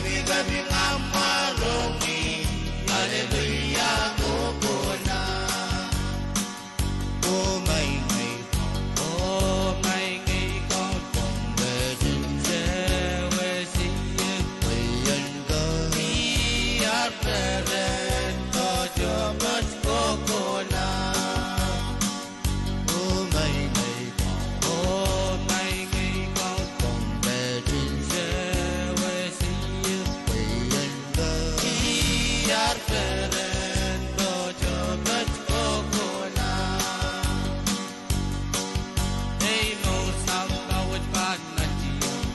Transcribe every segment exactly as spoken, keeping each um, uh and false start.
Kepikepik ngamwarohng ih, aleluia, kohkohla. Oh maing ei, oh maing ei Koht, pwong pehsin sewese ie, pwe ien ko, ih ar peren, oh Koht kohkohla. Oh maing ei Koht, oh maing ei Koht, pwong pehsin sewese ie, pwe ien ko, ih ar peren, oh Koht kohkohla. Ei mour sampah wet pahn nantihong,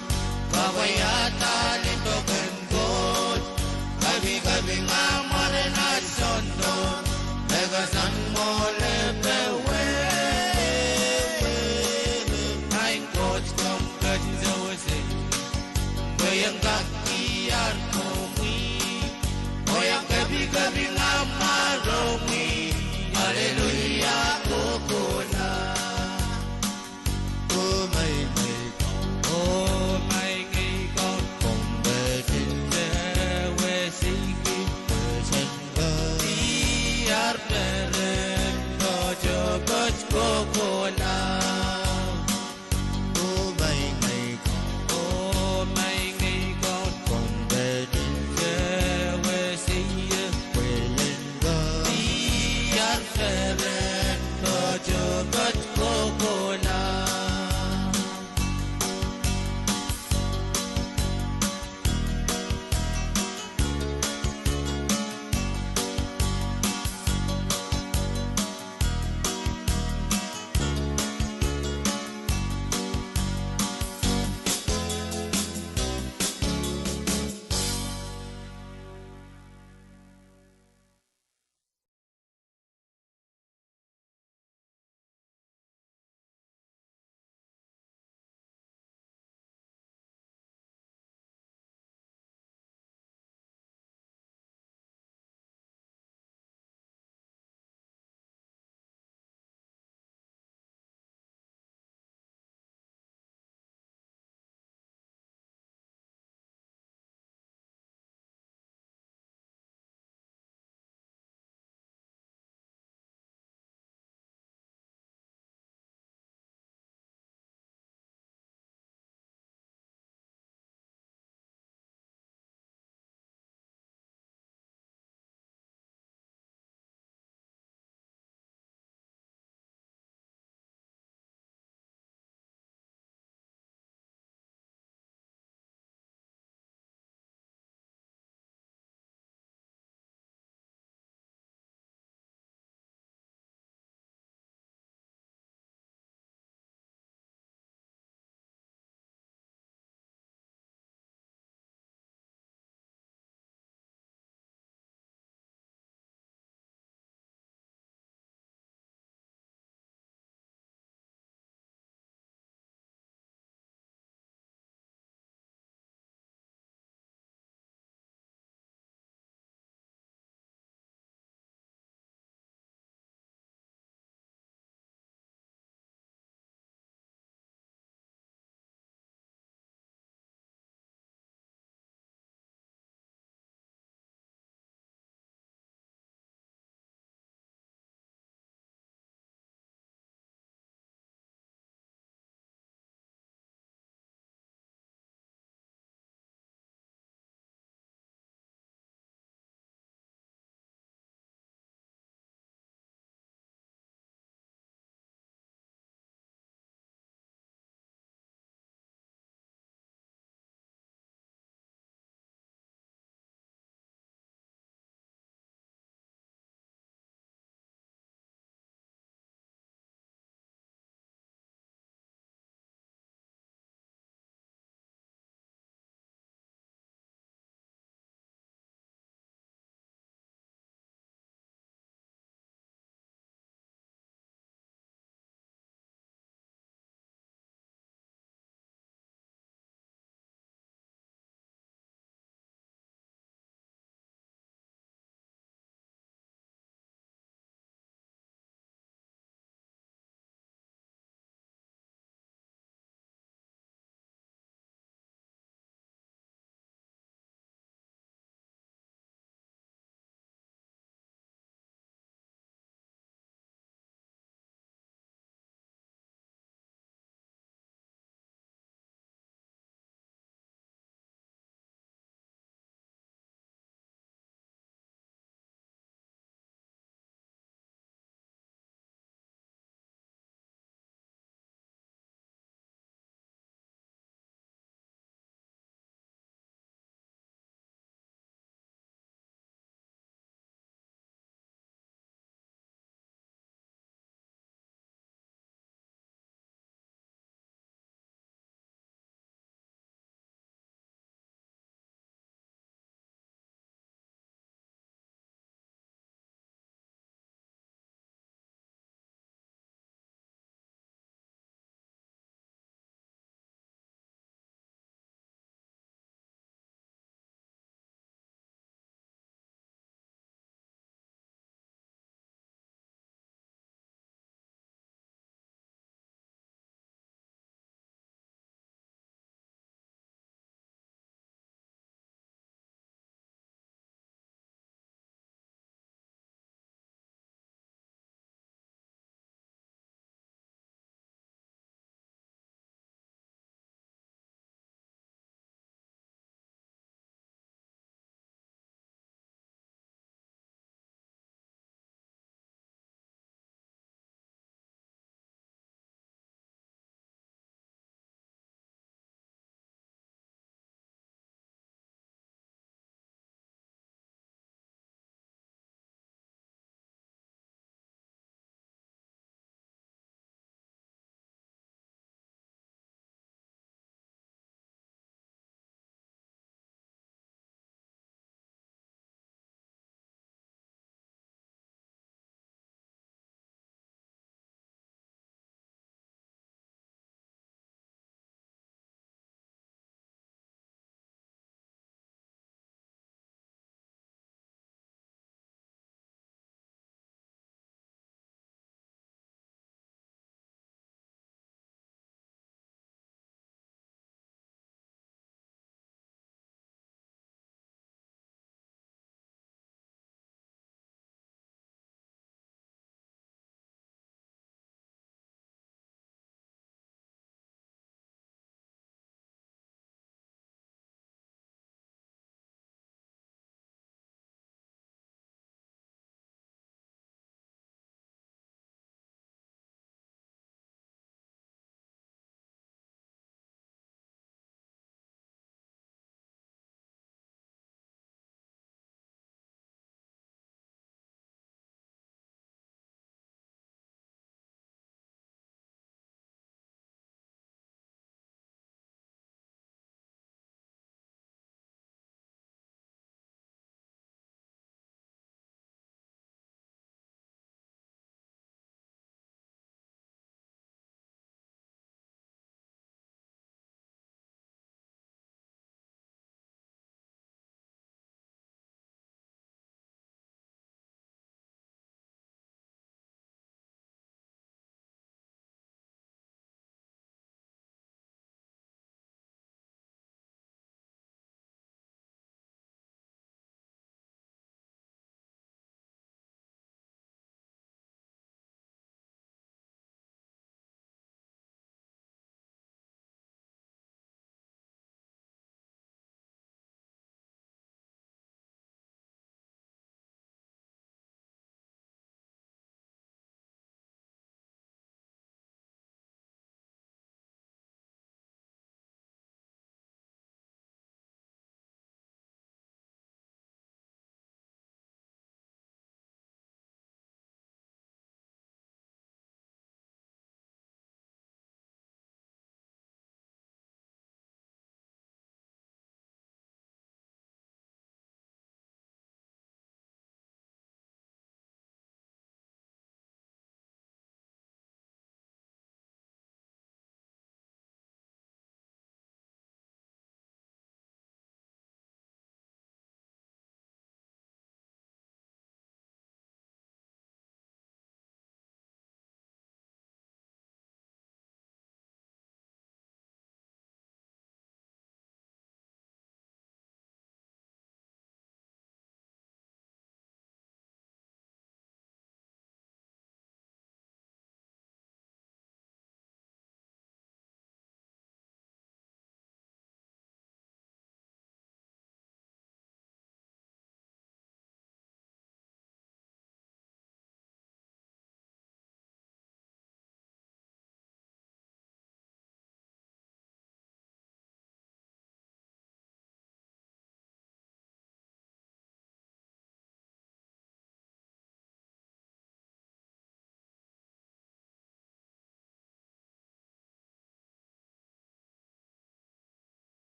pwe iahda limpoak en Koht. Kepikepik ngamwarohng aht sounpar, me ke sang mwohlepe wet. Maing Koht, komw ketin sewese, pwe ien kak ih ar komwi, oh iang kepikepik ngamwarohng ih, aleluia, kohkohla. Oh maing ei Koht, oh maing ei Koht, pwong pehsin sewese ie, pwe ien ko, ih ar peren, oh Koht kohkohla. Oh maing ei Koht, oh maing ei Koht,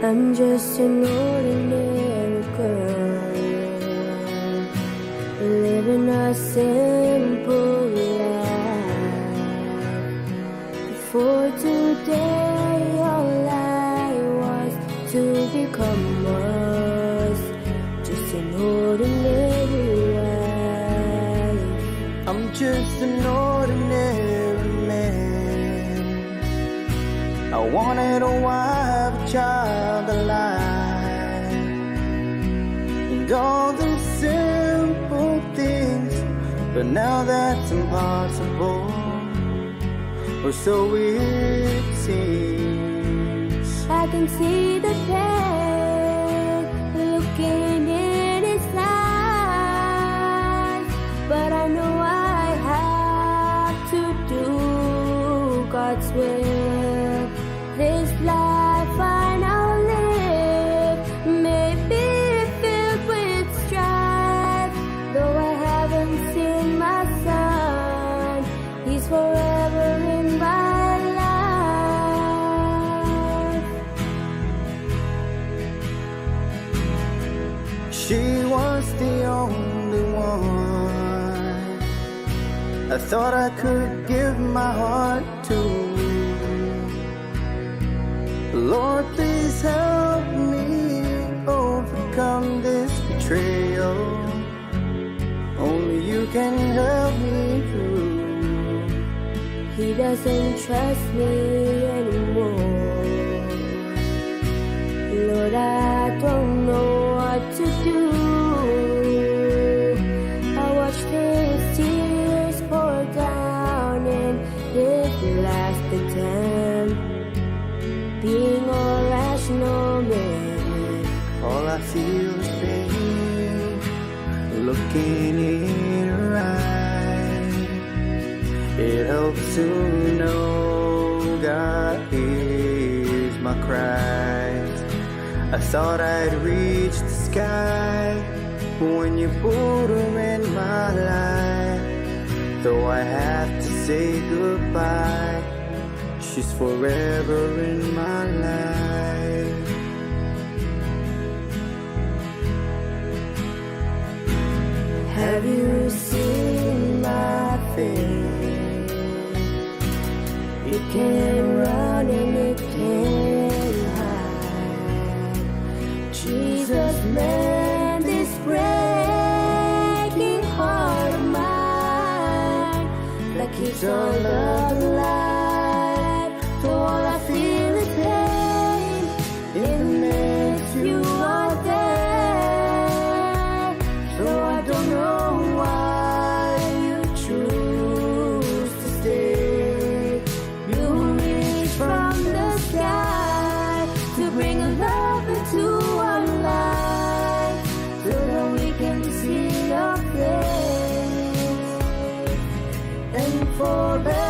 I'm just an ordinary girl living a simple life. Before today, all I was to become was just an ordinary life. I'm just an ordinary man. I wanted a wife, a child, a life, and all those simple things, but now that's impossible, or so it seems. I can see the pain looking in his eyes, but I know I have to do God's will. This life I now live may be filled with strife, though I haven't seen my son, he's forever in my life. She was the only one I thought I could give my heart to. Lord, please help me overcome this betrayal. Only you can help me through. He doesn't trust me anymore. Lord, I don't know what to do. I watched his tears pour down in his last attempt, being all rational man. All I feel is pain looking in her eyes. It helps to know God hears my cries. I thought I'd reach the sky when you put her in my life. Though I have to say goodbye, she's forever in my life. Have you seen my face? It can't run and it can't hide. Jesus, mend this breaking heart of mine. Like it's all of life, though all I feel is pain. In the midst you are there. So I don't know why you choose to stay. You reach from the sky to bring love into our life, so that we can see your face and forever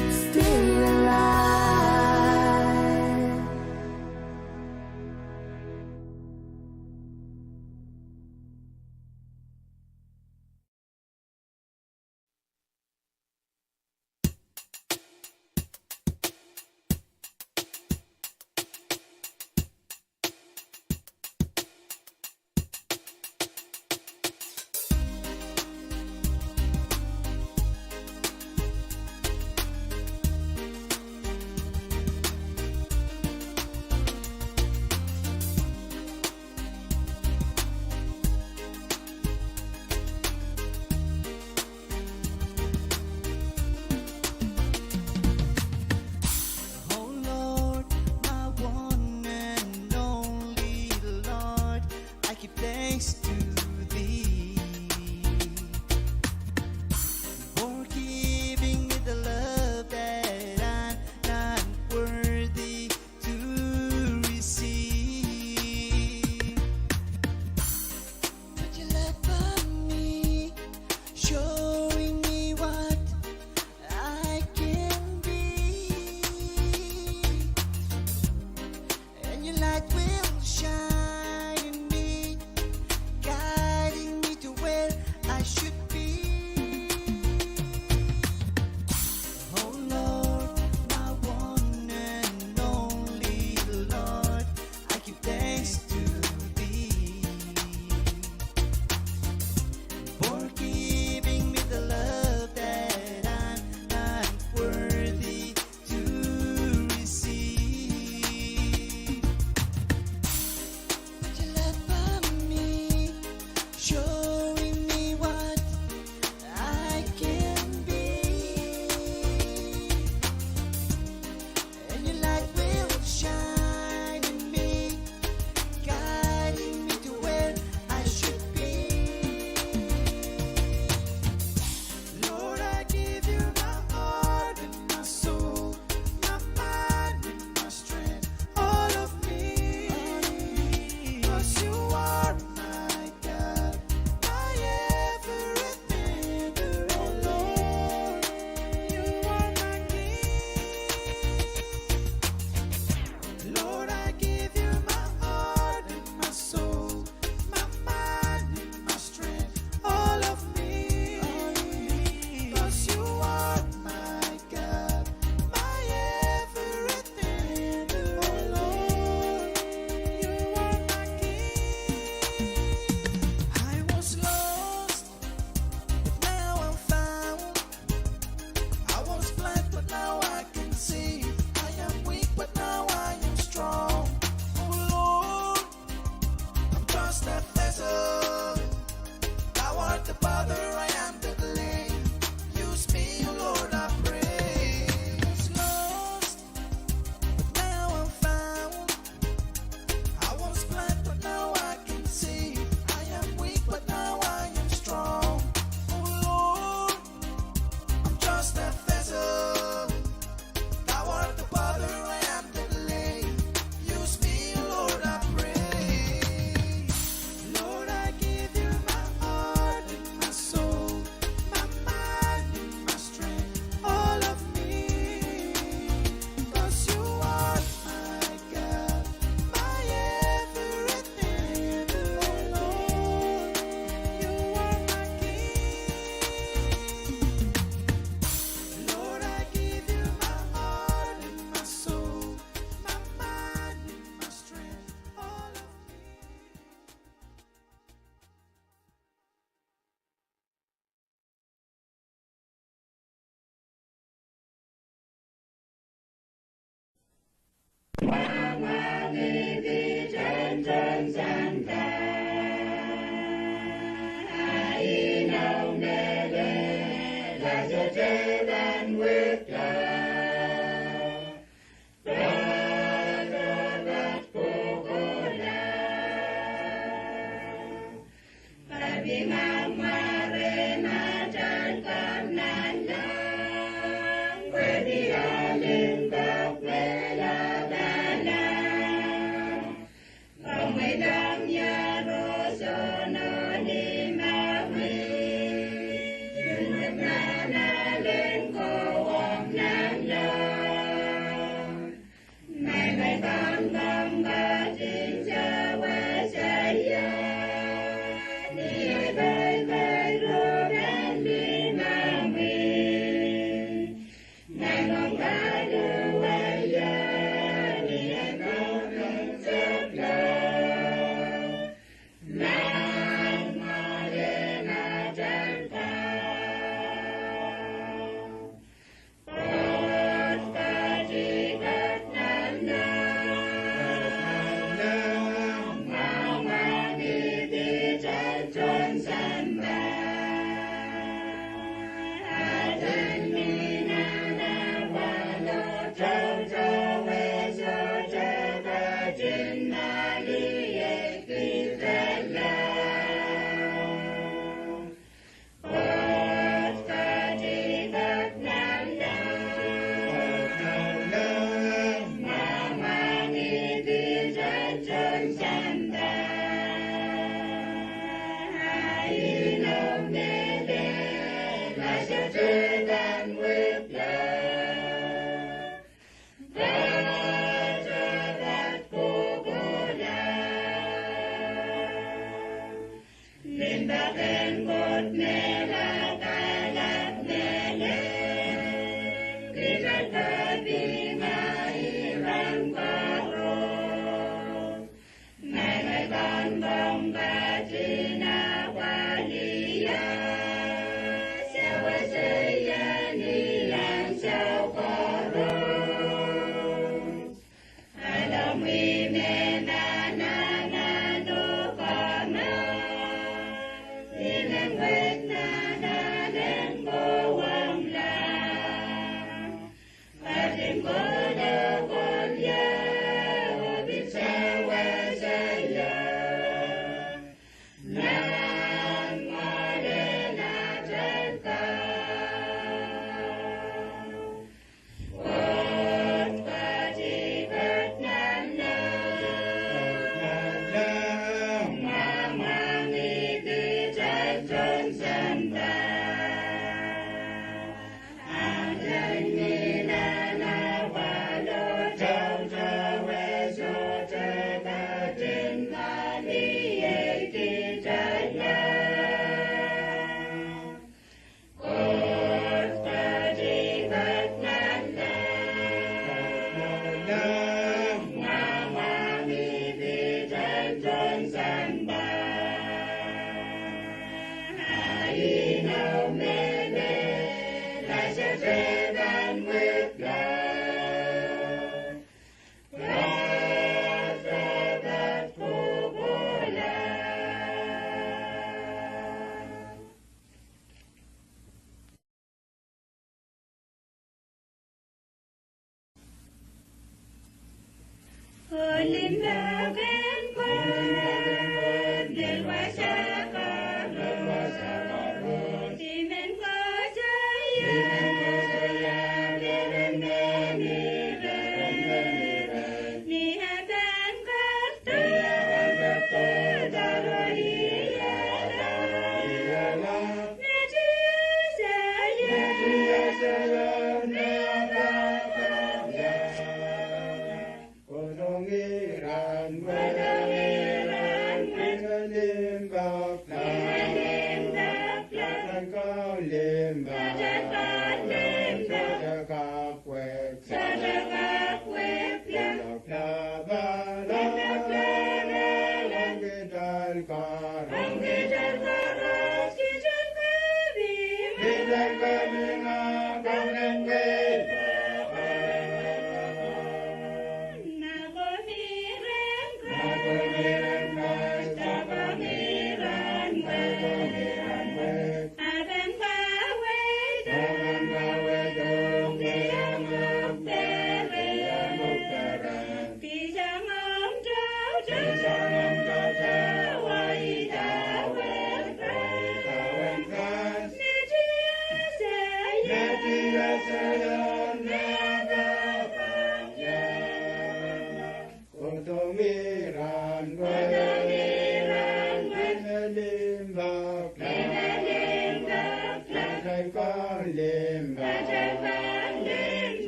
stay alive.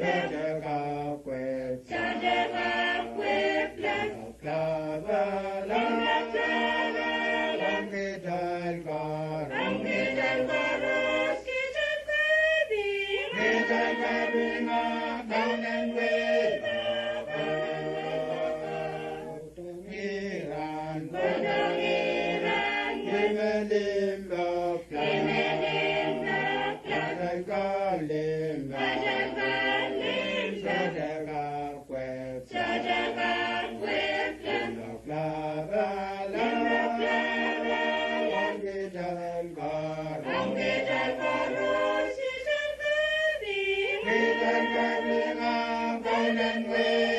Sohte kak whiplash. Sohte kak whiplash. Limback clapper, limback clapper, ong kitail koaros. Ong kitail koaros, kitail kaping. Kitail kaping, ah, Kauno en wehi. Pwondongiran, pwondongiran, ihme limback clapper. Ihme limback clapper. Kitail kak limback. Kitail kak limback. Sohte kak whiplash. Sohte kak whiplash. Limback clapper, limback clapper, ong kitail koaros. Ong kitail koaros, kitail kaping. Kitail kaping, ah, Kauno en wehi.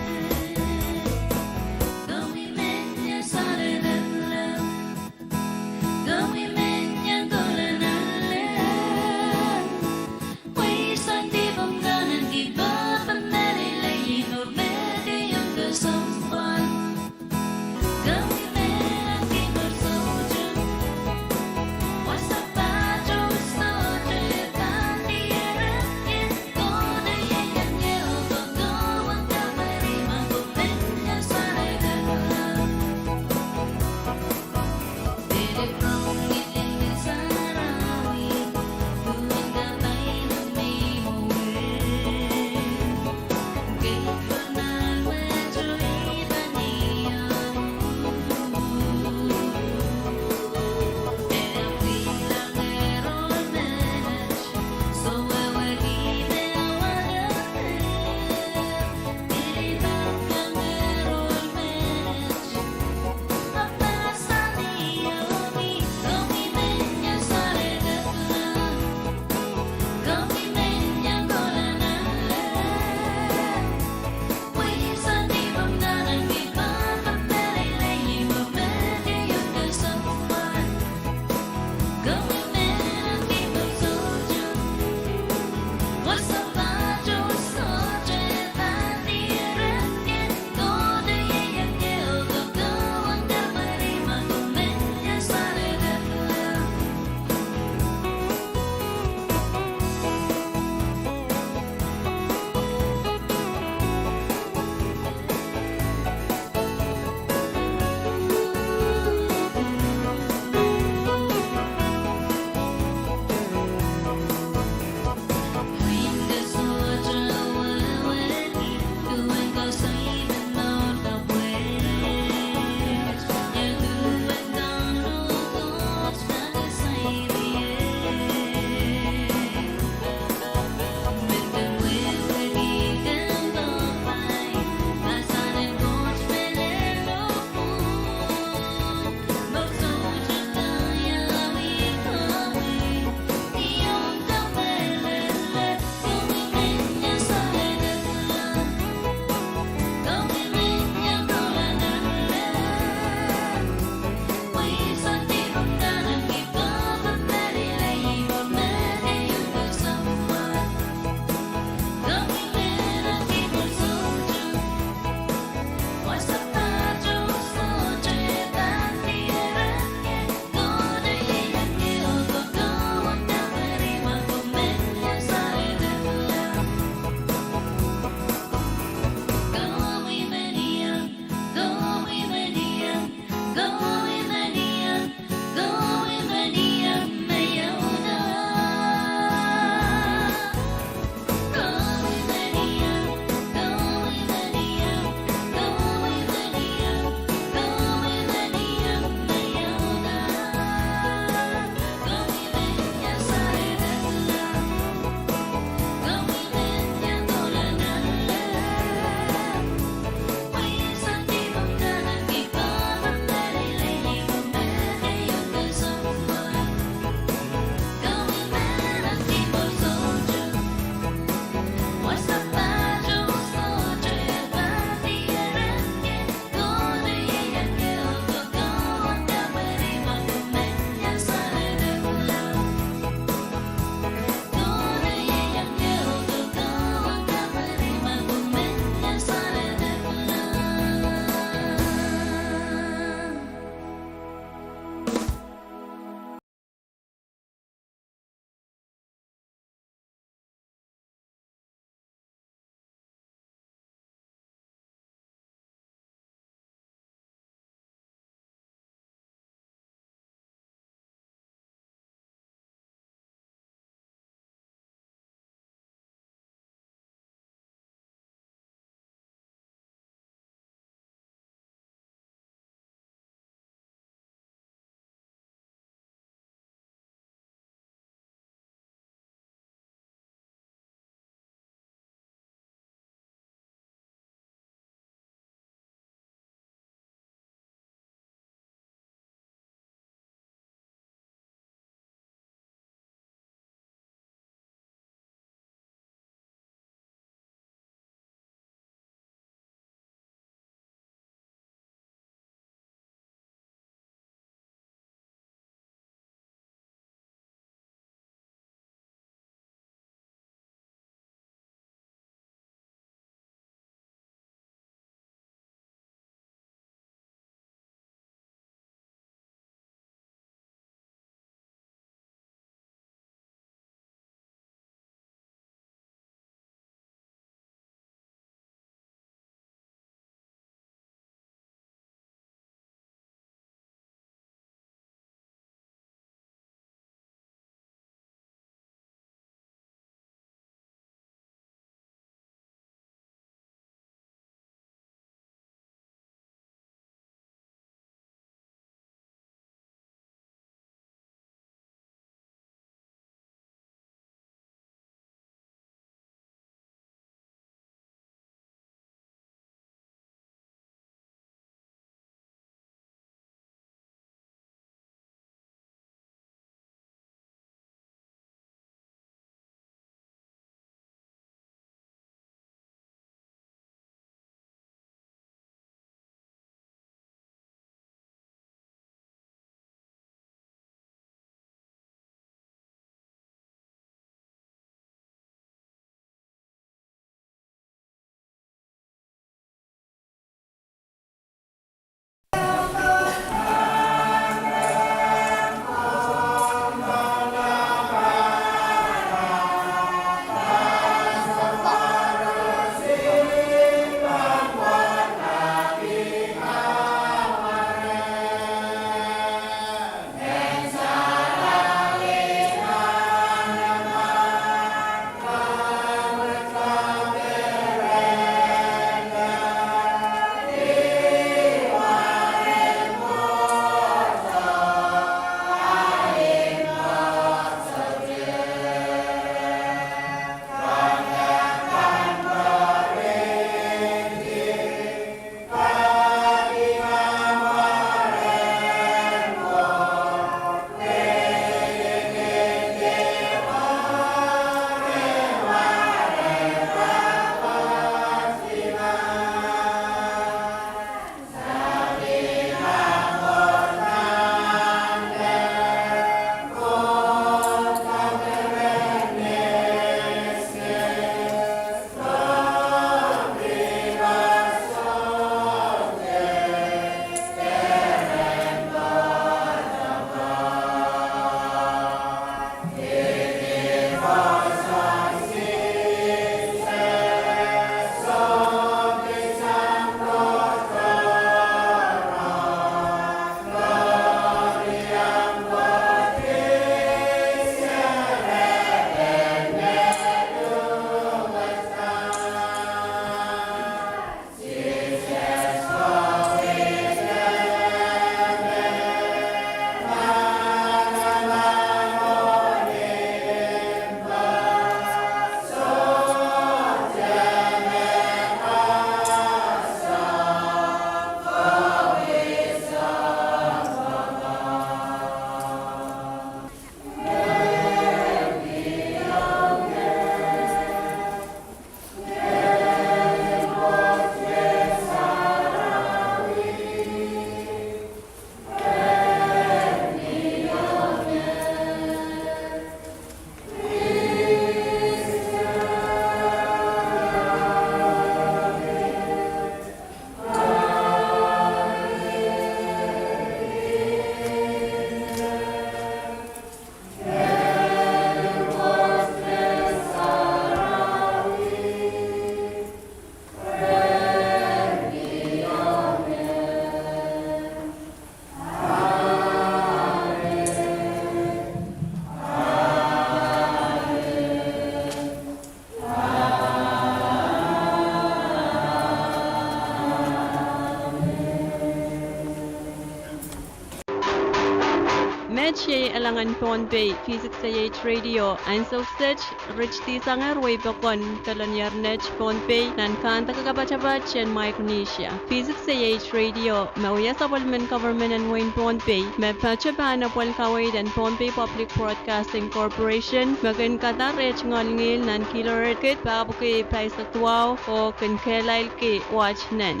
Met iei elangen Pohnpei V six A H Radio, ansou kiset ritidi sang wehi pokon dolongier net Pohnpei nan kandeke kapatapat en Micronesia. V six A H Radio me wia sapwellimen government en wehin Pohnpei me patohwan pahn apwalih kaweid en Pohnpei Public Broadcasting Corporation me kin kadahr eh tungoal ngihl nan kilohertz kid pahpwiki pahisek duwau oh kin kehlailki watt nen.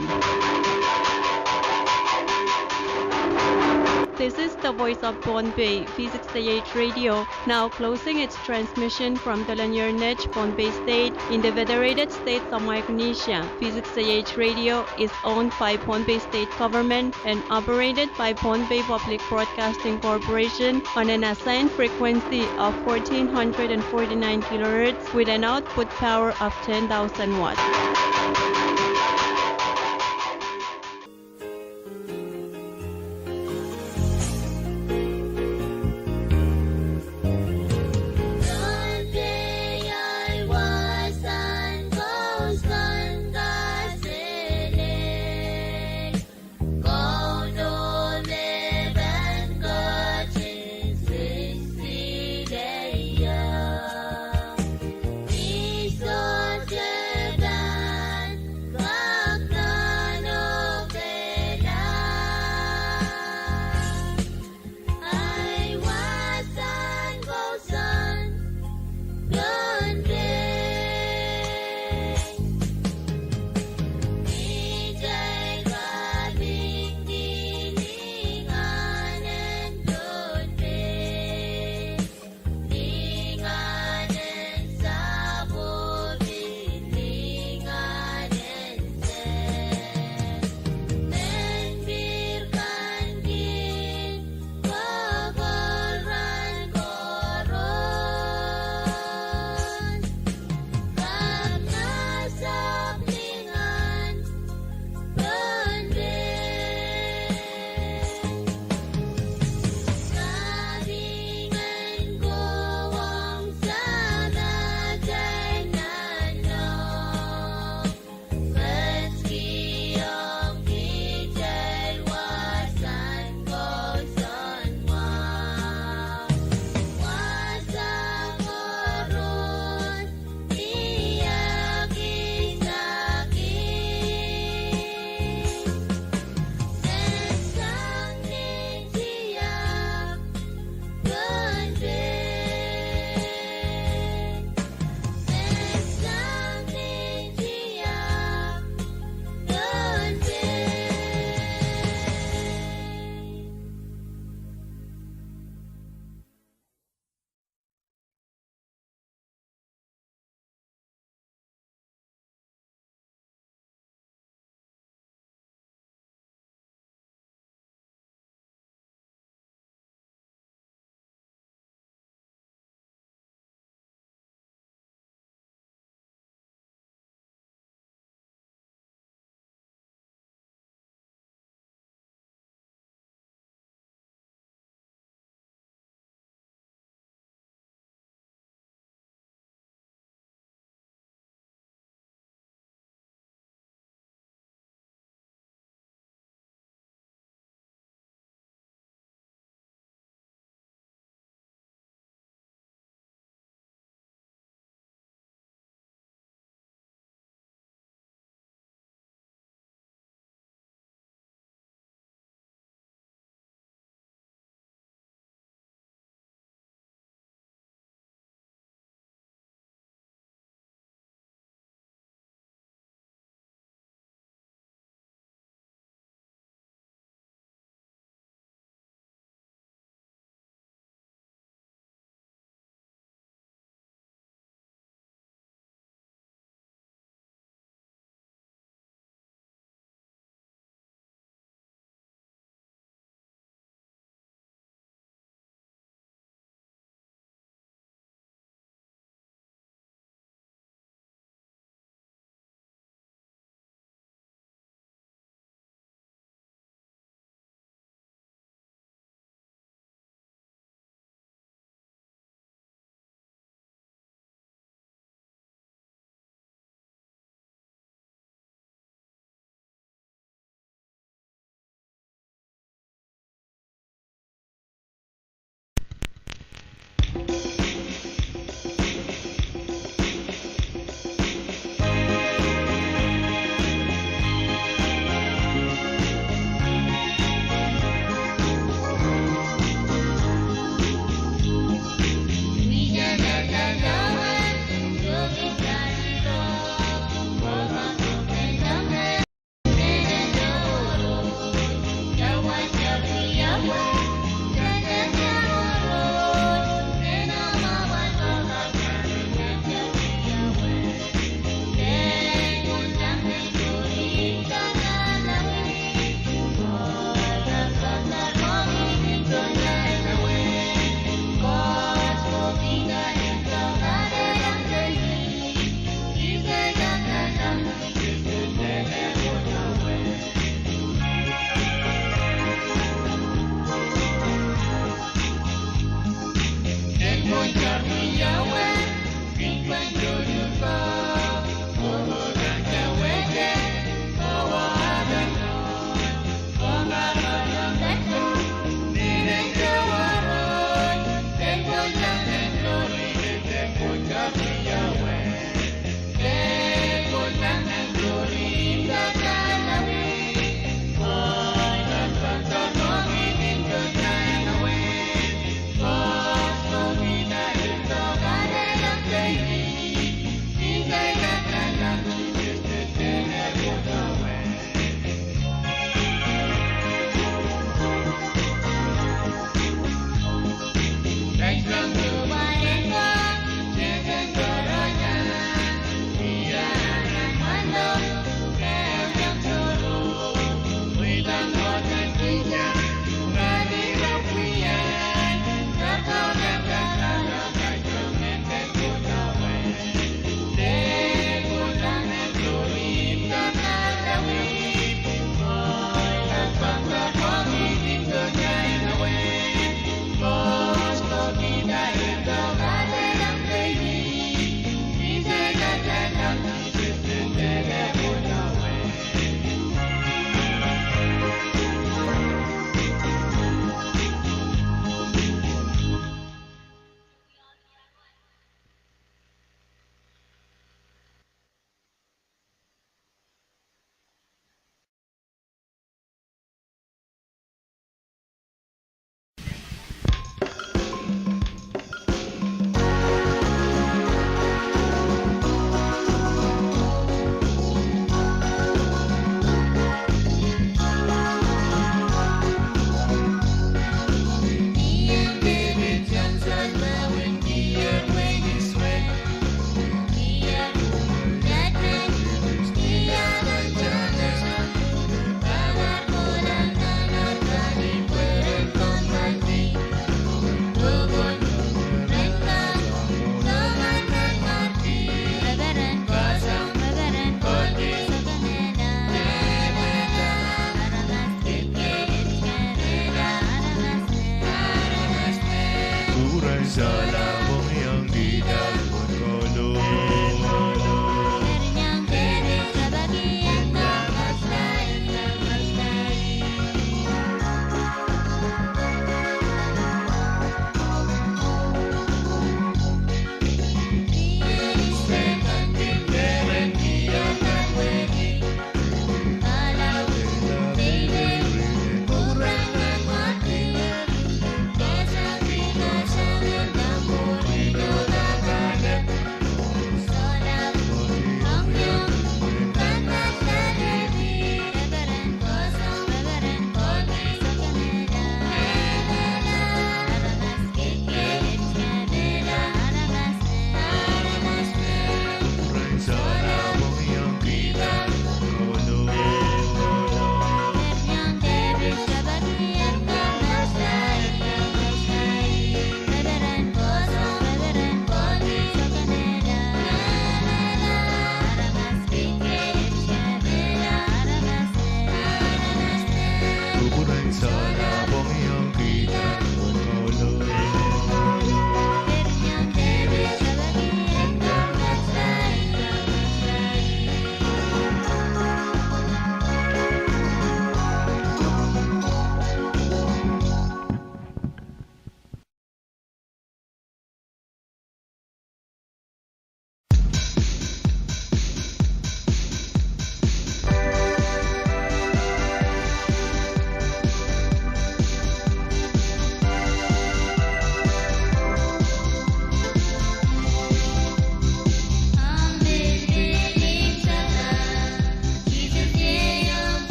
This is the Voice of Pohnpei, V six A H Radio, now closing its transmission from Dolonier Net, Pohnpei State, in the Federated States of Micronesia. V six A H Radio is owned by Pohnpei State Government and operated by Pohnpei Public Broadcasting Corporation on an assigned frequency of fourteen hundred and forty-nine kilohertz with an output power of ten thousand watts.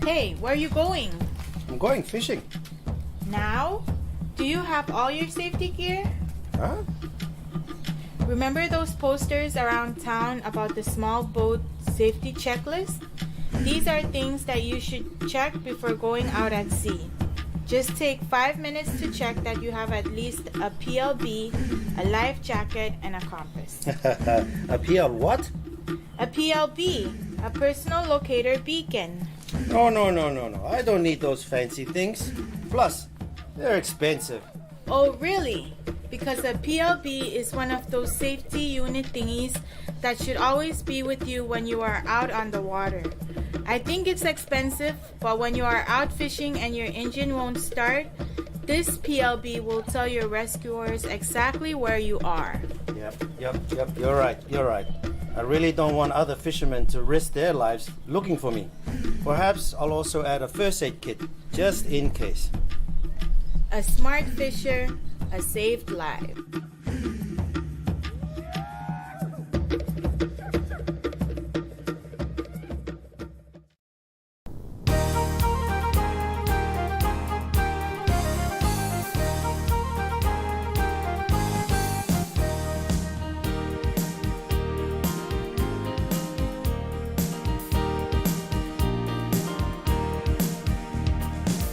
Hey, where are you going? I'm going fishing. Now? Do you have all your safety gear? Huh? Remember those posters around town about the small boat safety checklist? These are things that you should check before going out at sea. Just take five minutes to check that you have at least a P L B, a life jacket, and a compass. A P L what? A P L B, a personal locator beacon. No, no, no, no, no. I don't need those fancy things. Plus, they're expensive. Oh, really? Because a P L B is one of those safety unit thingies that should always be with you when you are out on the water. I think it's expensive, but when you are out fishing and your engine won't start, this P L B will tell your rescuers exactly where you are. Yep, yep, yep, you're right, you're right. I really don't want other fishermen to risk their lives looking for me. Perhaps I'll also add a first aid kit, just in case. A smart fisher, a saved life.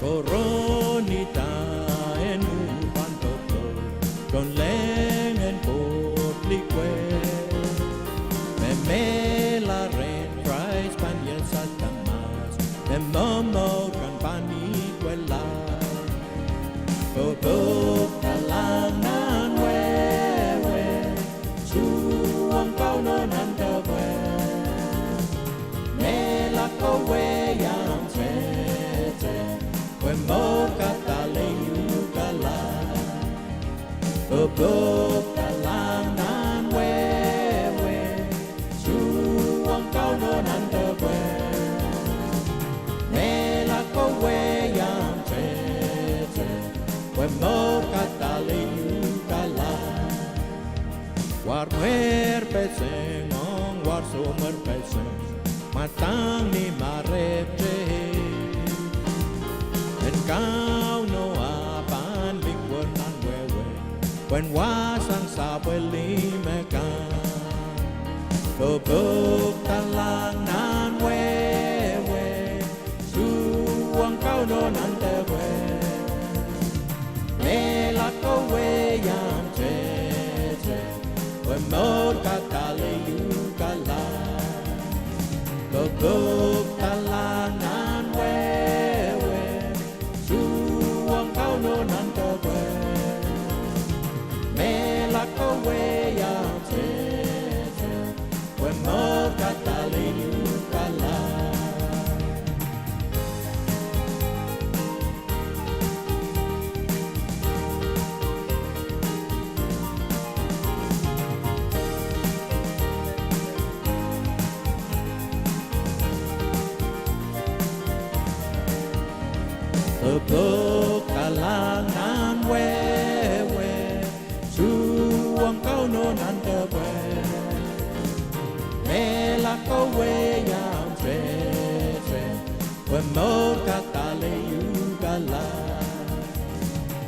Koronida en uhpwand dohdo, tohnleng en Koht likwehda. Me mehla rehn Krais pahn iasada mahs, me momour kan pahn ikwelahr. Pwopwoud kalahng nan wehwe, tuhwong Kauno nan dewehte. Mehla kowe iang tete, pwe mour kadallei uhk akan. Pwopwoud kalahng nan wehwe, tuhwong Kauno nan dewehte. Mehla kowe iang tete, pwe mour kadallei uhk akan. War mwehr peseng ong war soumwehr peseng, mwadang ni marepte. En Kauno ah pahn likwer nan wehwe, pwehn wahsang sapwellime kan. Pwopwoud kalahng nan wehwe, tuhwong Kauno nan dehwe. Mehla kowe iang tete, pwe mour kadal ehu kala. Pokpokdahlang nan wehwe, tuhwong Kauno nan dehwe. Mehla kowe iang tete, pwe mour kadal ehu kala. Pokpokdahlang nan wehwe, tuhwong Kauno nan dehwe. Mehla kowe iang tete, pwe mour kadal ehu kala.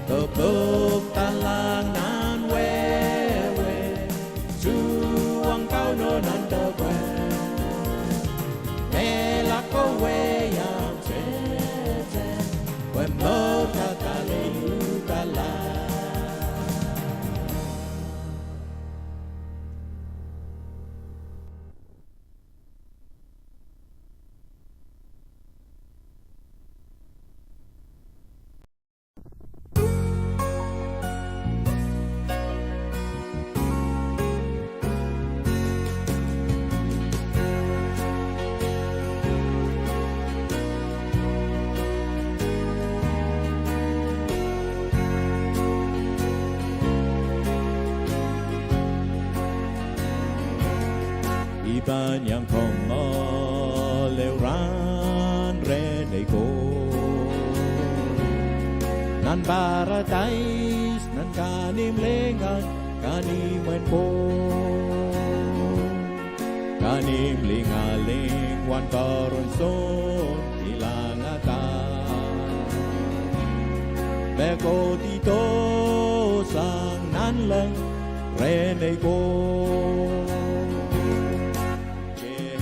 Pokpokdahlang nan wehwe, tuhwong Kauno nan dehwe. Mehla kowe iang tete, pwe mour kadal ehu kala. I pahn iang komour ehu rahn rehn ei Koht nan paradais, nan kahnimw lingan, kahnimwen Koht. Kahnimw lingaling wan koaros sohte ilangada. Me kohdi dohsang nanleng rehn ei Koht.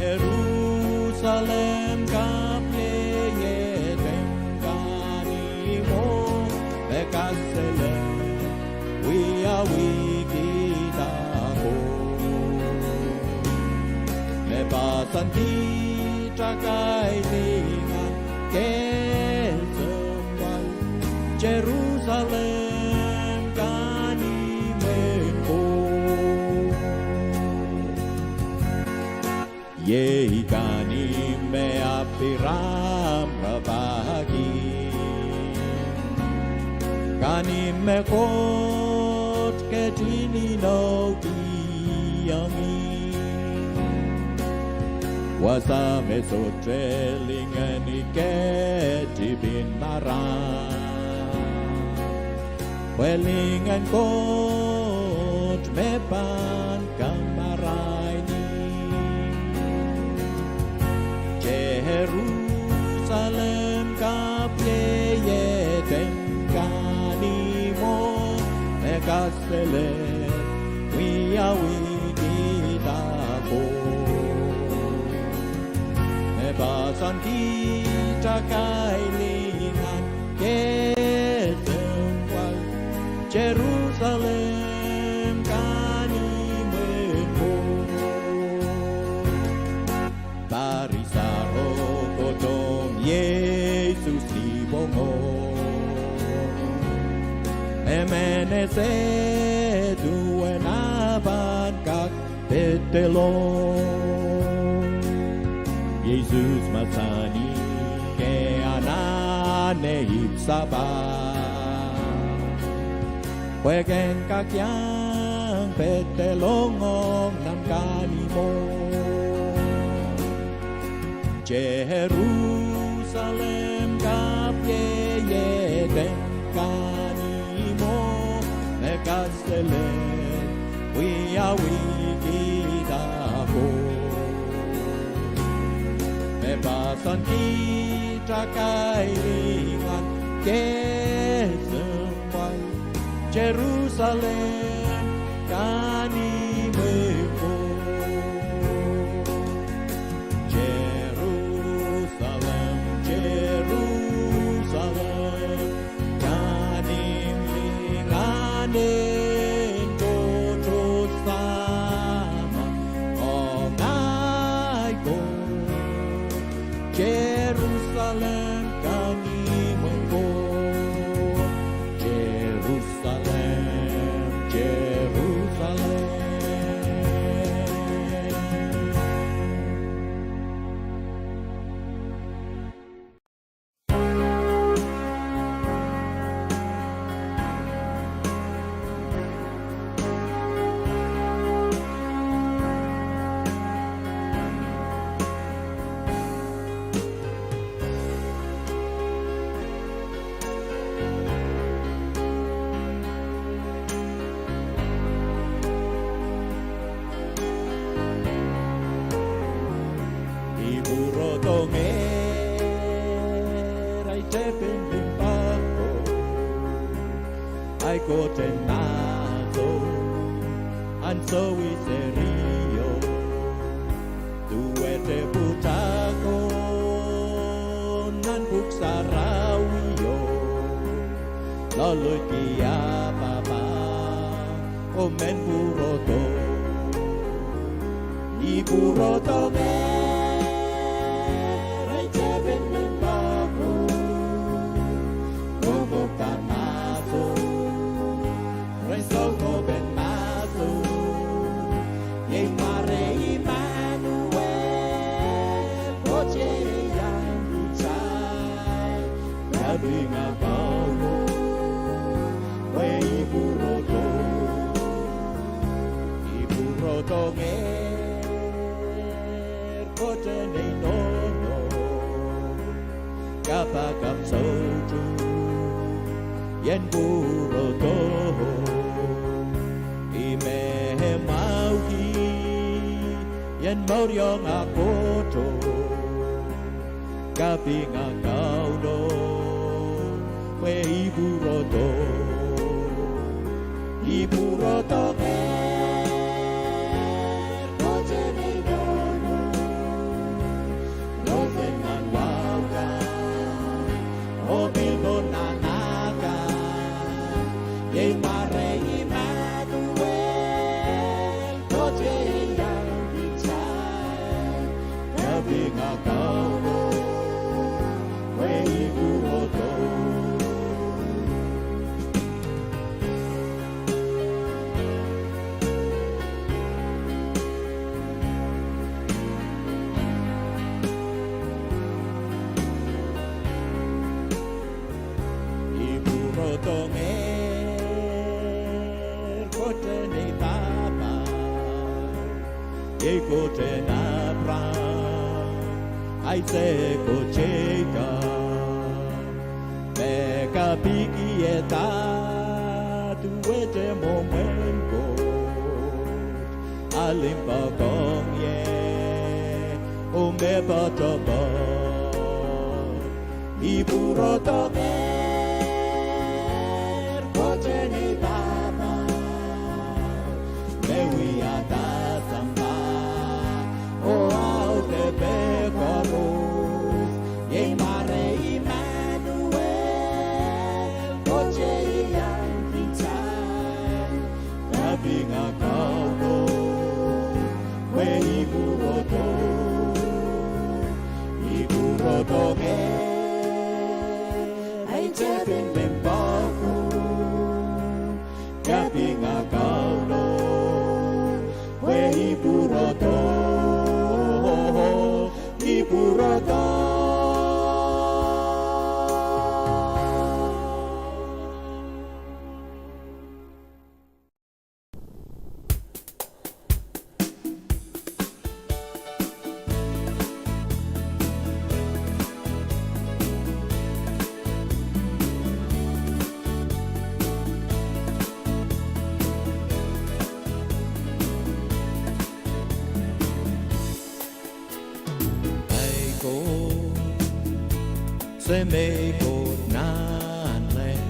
Jerusalem kapwaiada kahnimwo, me kaselel wiawihkihda Koht. Me pahsan kihda kailihng en kesempwal, Jerusalem kahnimwen Koht. Iei kahnimw me Abraham rapahki, kahnimw me Koht ketin inoukihong ih. Wasa me sohte lingen ih ketipin maram, pwe lingen Koht me pahn kamaraini. Jerusalem kapwaiada kahnimwo, me kaselel wiawihkihda Koht. Me pahsan kihda kailihng en kesempwal, Jerusalem kahnimwen Koht. Parisaro kohdohng Sises ni pwongo, emen ese duwen ah pahn kak pedolong. Sises mahsanih, ke anahne ipwsapahl, pwe ke en kak iang pedolong ong nan kahnimwo. Jerusalem kapwaiada kahnimwo, me kaselel wiawihkihda Koht. Me pahsan kihda kailihng en kesempwal, Jerusalem kahnimwen Koht. Jerusalem, Jerusalem, Tepin limpoak o, ahi Koht en mahso, ansou serio, duwehte pwutak o, nan Pwuhk Sarawio, loaloid ki ah pahpa, oh men pwurodo. I pwurodo ngehr, ei tepin limpoak o, oh Koht en mahso, rehn soukohp en mahso, iei mware Imanuel, Koht iang kitail. Kaping ah Kauno, pwe I pwurodo, I pwurodo ngehr, Koht en ei nohno, kapakap soutuk, I en pwurodo, I men mwahuki, I en mour iong ah Koht o. Kaping ah Kauno, pwe I pwurodo, I pwurodo ngehr, Koht en ei nohno, roson nan wahu kan, oh pil mour nan ah kan, iei mware Imanuel, Koht iang kitail. Kaping ah Kauno, pwe I pwurodo. I pwurodo ngehr, Koht en ei pahpa, iei Koht en Apraam, Aisek oh Seikop, me kapikihda duwehte mwomwen Koht, ah limpoak ong ie, oh me poatopoat. I pwurodo ngehr, Koht en ei pahpa, me wiahda sampah oh audepe koaros, iei mware Imanuel, Koht iang kitail. Kaping ah Kauno, pwe I pwurodo, I pwurodo ngehr, ei tepin limpoak o. Kaping ah Kauno, pwe I pwurodo, I pwurodo. Ahi Koht, se mei Koht nanleng,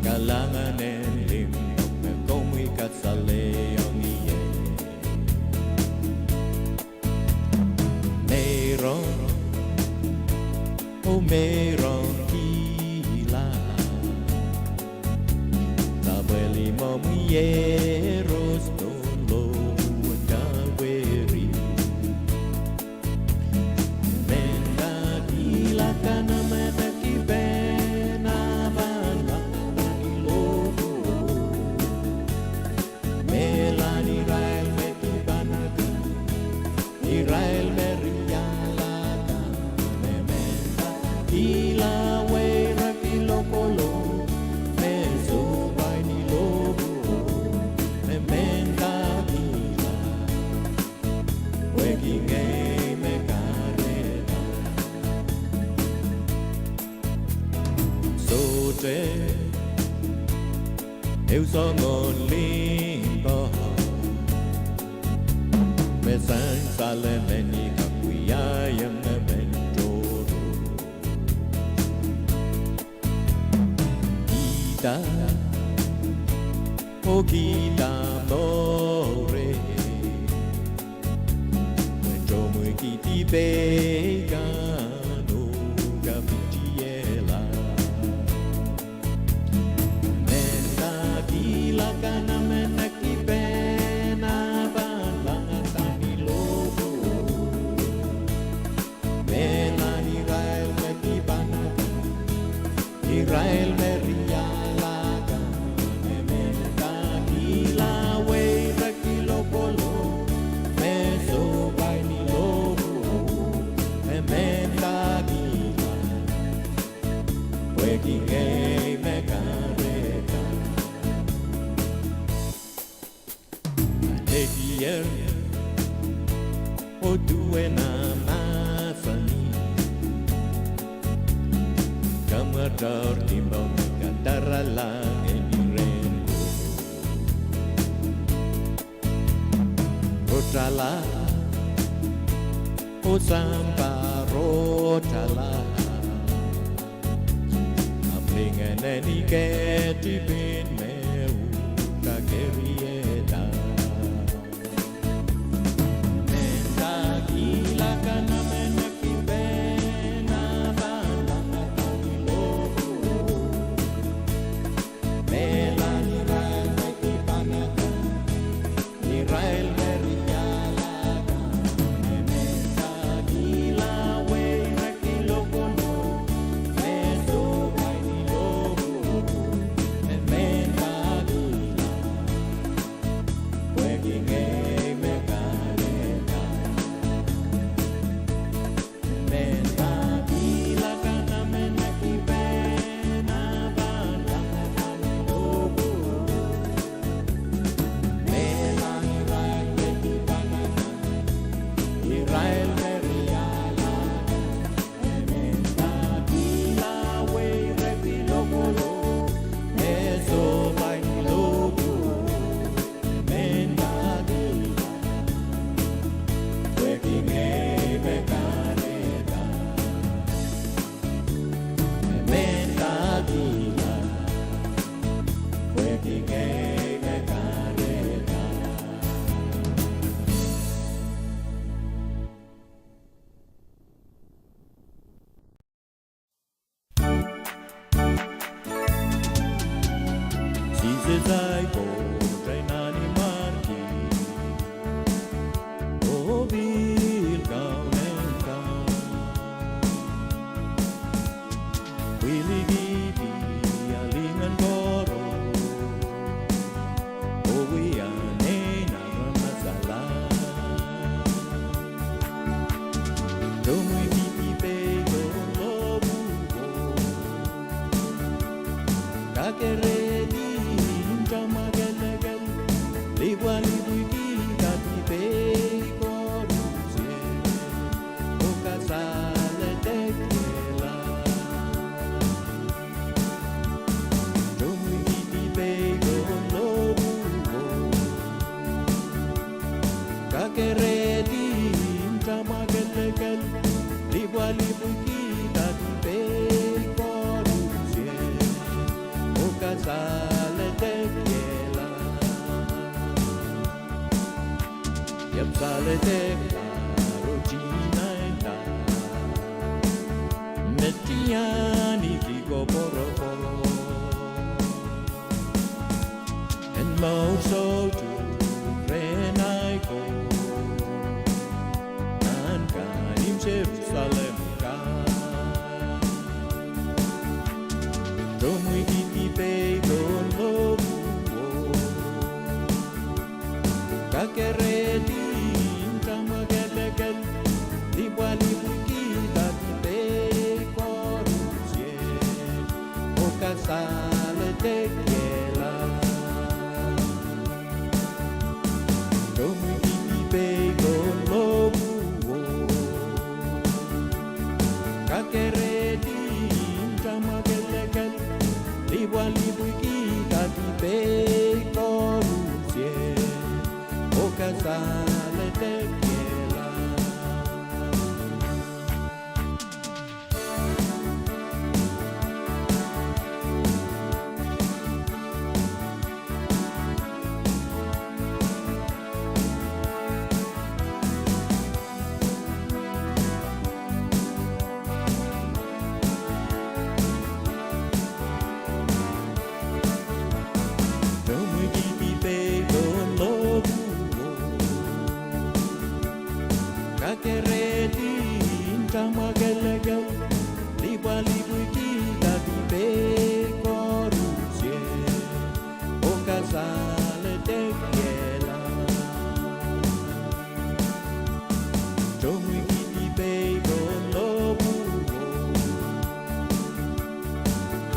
kalahngan en limpoak me komwi kasalehiong ie. Meiron, oh meiron kihla, sapwellimomwi iehros tohn lohpwuo en Kalveri. Mehn kihla kan me peki pehn ah pahn kak peki lohpwuo. Mehlahn irail me dipan akan, irail me rialahda, me mehn kihla weiraki lokolo, me sohpai ni lohpwuo, me mehn kihla pwehki ngehi me kahrehda. Sohte ehu soangen limpoak me sansal emen I kak wiahiong emen tohrohr. Da, oh kihda mour, me tomwekihdi pehi kan oh kapitiehla. Mendahkihla kan, a men eki pehn pahn langada ni lohpwuo. Mehlahn irail me dipan akan, irail me riala kan, e mendahkihla weirek ni lohpwuo, me sohpai ni lohpwuo, e mendahkihla, pwehki ngehi me kahrehda. Lekier, oh duwen ah mahsanih, kamwataur dimpomw kadarala en iren Koht. Rotala, oh sampah rotala, ahpw lingan en ih ketipin me uhdahn keriehda. Mendahkihla kan, a men eki pehn pahn langada ni lohpwuo. Mehlahn irail me dipan akan, irail me riala kan, e mendahkihla weirek ni lohpwuo, me sohpai ni lohpwuo, e mendahkihla, pwehki ngehi me kahrehda. Mendahkihla kan, a men eki pehn pahn langada ni lohpwuo. Mehlahn irail me dipan akan, irail me riala kan, e mendahkihla weirek ni lohpwuo, me sohpai ni lohpwuo, e mendahkihla, pwehki ngehi me kahrehda. E mendahkihla, pwehki ngehi me kahrehda. Sises ahi Koht, ahi Nanmwarki, oh pil Kaun en kaun. Pwilikihdi ah lingan koaros, oh wia nein aramas ahl. Tomwekihdi pehi pohn lohpwuo. Kakerehdi nta mwakelekel, lipwalipwikihda pehi koaros, oh kasaledekiehla. Tomwekihdi pehi pohn lohpwuo. Kakerehdi nta mwakelekel, lipwalipwikihda pehi koaros, oh kasaledekiehla. Iap saledek lahr oh tihnainda, me tiahn ki koapworopwor. En mour soutuk rehn ahi Koht, nan kahnimw Serusalem kan. Tomwekihdi pehi pohn lohpwuo. Kakerehdi nta mwakelekel, lipwalipwikihda pehi koaros, oh kasaledekiehla. Tomwekihdi pehi pohn lohpwuo. Kakerehdi nta mwakelekel,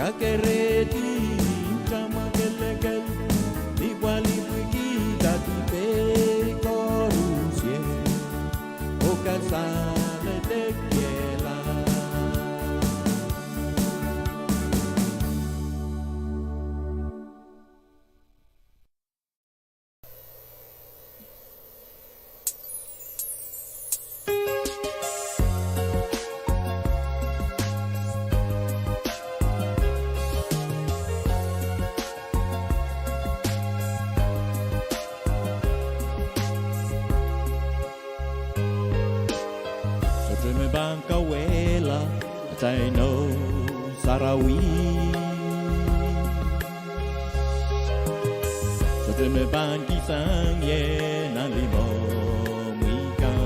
Kakerehdi tamwakelekel, lipwalipwikihda dipei koarusie, oh kasalehdekiehla. Sohte me pahn kauwehla atail Noun Sarawi. Sohte me pahn kisang ie nan limomwi kan.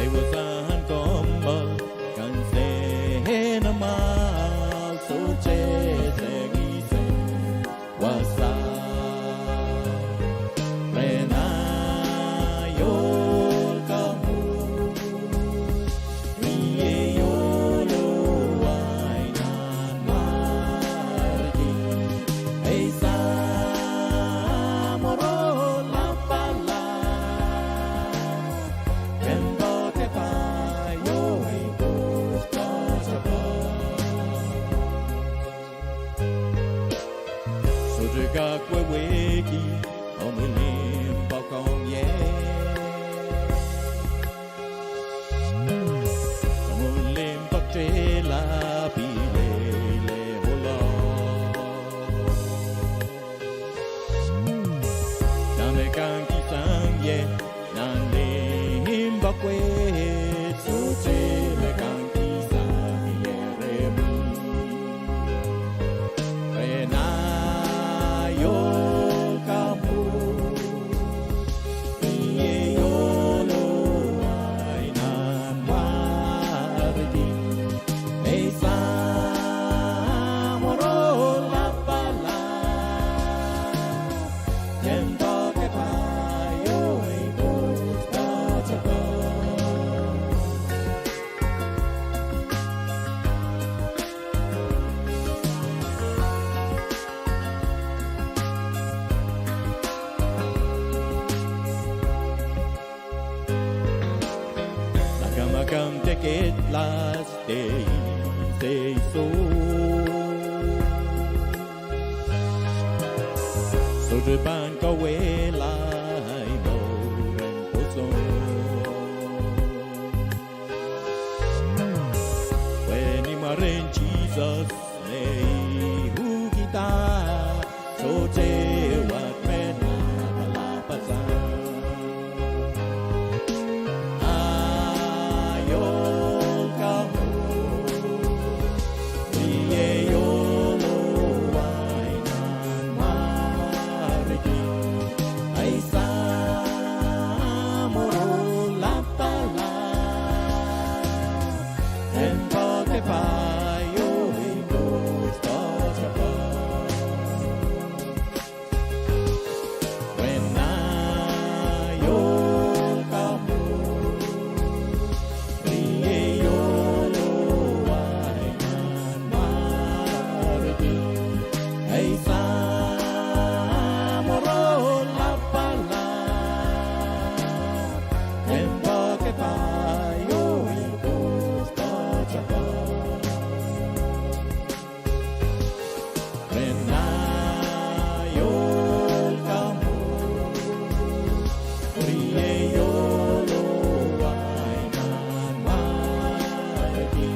Ei wasahn kompoak kan sehse nan mwahl, sohte sehse ni sehse wasa. Rehn ahi ohl kamwo, riei ohl oh ahi nanmwarki, ei Samworo Lapalap, kempoakepahi oh ei Koht poatopoat. Sohte kak wehwehki omwi limpoak ong ie. Omwi limpoak teilah pil lelohla. Dahme kang kisang ie nan limpoak wet, sohte me kang kisang ie rehmwi. Rehn ahi ohl kamwo, riei ohl oh ahi nanmwarki, ei Samworo Lapalap, kempoakepahi oh ei Koht poatopoat. Makamakam de kedlahs de seiso, sohte pahn kauwehla ahi mour en pwoson. Pwe ni mwaren Sises me I uhkihda, sohte wad me lapalap sang. Ahi ohl kamwo, riei ohl oh ahi nanmwarki, ei Samworo Lapalap, kempoakepahi oh ei Koht poatopoat. Rehn ahi ohl kamwo, riei ohl oh ahi nanmwarki, ei Samworo Lapalap, kempoakepahi oh ei Koht poatopoat. Rehn ahi ohl kamwo, riei ohl oh ahi nanmwarki,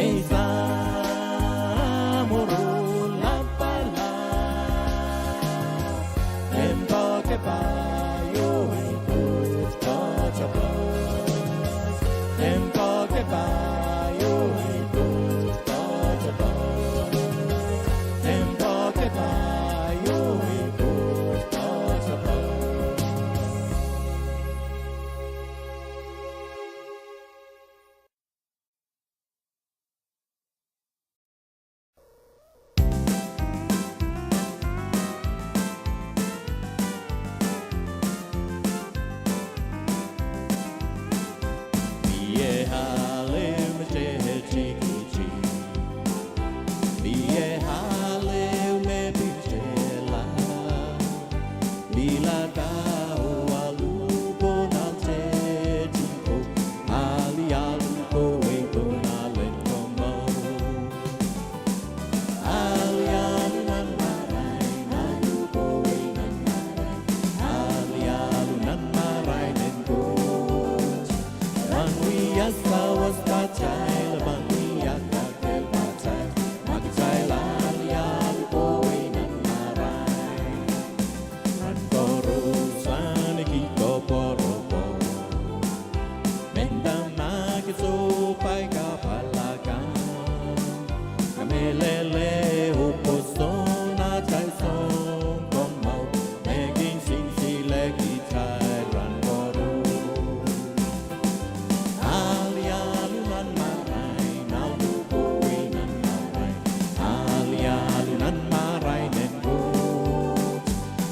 ei Samworo Lapalap, kempoakepahi oh ei Koht poatopoat. Kempoakepahi oh ei Koht poatopoat. Kempoakepahi oh ei Koht poatopoat. Mie ale Ia sawas patail, e pahn wia kakehlpatail ma kitail alialu kohwei nan marain? Rahn koaros ahneki koapworopwor, mehnda ma ke sohpai kahpwal akan, kamehlele oh pwoson atail Sounkomour me kin sinsile kitail rahn koaros. Alialu nan marain, alu kohwei nan marain, alialu nan marain en Koht.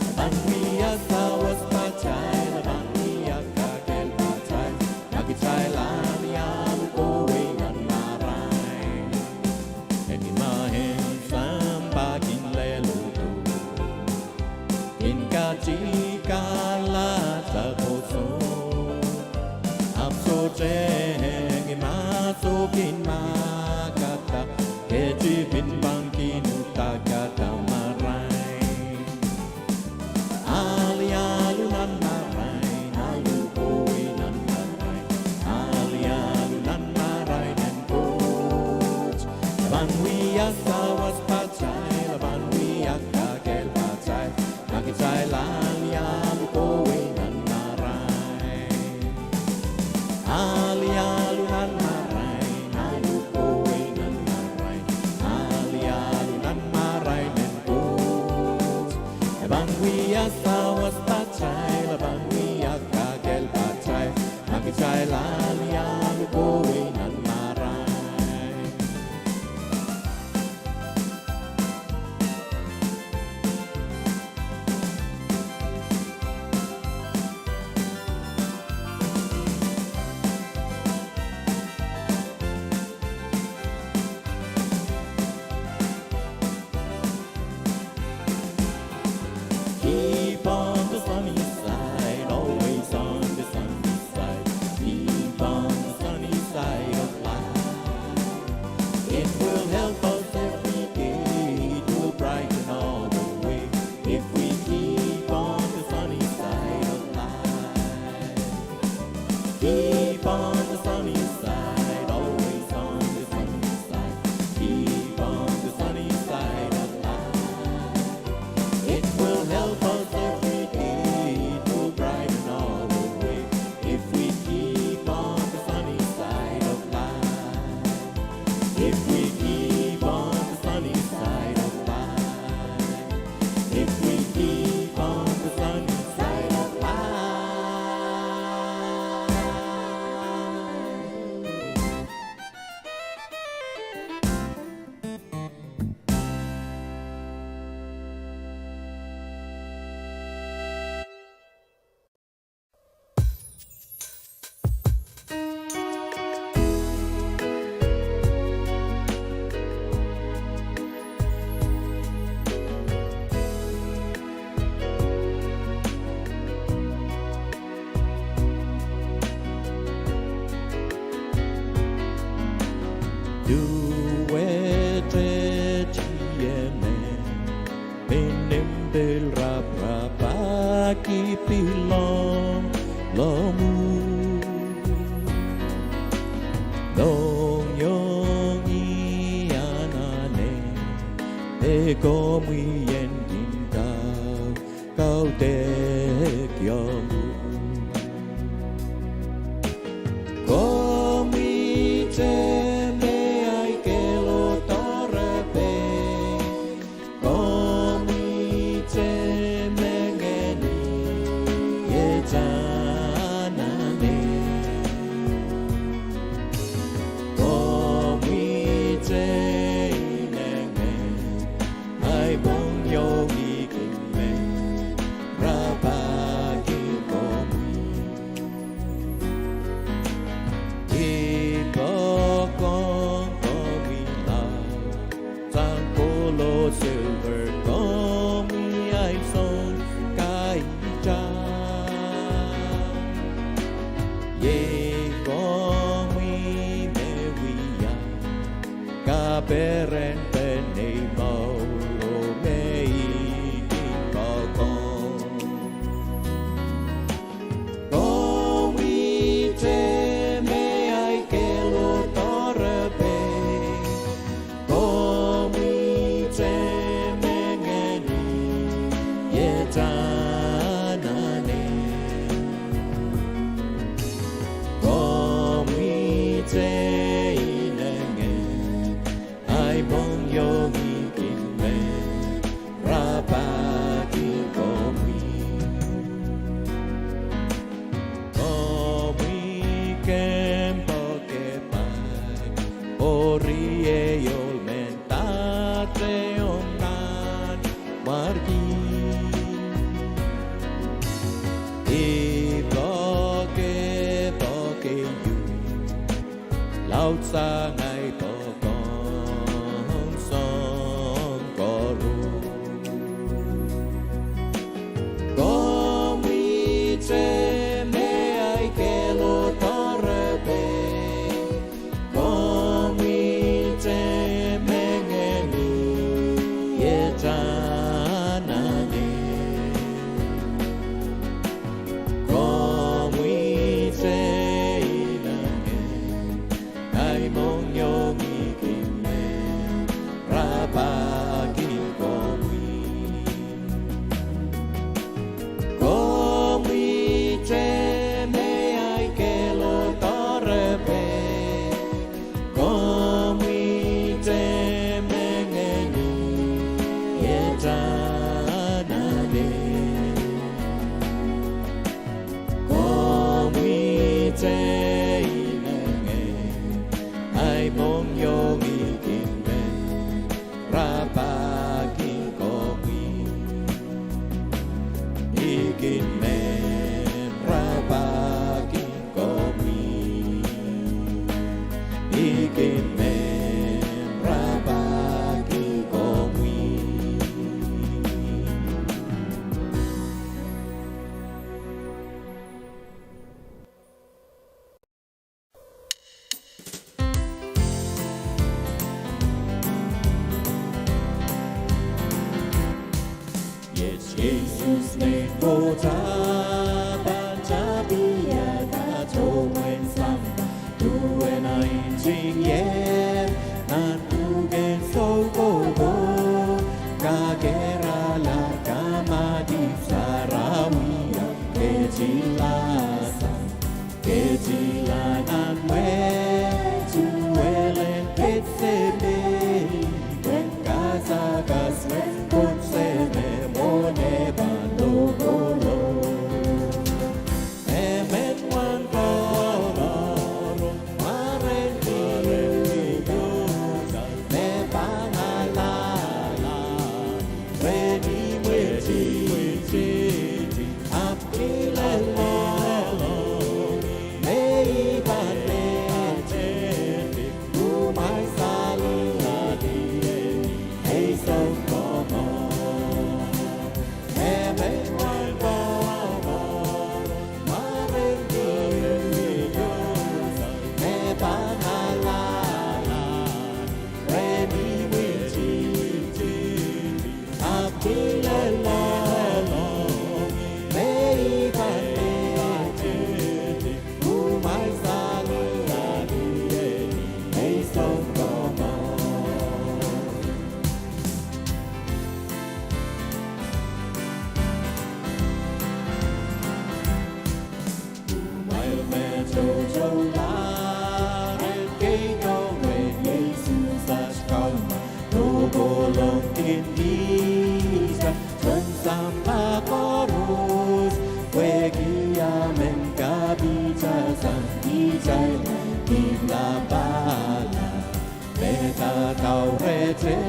E pahn wia sawas patail, e pahn wia kakehlpatail ma kitail alialu kohwei nan marain. Eri ma en sampah kin lel utung, kin katikala atail pwoson, ahpw sohte ih me sohte kin makada, ketipin pahn kin udahkada marain. Alialu nan marain, alu kohwei nan marain, alialu nan marain en Koht. E pahn wia sawas patail, e pahn wia kakehlpatail ma kitail alialu kohwei nan marain. Alialu nan marain, alu kohwei nan marain, alialu nan marain en Koht. E pahn wia sawas patail, e pahn wia kakehlpatail ma kitail alialu kohwei nan marain. Keep on the sunny side, always on the sunny side. Keep on the sunny side of life. It will help us every day, it will brighten all the way if we keep on the sunny side of life. Keep on the sunny side, always on the sunny side. Keep on the sunny side of life. It will help us every day, it will brighten all the way if we keep on the sunny side of life. If we keep on the sunny side of life. If we keep on the sunny side of life. Duwehte tieme me nim pil raprapahki pilong lomu. Mohngiong I anahne pwe komwi en kin kau, kaudek iong uhk. Komwi te me ahi kehl oh doarepe. Komwi te me ngehni iet anahne. Komwi te inengen ahi mohngiong I kin men rapahki komwi. I poakohng komwi laud sang kohl oh silver, komwi ahi sounkaita. Iei komwi me wia kaperen penei mour oh me I kin poakohng. Komwi te me ahi Audsang ahi poakong soang koaros. Komwihte me ahi kehl oh doarepe. Komwihte me ngehni iet anahne. Komwihte inengen ahi mohngiong, I kin men rapahki komwi. Komwihte me ahi kehl oh doarepe. Komwihte me ngehni iet anahne. Komwihte inengen ahi mohngiong, I kin men rapahki komwi. I kin men rapahki komwi. I kin men rapahki komwi. Iet Sises Nein Koht ah pahn tapihada tohn sampah duwen ahnting ie nan pwuken soukohpo. Kakehlahr kamadipw sarawi, ketilahr sang, ketilahr nan mwehtuwel en Ketsemeni, pwehn kasakas rehn Koht Seme mwohn eh pahn lohkohlo. Emen wan komour, mwaren dihpw, me pahn alala rehn imwintihti, ahpw kilelo me I pahn mehte, kumwail saledihte ei sounkomour. Emen wan komour, mwaren dihpw, me pahn alala rehn imwintihti, ahpw kilelo me I pahn mehte, kumwail saledihte ei sounkomour. Kumwail me toutoula en keido rehn Sises, aht Kaun, lohkohlong kin kihda tohn sampah koaros, pwehki I men kapihda sang kitail pilapala. Me kakaurehte,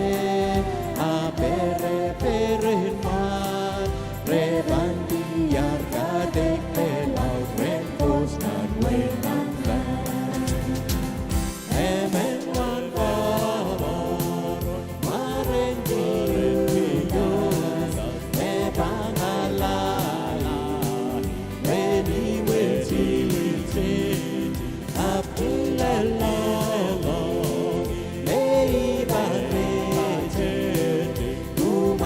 ah pereperen mwahl, re pahn diar kadeik pehlau rehn Koht nan wehi nanleng. Emen wan komour, mwaren dihpw, me pahn alala rehn imwintihti, ahpw kilelo me I pahn mehte, kumwail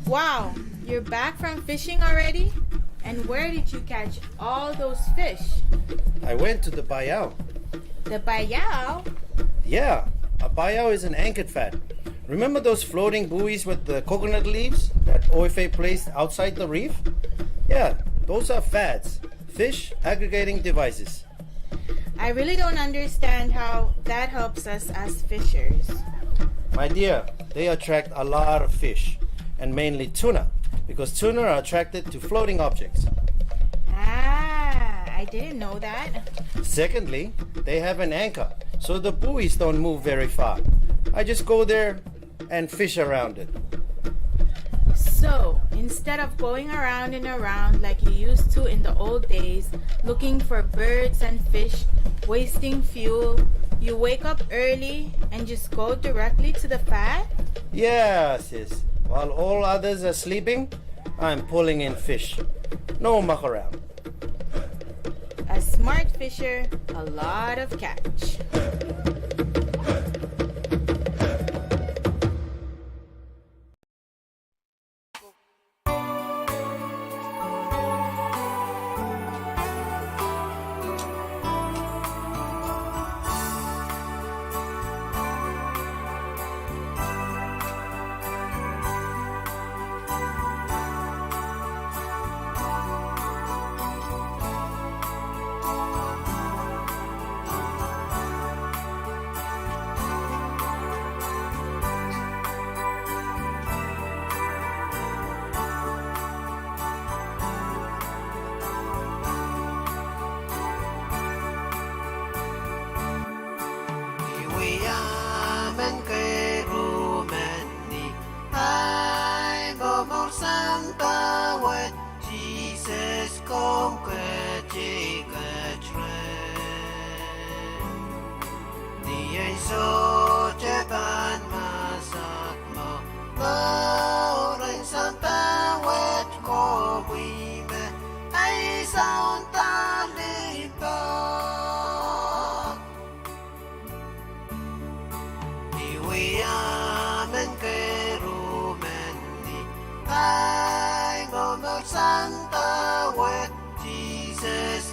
Wow, you're back from fishing already? And where did you catch all those fish? I went to the payao. The payao? Yeah, a payao is an anchored fad. Remember those floating buoys with the coconut leaves that O F A placed outside the reef? Yeah, those are fads, fish aggregating devices. I really don't understand how that helps us as fishers. My dear, they attract a lot of fish, and mainly tuna, because tuna are attracted to floating objects. Ah, I didn't know that. Secondly, they have an anchor, so the buoys don't move very far. I just go there and fish around it. So, instead of going around and around like you used to in the old days, looking for birds and fish, wasting fuel, you wake up early and just go directly to the fad? Yes, yes. While all others are sleeping, I'm pulling in fish. No muck around. A smart fisher, a lot of catch.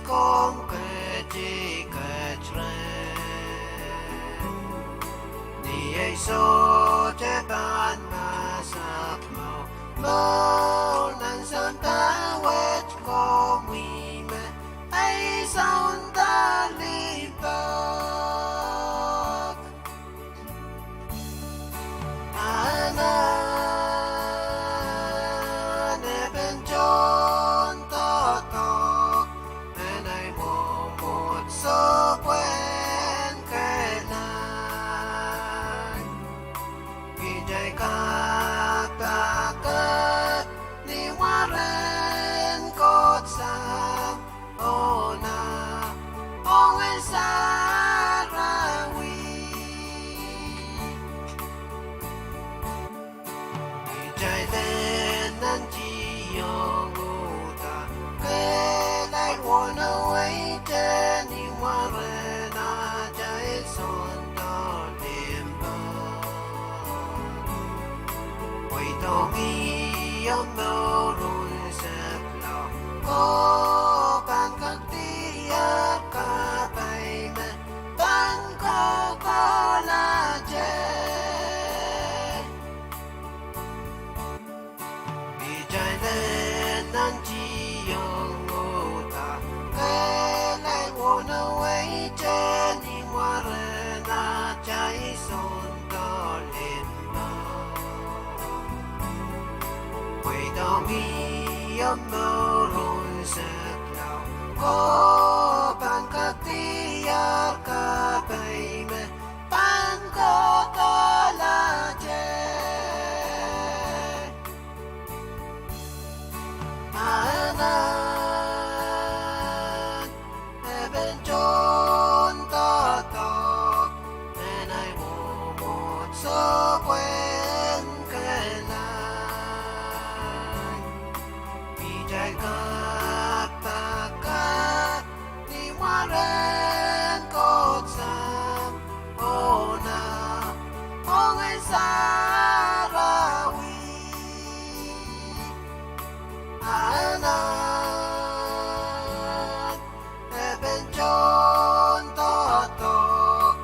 komw ketikihong reh. Ni ei sohte pahn masak mwo, mwohn nan sounpar wet komwi me ei sounpar limpoak. Anahn, e pahn tohndoadoahk nan ei mwomwohdiso pwehn kehlail. Kitail kapakap ni mwaren Koht Sahm, oh nah, ong Ngehn Sarawi. Kitail en nantihong uhdahn kehlail wohn ehu weite ni mwaren atail sounpar limpoak. Pwe I dohngih omw mour unsek loak, oh pahn kak diar kapai me pahn kohkohlahte. Kitail en nantihong uhdahn kehlail wohn ehu weite ni mwaren atail sounpar limpoak. Pwe I dohngih omw mour unsek loak, oh pahn kak diar kapai me pahn kohkohlahte. Anahn, e pahn tohndoadoahk nan ei mwomwohdiso pwehn kehlail. Kitail kapakap ni mwaren Koht Sahm, oh nah, ong Ngehn Sarawi. Anahn, e pahn tohndoadoahk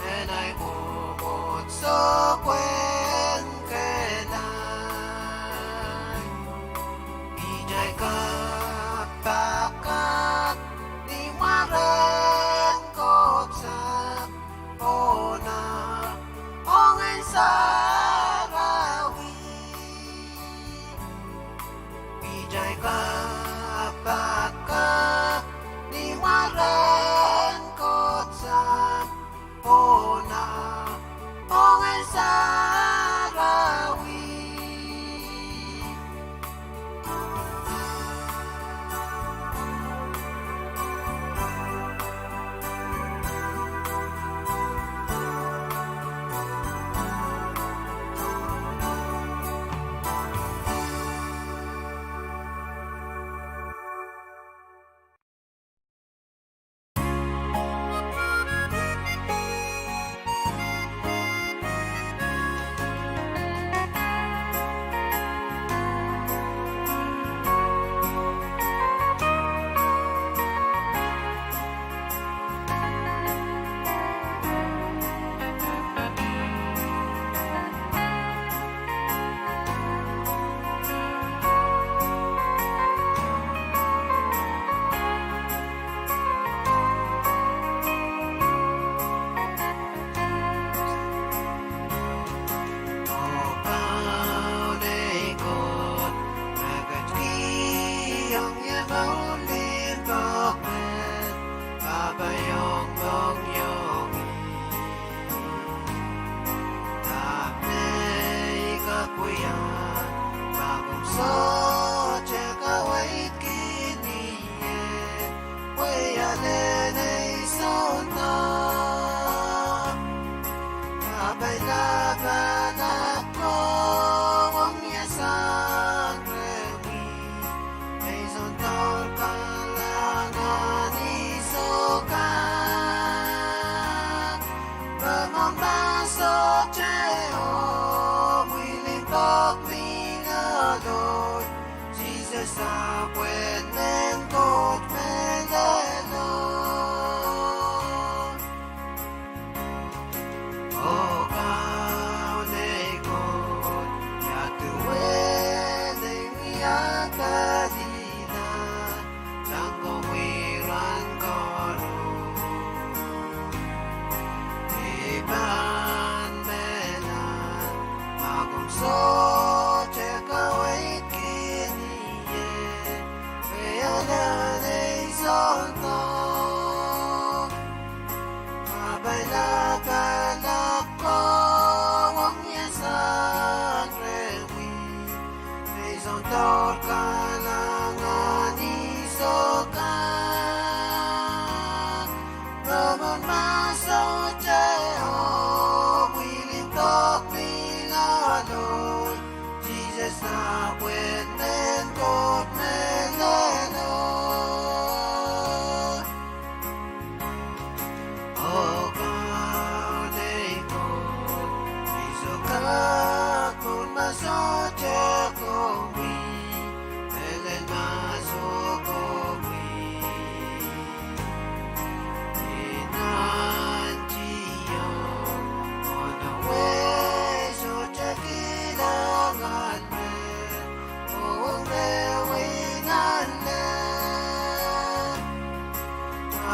nan ei mwomwohdiso pwehn kehlail. Kitail kapakap ni mwaren Koht Sahm, oh nah, ong Ngehn Sarawi. Kitail kapakap ni mwaren Koht Sahm, oh nah, ong Ngehn Sarawi. Oh Kaun ei Koht, me ketikihong ie mour limpoak me kapaiong mohngiong. Dahme I kak wia, ma komw sohte kaweidki ie, pwe I ale nei sounpar. Kapai lapalap ko ong ie sang rehmwi, ei sounpar kalahngan I sohte kak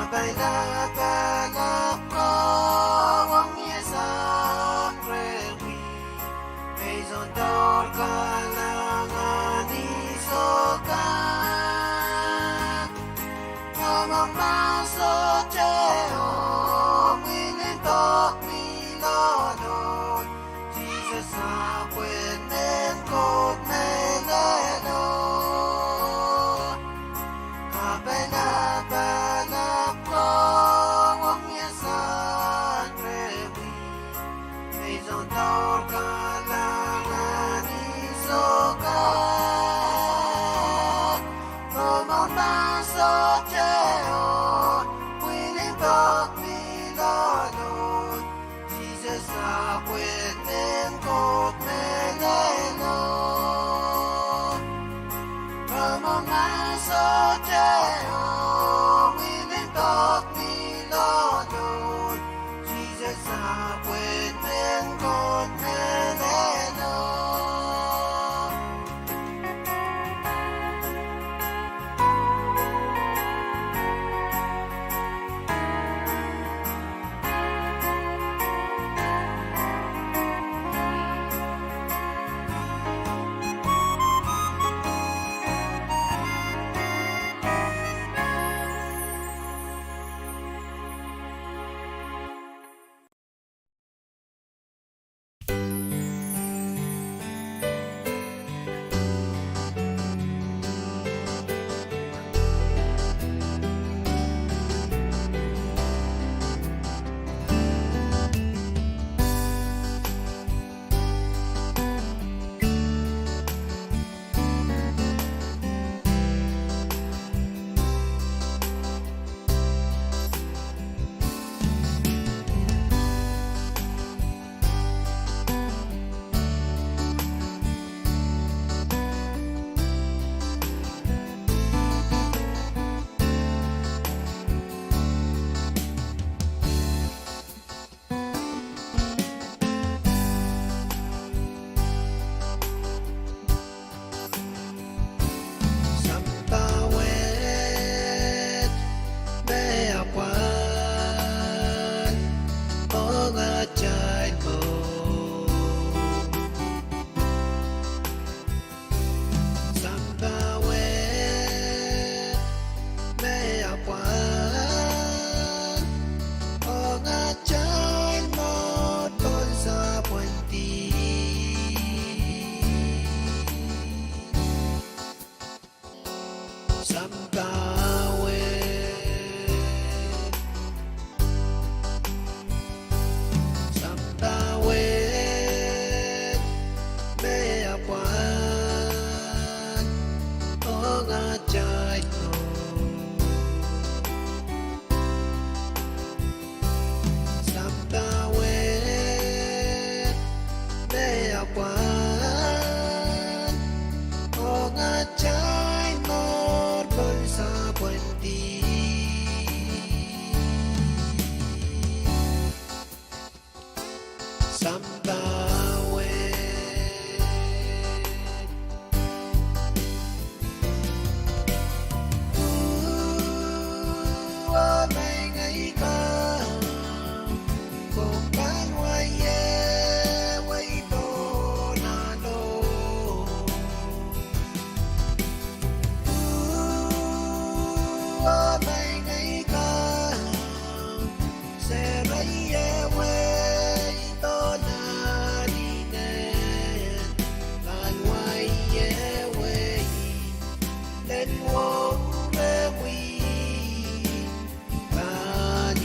Lapalap, lapalap, kowe ong ie sang rehmwi. Peisoun doar kalahngan ni sohte kan. Komw ong mahs oh teh, oh mwilin pok mi loaloal. Sises, sapwellimen Koht mehlelo. Kapai lapalap, kowe ong ie sang rehmwi. Peisoun doar kalahngan ni sohte kan. Komw ong mahs oh teh, oh mwilin pok mi loaloal. Sises, sapwellimen Koht mehlelo. Komw ong mahs oh teh, oh mwilin pok mi loaloal. Sises, sapwellimen Koht mehlelo. Sampah wet me apwal ong atail mour. Sampah wet me apwal ong atail mour pohn sapwellimomwi. Sampah wet, sampah wet me apwal ong atail mour. Sampah wet me apwal ong atail mour pohn sapwellimomwi. Sampah wet. Oh, oh, meingeika, komw pahn wai ie wei pohn ahlo. Oh, oh, meingeika, sehse ie wei pohn ahninen, pahn wai ie wei, len wong rehmwi, pahn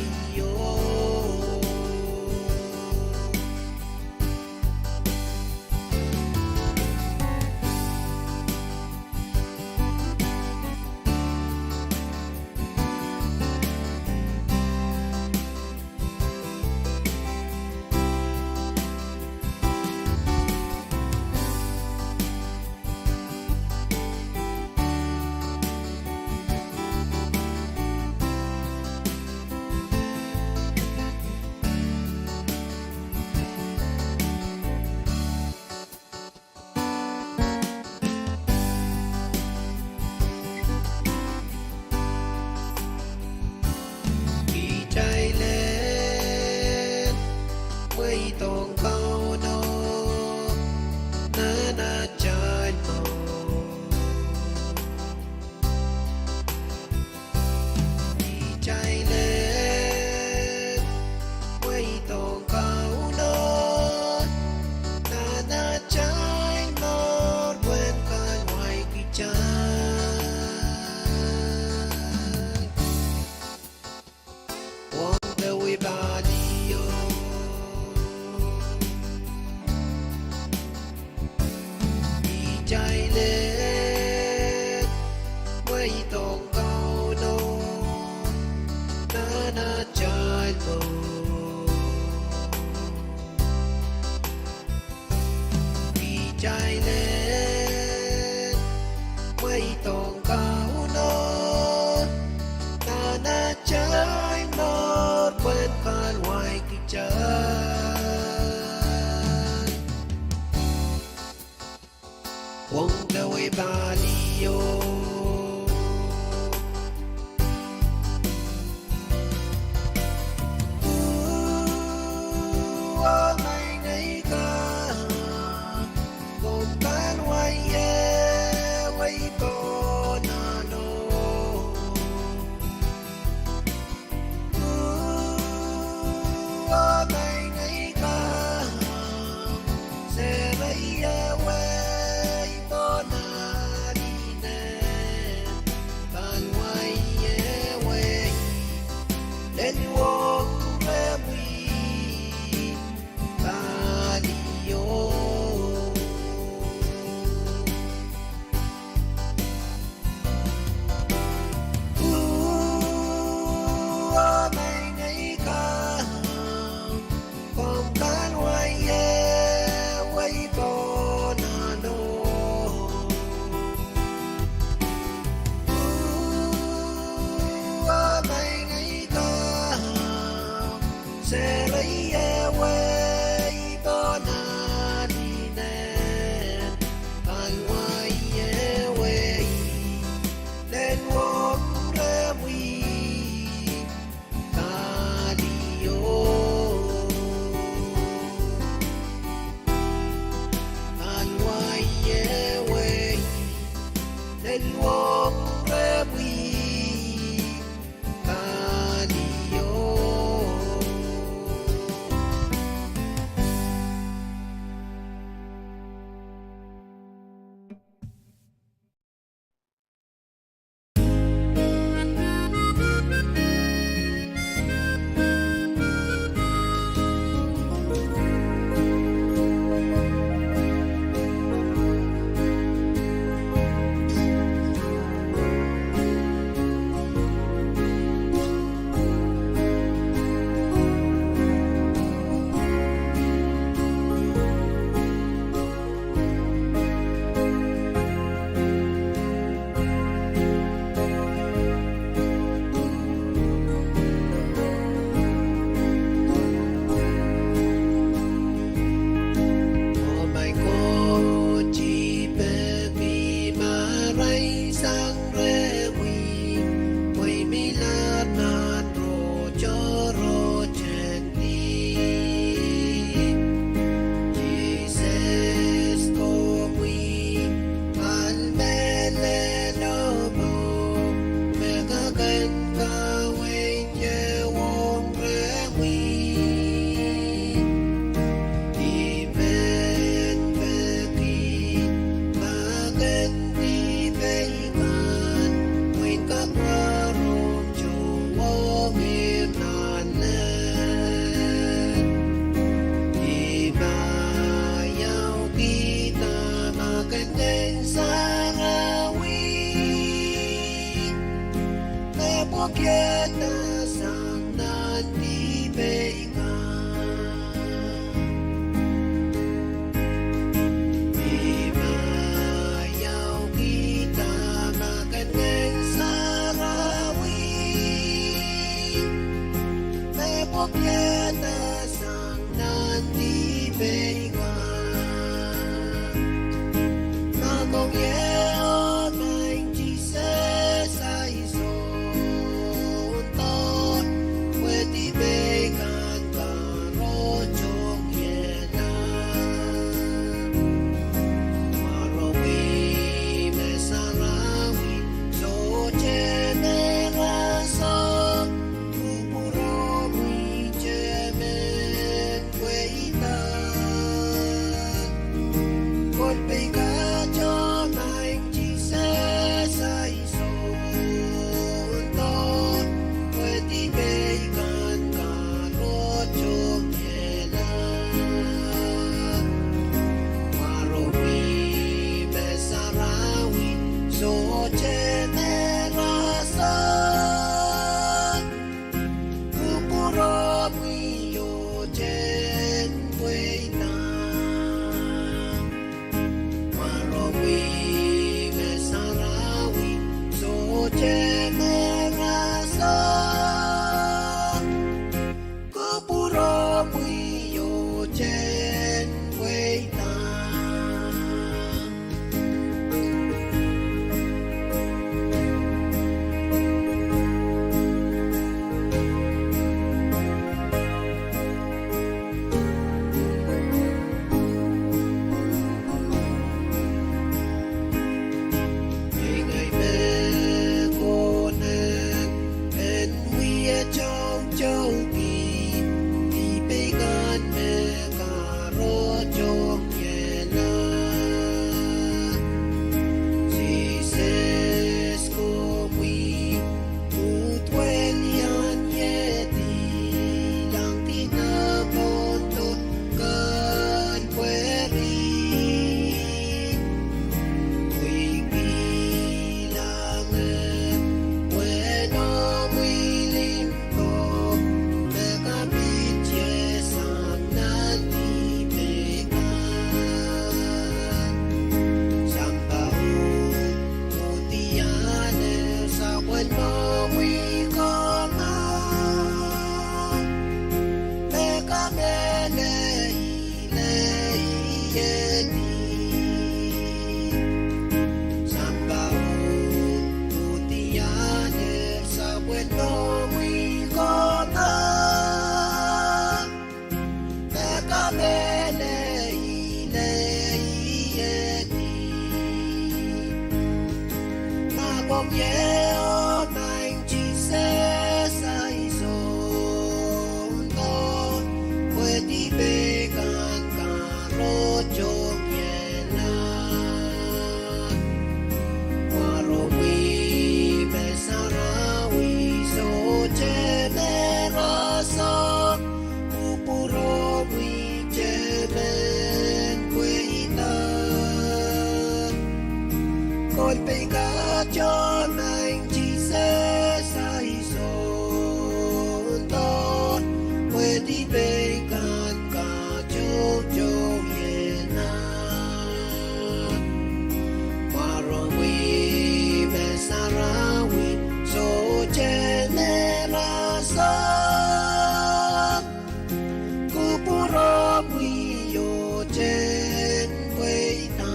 Mweidohng Kauno nan atail mour. Kitail en mweidohng Kauno nan atail mour pwehn kahluwa kitail. Ong dewe palio. Kitail en mweidohng Kauno nan atail mour. Kitail en mweidohng Kauno nan atail mour pwehn kahluwa kitail. Ong dewe palio. Oh, maing ei Kaun, komw kahluwa ie wehi pohn ahlo. Oh, maing ei Kaun, sere ie wehi pohn ahl inen, kahluwa ie wehi, lel wong rehmwi palio. Oh, maing ei Kaun, komw kahluwa ie wehi pohn ahlo. Oh, maing ei Kaun, sere ie wehi pohn ahl inen, kahluwa ie wehi, lel wong rehmwi palio. Kahluwa ie wehi, lel wong rehmwi palio. Oh maing Koht, I peki ma irail sang rehmwi, pwe I milahr nan rotorot en dihp. Sises, komwi ahl mehlel oh mour, me ke kin kaweid ie wong rehmwi. I men peki ma kin dihpei kan, mwein kak warohng tohn wong nan lel. I pahn iang kihda ma kin Ngehn Sarawi me pwukieda sang nan dihpei kan. I pahn iang kihda ma kin Ngehn Sarawi me pwukieda sang nan dihpei kan. Ma komw ie, oh maing Sises, ahi soundoar, pwe dihpei kan kahrehda tong ie. Toutou ki, dihpei kan me kahrehda tohng iehla. Sises, komwi uhdwel iang iehdi, langdi nan pwondo kan pwehri. Pwe I kilang pwe noumw mwilin ko me kapit ie sang nan dihpei kan. Sampah uhd udiahn sapwellimomwi ko ma me kamehlele iehdi. Sampah uhd udiahn sapwellimomwi ko ma me kamehlele iehdi. Ma komw ie, oh Maing Sises, ahi Sounkomour, pwe dihpei kan kahrehda tohng iehla. Waromwi me sarawi sohte me rasehng, kupwuromwi te men pweida. Kolpei kat, oh Maing Sises, ahi Sounkomour, pwe dihpei kan katoutou iehla. Waromwi me sarawi sohte me rasehng, kupwuromwi te men pweida.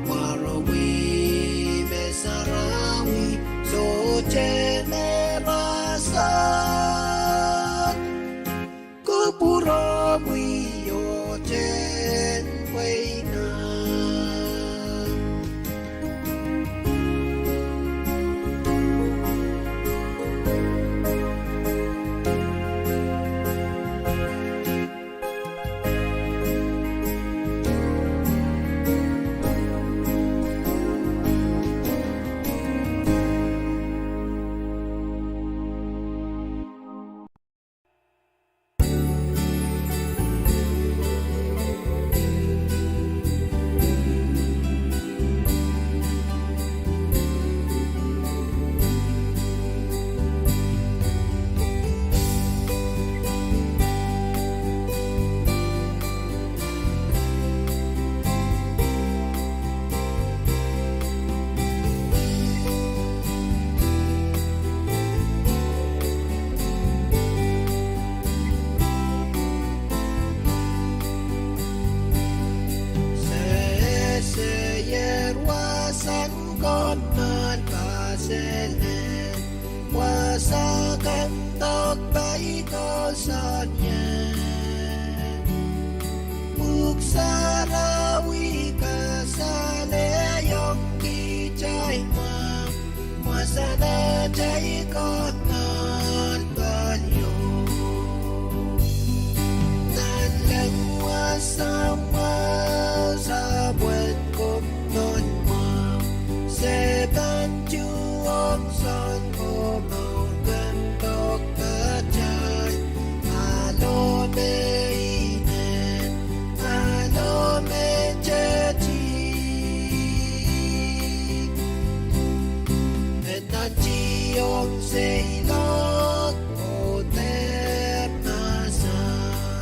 Waromwi me sarawi sohte me rasehng, kupwuromwi te men pweida. Sehse ier wasa kan komw men kasalehr, wasa kan dok pai kousoan ie. Pwuhk Sarawi kasalehiong kitail mwahu, wasahn atail Koht nan palio. Nanleng wasa mwahu, sapwellimomwi mwahu, se pahn tuhwong Sounkomour kan dok pahtail. Ahlo me ineng, ahlo me tetik, e nantihong seiloak oh dehr mahsanih: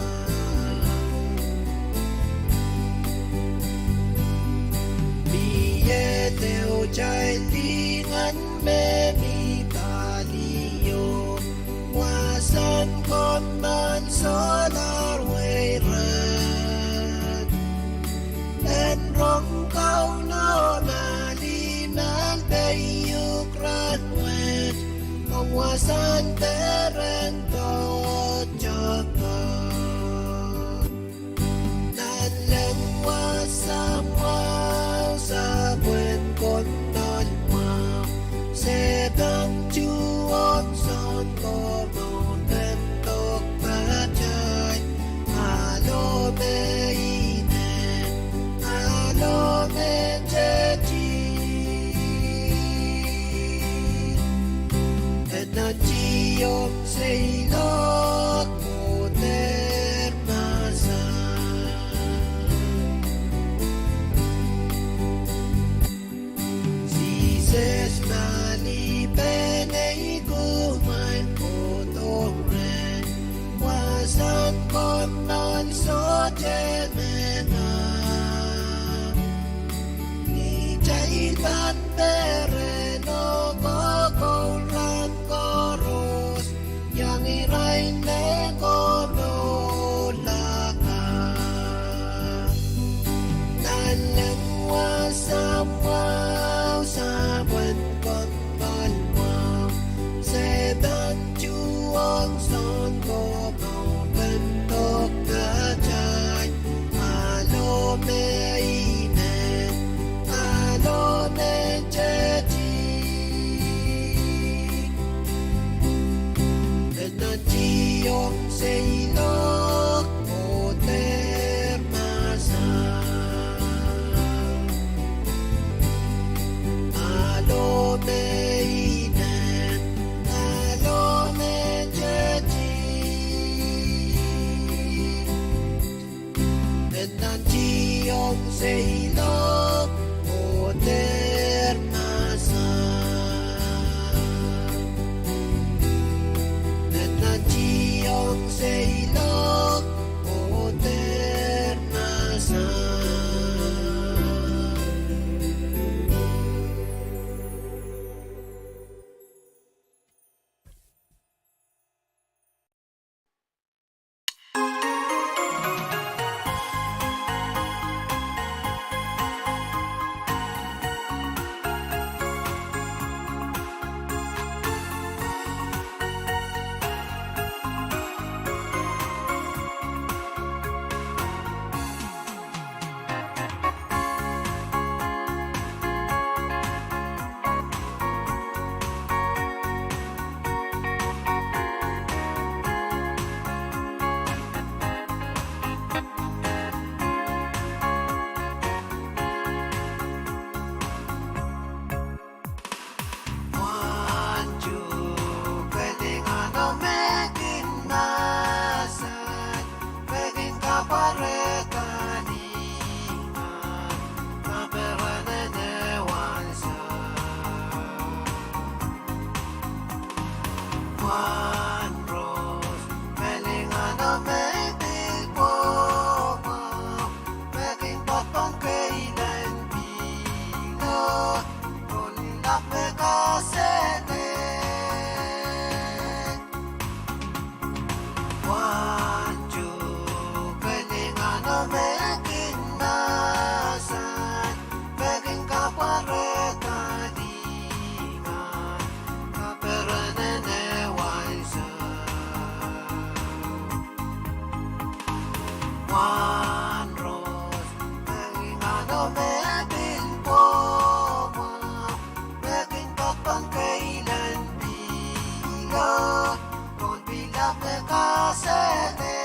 Mie ehu atail lingan me mi palio, wasahn komw men solahr weirek. En rong Kauno ma limahl peiuk rahnwet, ong wasahn peren tohto kan. Nanleng wasa mwahu, sapwellimomwi mwahu, se pahn tu Nantihong seiloak oh dehr mahsanih. Sises, malipe nei kumwail kohdohng rehn wasahn kommoal sohte mengei. Ni kitail pahn perehn oh kokoul rahn koaros, iang irail me komourla kan. Nanleng wasa mwahu, sapwen kommoal mwahu, se pahn tuhwong Sounkomour pen dohkatail. Ahlo me ineng, ahlo me teti. E nantihong seiloak oh dehr mahsanih. Ahlo me ineng, ahlo me teti. E nantihong seiloak oh dehr mahsanih. E nantihong seiloak oh dehr mahsanih. Mwahntu, ke lingan oh me kin mahsanih, me kin kapwarehda lingan, kaperenen ehu ansou. Mwahnrose, me lingan oh me pil pwomwahu, me kin poadpoad keilahn pihlo, oh lap me kaselel. Mwahntu, ke lingan oh me kin mahsanih, me kin kapwarehda lingan, kaperenen ehu ansou. Mwahnrose, me lingan oh me pil pwomwahu, me kin poadpoad keilahn pihlo, oh pil lap me kaselel.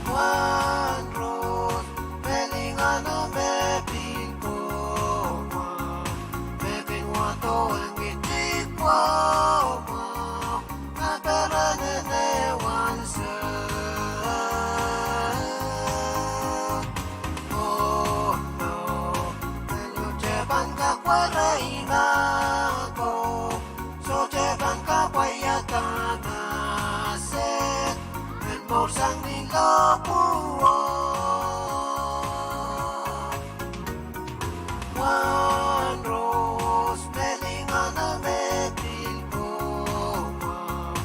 Mwahnrose, me lingan oh me pil pwomwahu, me kin wahdo ong itik pwomwahu, kaperenen ehu ansou. Oh no, me sohte pahn kak werei mahkohng, sohte pahn kapwaiada mahsen en mour sang ni lohpwuo. Mwahnrose, me lingan oh me pil pwomwahu,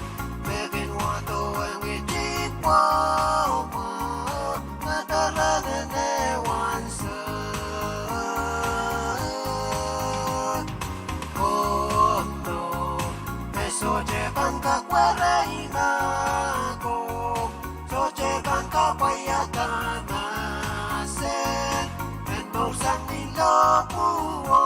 me kin wahdo ong itik pwomwahu, kaperenen ehu ansou. Oh no, me sohte pahn kak werei mahkohng, sohte pahn kapwaiada mahsen en mour sang ni lohpwuo.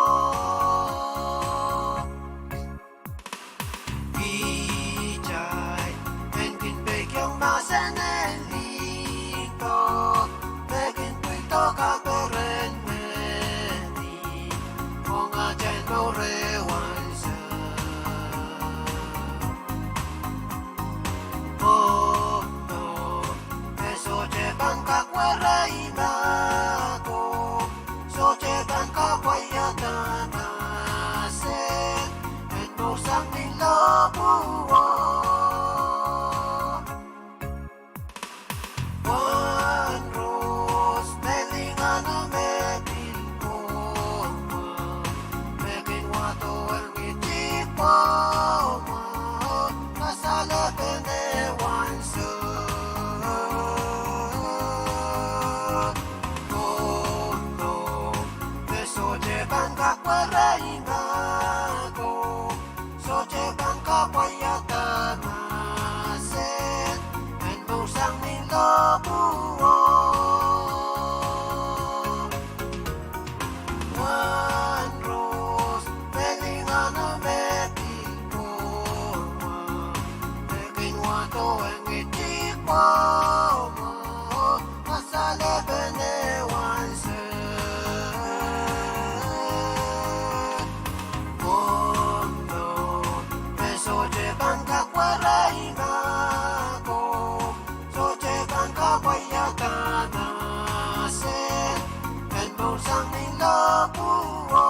Kitail en kin peikiong mahsen en lihdo, me kin pwildo kaperen ngehni ong atail mour. lohpwuo. Wahnrohs, me lingan oh me pil kohmwahu, me kin wahdo en ngidih kohmwahu, kasalepen ehu ansou. Komw nohn, me sohte pahn kak werei mahkohng, sohte pahn kapwaiada mahsen, en mwohnsang ni lohpwuo. Wahnrohs, me lingan oh me pil kohmwahu, me kin wahdo en ngidih kohmwahu, kasalepen ehu ansou. Komw nohn, me sohte pahn kak werei mahkohng, sohte pahn kapwaiada mahsen, en mwohnsang ni lohpwuo.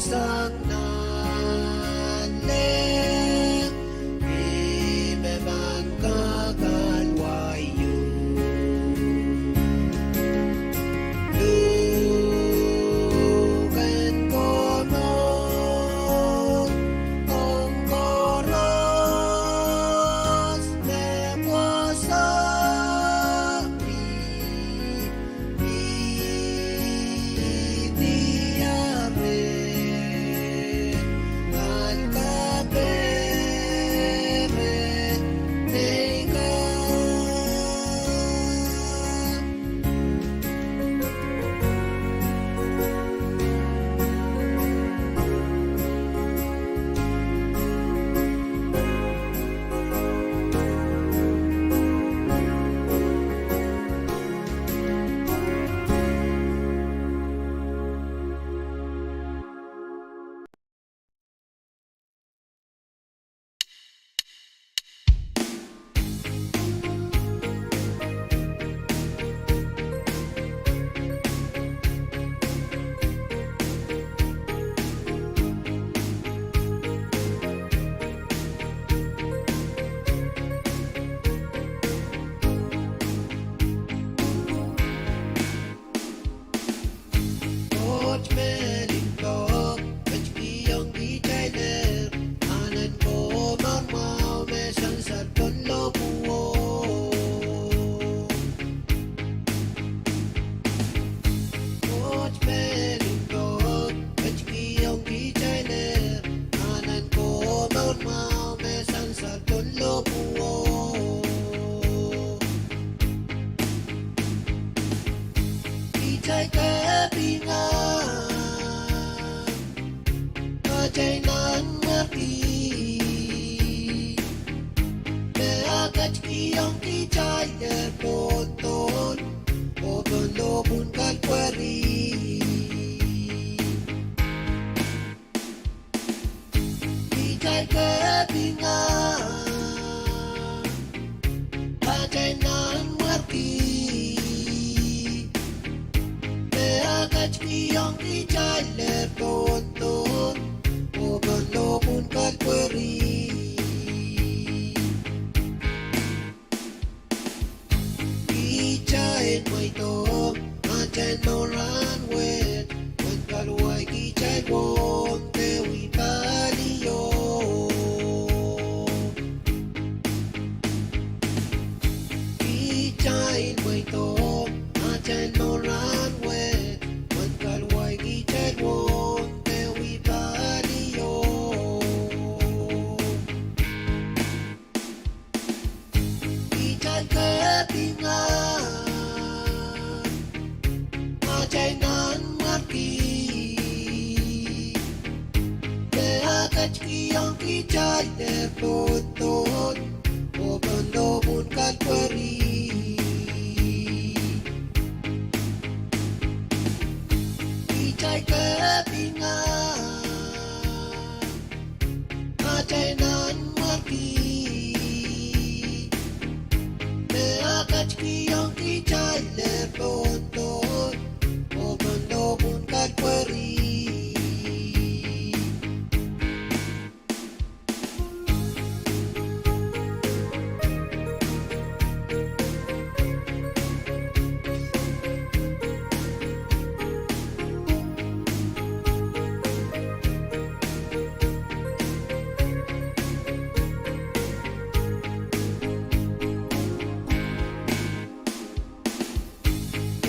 sang nan leng, ih me pahn kak ahn wai ieu. Luhken Komour ong koaros me pwoson, ih Koht me limpoak ketikihong kitailehr anahn komour mwahu me sansal pohn lohpwuo. Koht me limpoak ketikihong kitailehr anahn komour mwahu me sansal pohn lohpwuo. Kitail kapinga atail nanmwarki, me e ketikihong kitailehr pohn dohn oh pohn lohpwuhn Kalpweri. Kitail kapinga atail nanmwarki, me e ketikihong kitailehr pohn dohn oh pohn lohpwuhn Kalpweri. Kitail mweidohng atail mour rahnwet, Ngehn Kaloai kitail wohng dewi palio. Kitail mweidohng atail mour rahnwet, Ngehn Kaloai kitail wohng dewi palio. Kitail kapinga atail nanmwarki, me e ketikihong kitailehr pohn dohn oh pohn lohpwuhn Kalpweri. Kitail kapinga atail nanmwarki, me e ketikihong kitailehr pohn dohn oh pohn lohpwuhn Kalpweri.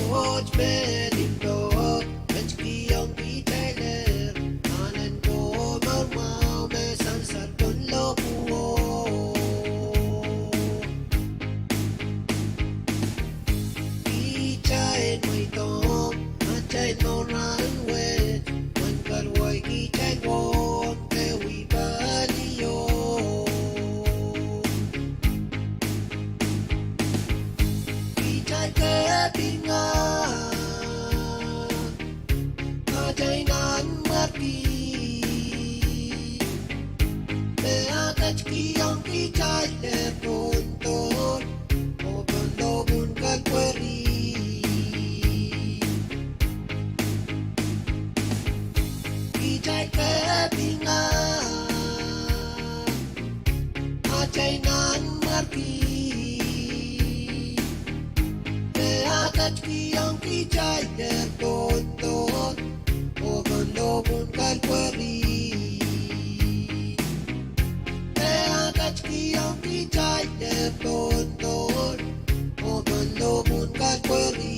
Koht me limpoak ketikihong kitailehr anahn komour mwahu me sansal pohn lohpwuo. Kitail mweidohng atail mour rahnwet, Ngehn Kaloai kitail wohng dewi palio. Kitail kapinga atail nanmwarki, me e ketikihong kitailehr pohn dohn oh pohn lohpwuhn Kalpweri. Atail kepinga, atail nanmwarki, me ah ketikihong kitail dehr pohn dohn, oh pohn lohpwuhn Kalpweri. Me ah ketikihong kitail dehr pohn dohn, oh pohn lohpwuhn Kalpweri.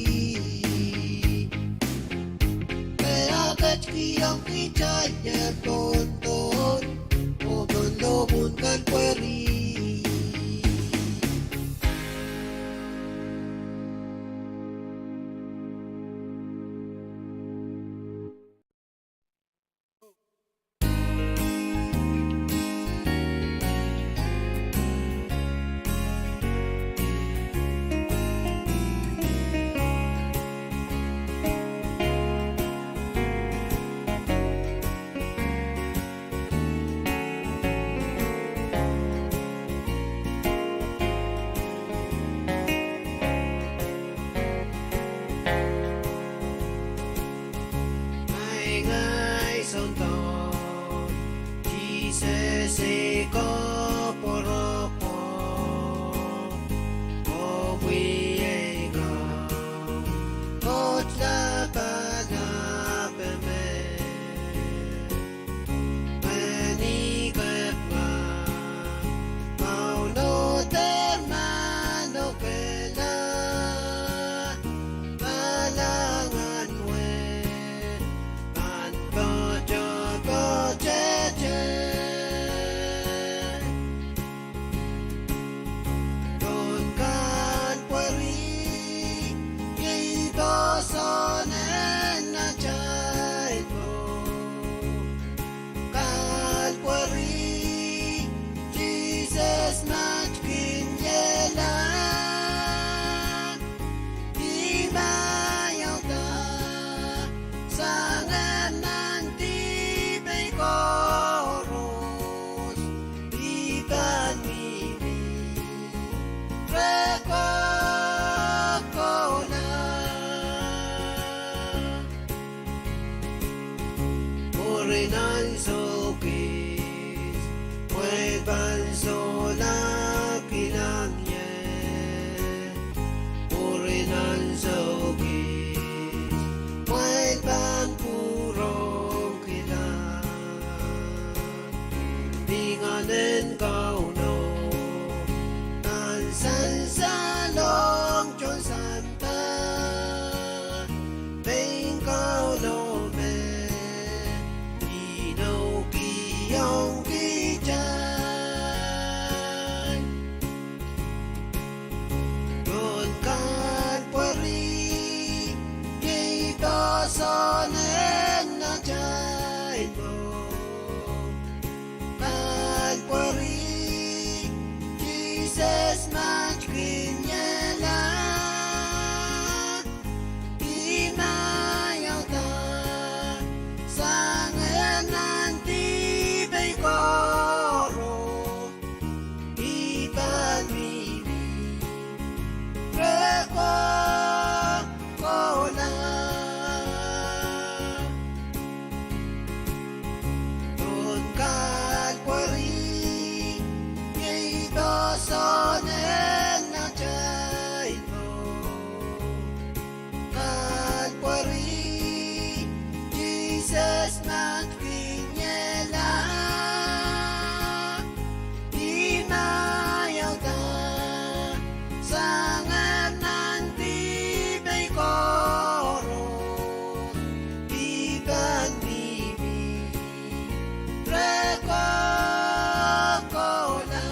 Me ah ketikihong kitail dehr pohn dohn, oh pohn lohpwuhn Kalpweri. Maing ei Soundoar, Sises ei koapworopwor, oh mie ei Kaun, Koht Lapalap me. Mwein I kepina, Kauno dehr manokehla, palahngan wet pahn poatopoatete. Pohn Kalpweri, iei poahsoan en atail mour. Kalpweri, Sises me kin iehla, I maiauda sang nan dihpei koaros, I pahn mihmi reh kohkohla. Mwurin ansou kis, pwehl pahn sohla kilang ie. Mwurin ansou kis, pwehl pahn pwurehng kilang. Lingan en Kauno pahn sansalohng tohn sampah. Pein Kauno me inoukihong kitail. Pohn Kalpweri, iei poahsoan en atail mour. Kalpweri, Sises me kin iehla, I maiauda sang nan dihpei koaros, I pahn mihmi reh kohkohla. Pohn Kalpweri, iei poahsoan en atail mour. Kalpweri, Sises me kin iehla, I maiauda sang nan dihpei koaros, I pahn mihmi reh kohkohla.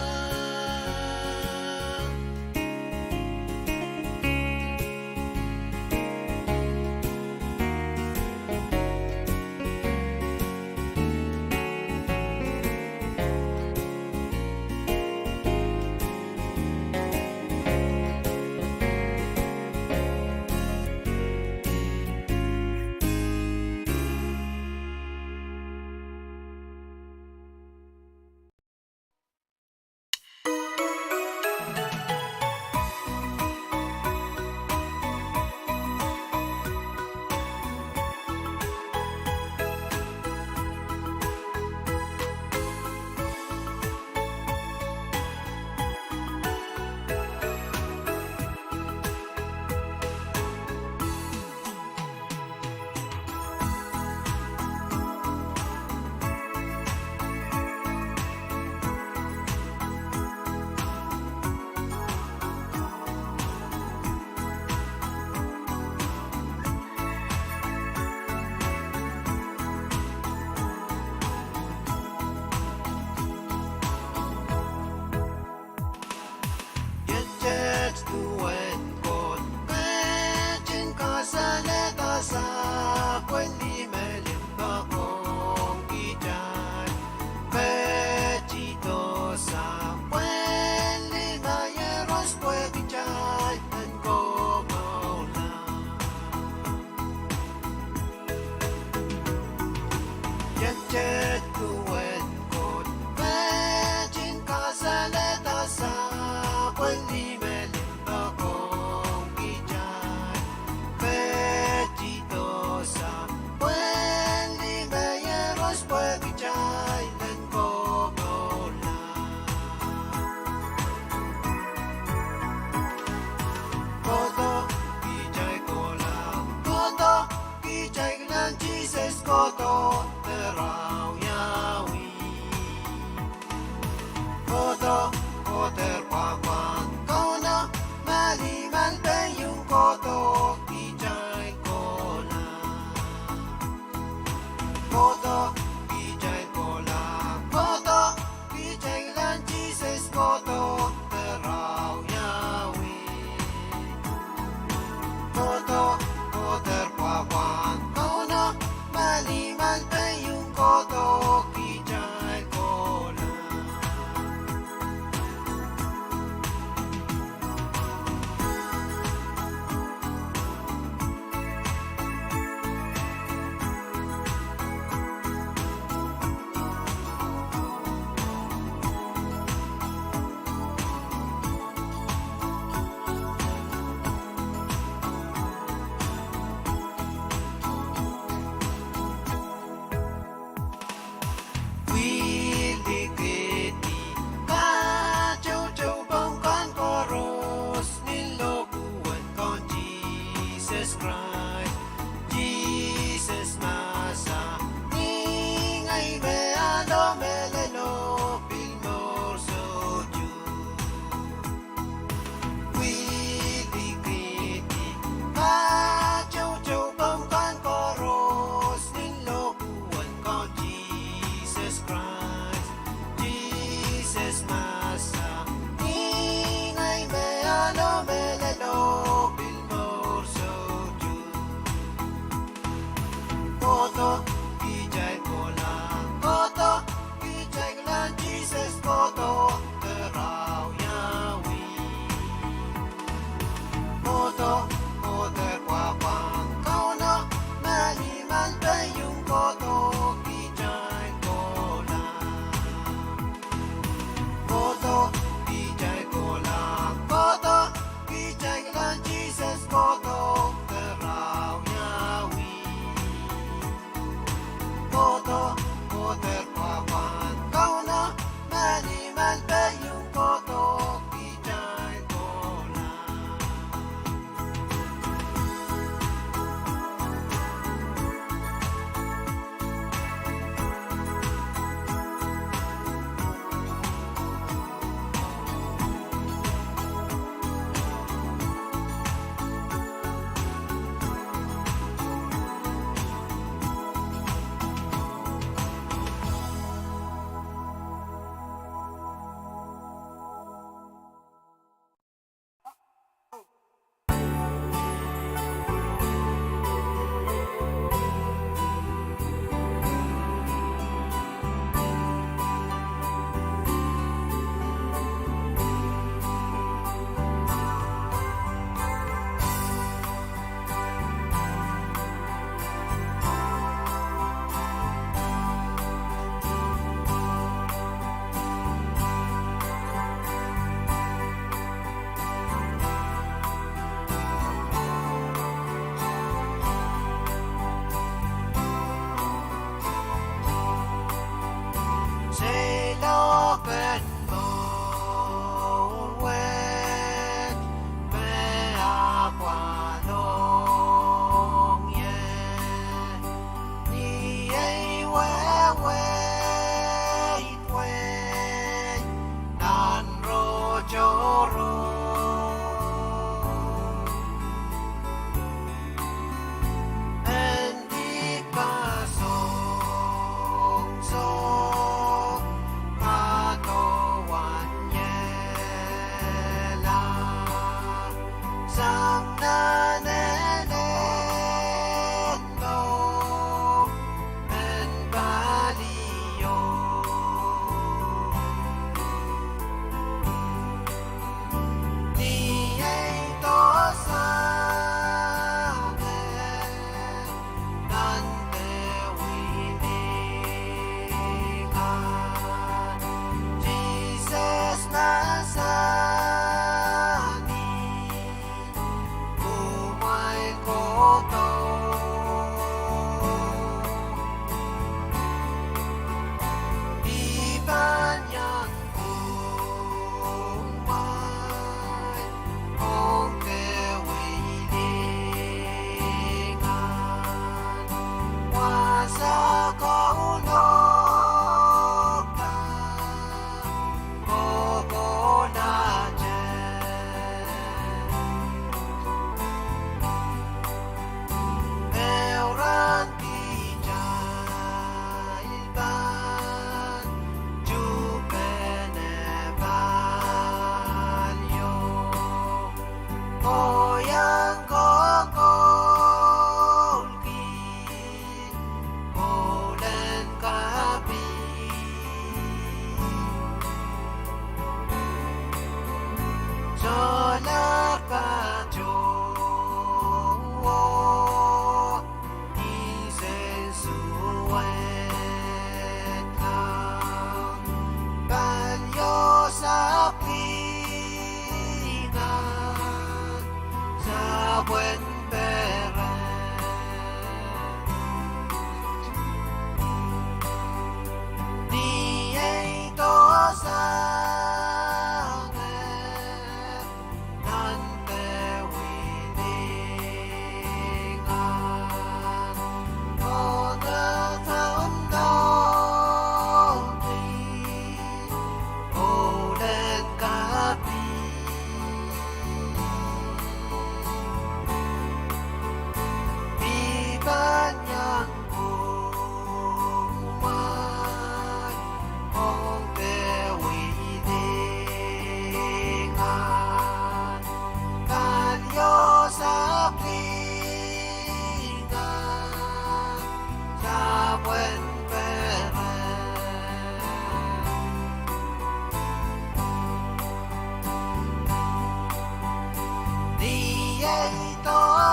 Tet duwen Koht, met in kasalehda sapwellime limpoak ong kitail. Met ido sapwellime iehros pwe kitail en kokohla. Kohdo kitail kohla, kohdo kitail kilang Sises, kohdo de rawiawi. Kohdo, kohdo pwapwand Kauno, malimal peiong kohdo kitail kohla. Kohdo kitail kohla, kohdo kitail kilang Sises, kohdo de rawiawi. Kohdo, kohdo pwapwand Kauno, malimal peiong kohdo kitail kohla.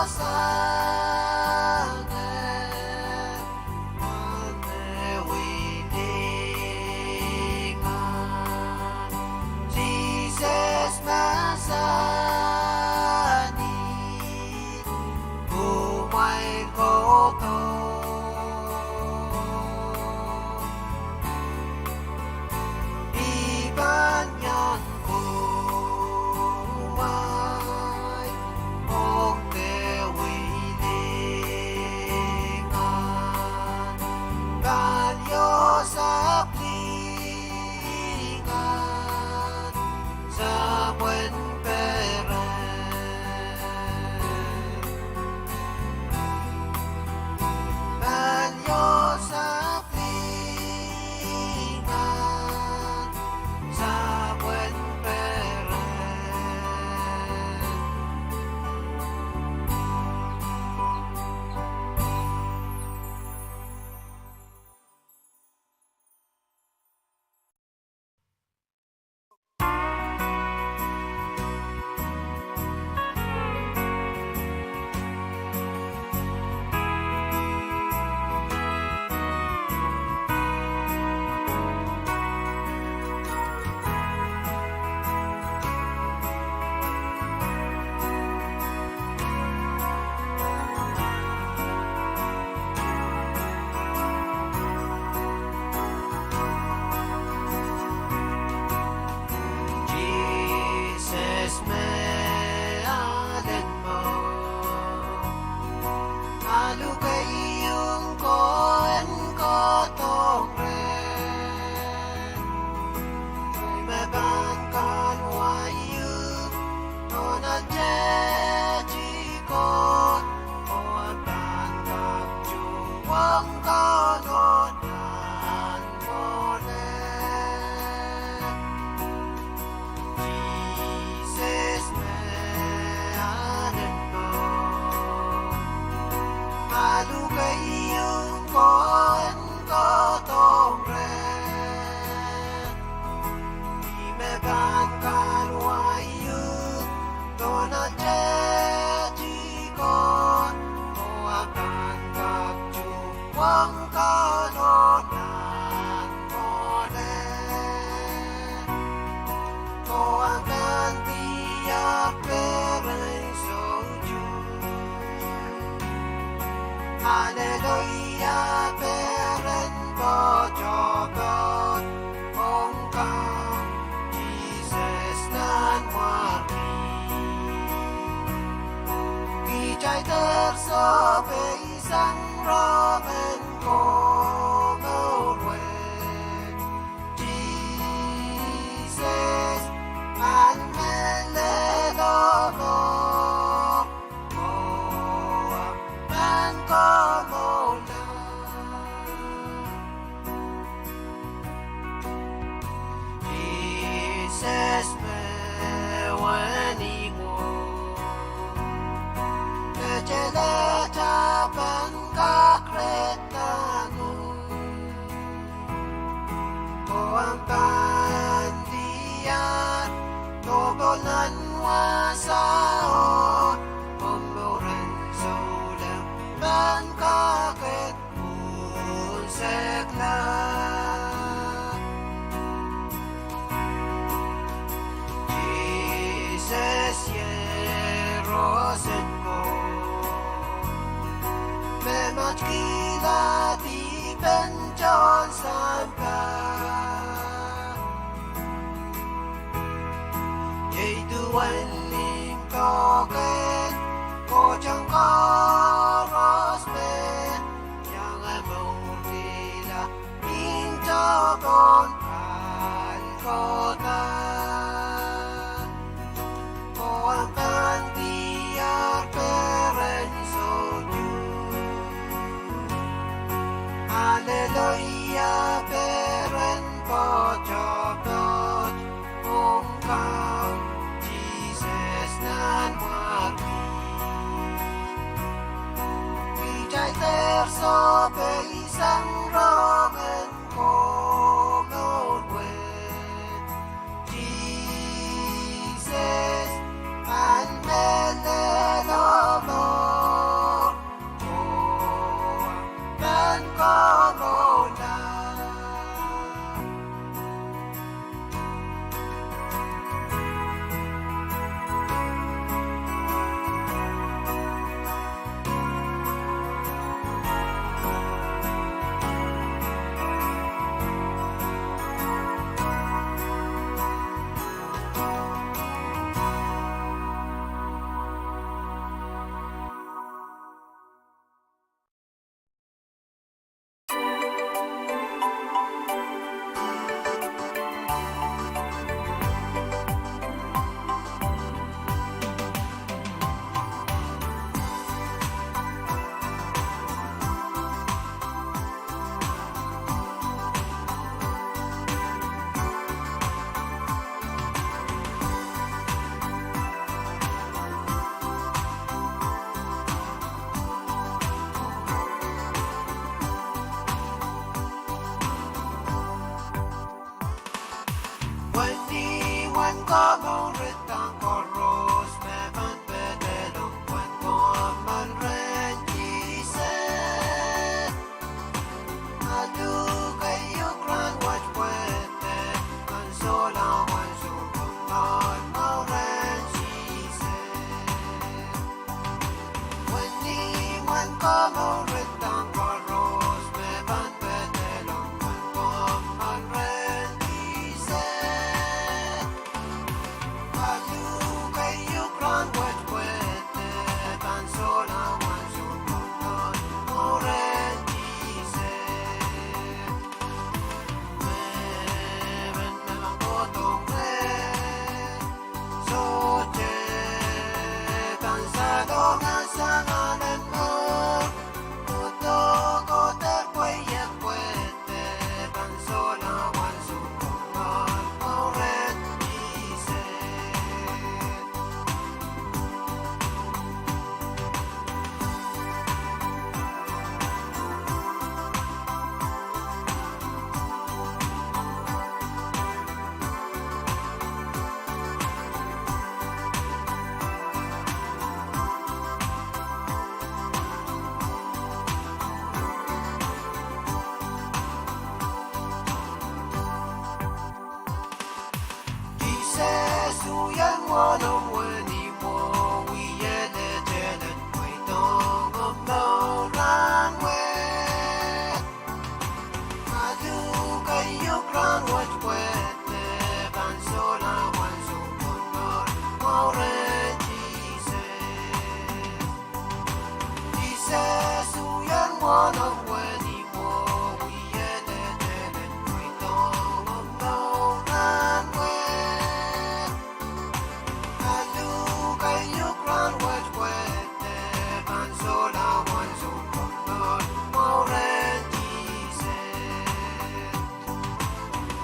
Sang en me wilingan, Sises mahsanih, kumwail kohdo. I pahn iang kumwail ong me wilingan, paliosapw lingan, sapwen peren. Paliosapw lingan, sapwen peren. Sises me alen mwo, a lukehiong ko en kohdohng reh. Ih me pahn kahluwa ieu, tohnlete tiko, oh pahn kak tuhwong Kauno nan mwohn reh. Sises me alen mwo, a lukehiong ko en kohdohng reh. Ih me pahn kahluwa ieu, tohnlete tiko, oh pahn kak tuhwong Kauno nan mwohn reh. Oh a pahn diar peren soutuk. Aleluia, peren poatopoat ong Kaun Sises Nanmwarki. Kitail dehr sohpeisang rong en komour wet. Sises pahn mehlelo mwo, oh a pahn komourla. Sises me wenihmwo, letehlete pahn kak rehtahngo. Oh a pahn diar, dohkohl nan wasa, oh mour en souleng pahn kak unsekla. Sises iei roson Koht, me matkihla dihpen tohn sampah. Iei duwen limpoak en Koht ong koaros me iang mourkihla nin tohn Kalkoda. Oh a pahn diar peren soutuk. Aleluia, peren poatopoat ong Kaun Sises Nanmwarki. Kitail dehr sohpeisang rong en komour wet. Sises pahn mehlelo mwo. Komourehng koaros me pahn pedolong pwehn kommoal rehn Sises. Aduhk keiuk rahnwet pwehn de pahn sohla wan sounpwong mwohn rehn Sises. Wenihmw en komourehng koaros me pahn pedolong pwehn kommoal rehn Sises. Aduhk keiuk rahnwet pwehn de pahn sohla wan sounpwong mwohn rehn Sises. Mehmen me pahn kohdohng reh, sohte pahn sadohng sang anahn mour. Kohdo kohdo pwe iei pwehn de pahn sohla wan sounpwong mwohn rehn Sises. Sises, uwen wonohng wenihmwo, wie letehlahng pweidong omw mour rahnwet. Aduhk keiuk rahnwet pwehn de pahn sohla wan sounpwong mwohn rehn Sises. Sises, uwen wonohng wenihmwo, wie letehlahng pweidong omw mour rahnwet. Aduhk keiuk rahnwet pwehn de pahn sohla wan sounpwong mwohn rehn Sises.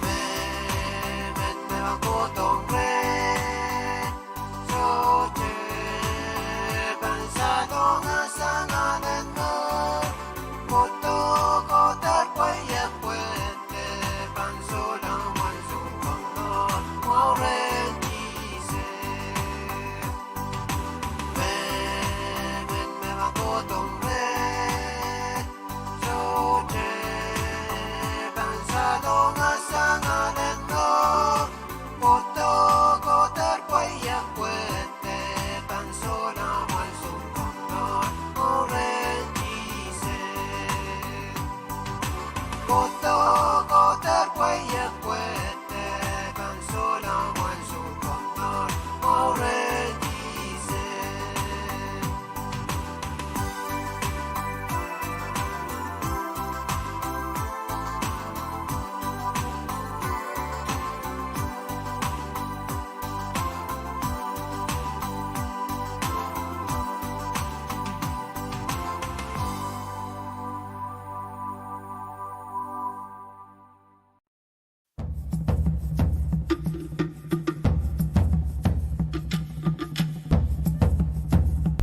Mehmen me pahn kohdohng reh, sohte pahn sadohng sang anahn mour. Kohdo kohdo pwe iei pwehn de pahn sohla wan sounpwong mwohn rehn Sises. Mehmen me pahn kohdohng reh, sohte pahn sadohng sang anahn mour. Kohdo kohdo pwe iei pwehn de pahn sohla wan sounpwong mwohn rehn Sises. Kohdo kohdo pwe iei pwehn de pahn sohla wan sounpwong mwohn rehn Sises.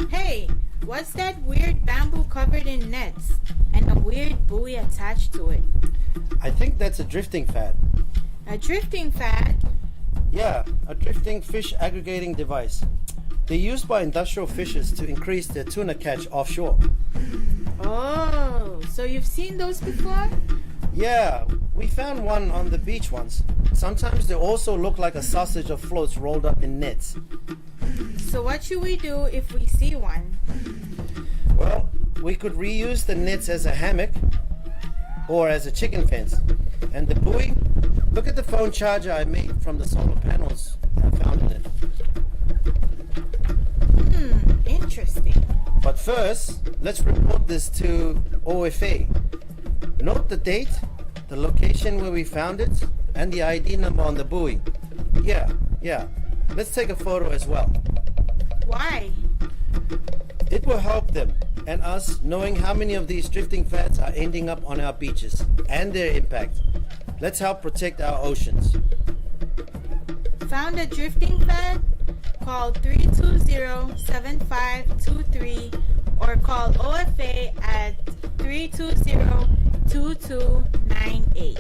Hey, what's that weird bamboo covered in nets and a weird buoy attached to it? I think that's a drifting fad. A drifting fad? Yeah, a drifting fish aggregating device. They're used by industrial fishers to increase their tuna catch offshore. Oh, so you've seen those before? Yeah, we found one on the beach once. Sometimes they also look like a sausage of floats rolled up in nets. So what should we do if we see one? Well, we could reuse the nets as a hammock or as a chicken fence. And the buoy, look at the phone charger I made from the solar panels I found in it. Hmm, interesting. But first, let's report this to O F A. Note the date, the location where we found it, and the I D number on the buoy. Yeah, yeah. Let's take a photo as well. Why? It will help them and us knowing how many of these drifting fads are ending up on our beaches and their impact. Let's help protect our oceans. Found a drifting fad? Call three two zero, seven five two three or call O F A at three two zero, two two nine eight.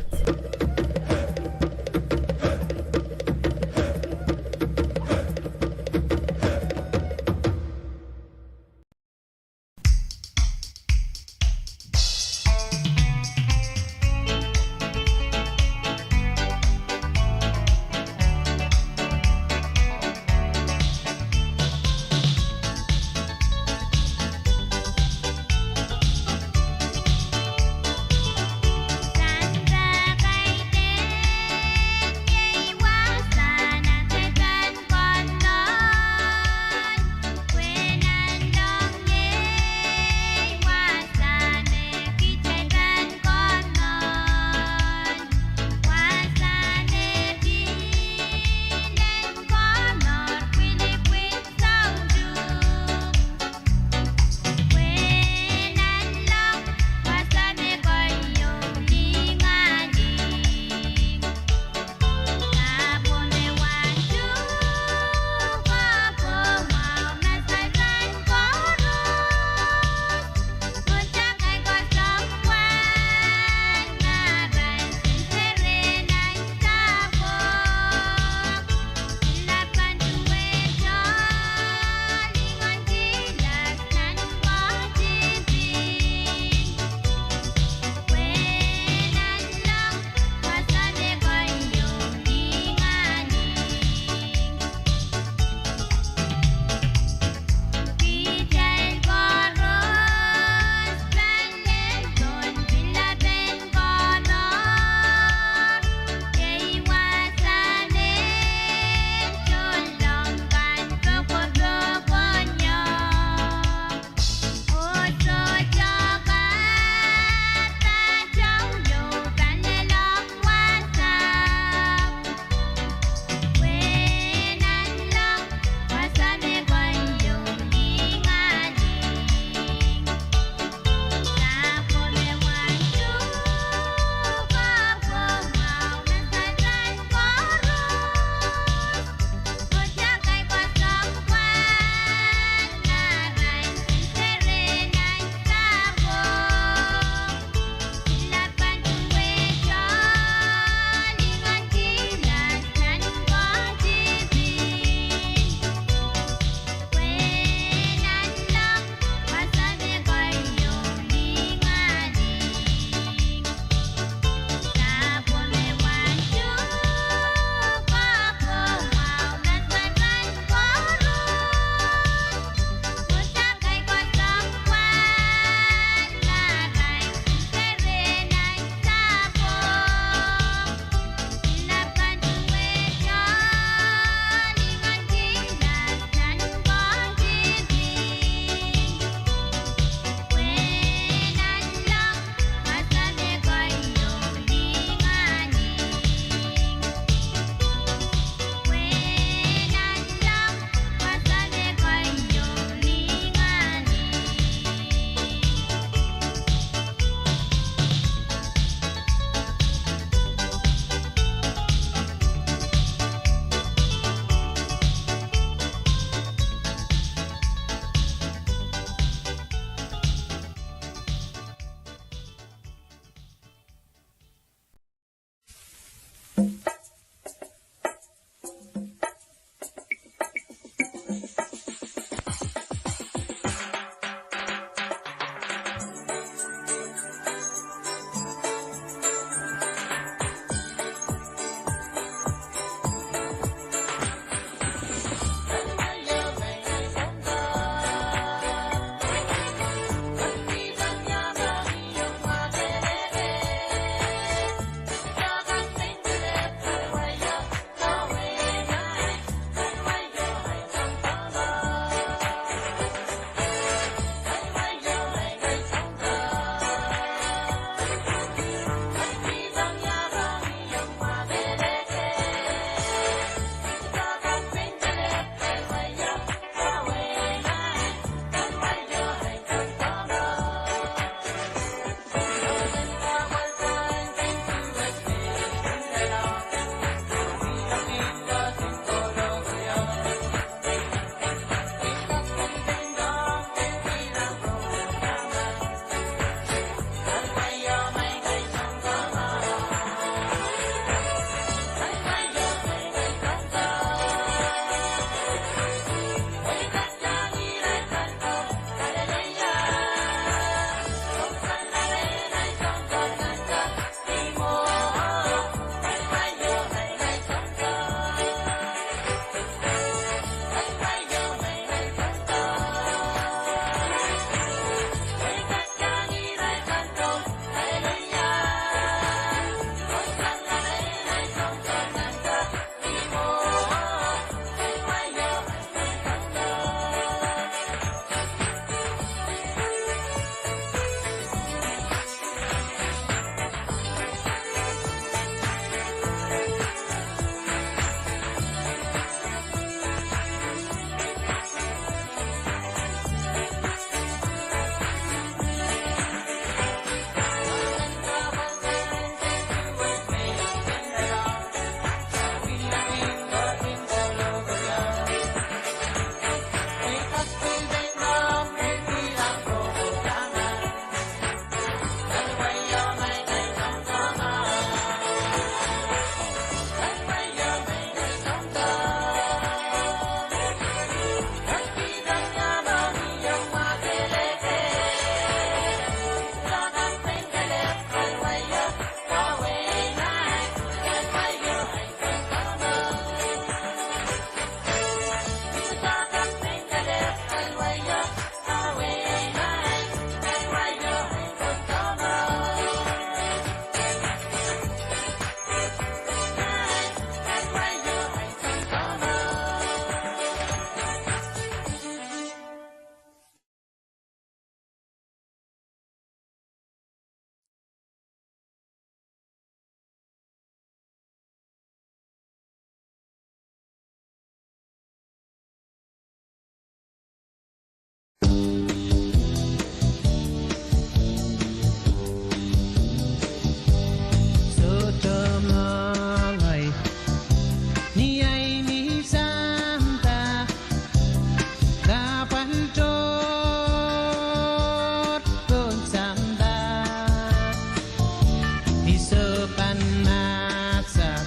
Sohpan mahsanih,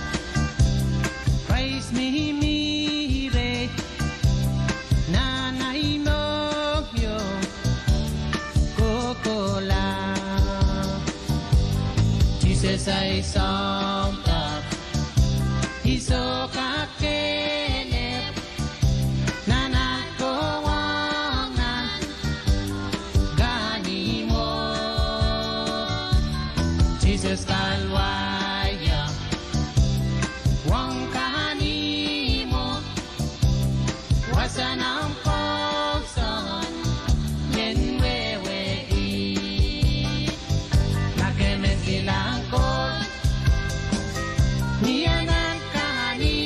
Krais mihmi reh nan ahi mohngiong kohkohla. Sises ahi Soundar, I soh kakehlep nan at kowahngan kahnimwo. Sises Kalwario, wahn kahnimwo, wasa nan pwoson ien wehwehki. Ma ke men kilang Koht, ni anahn kahni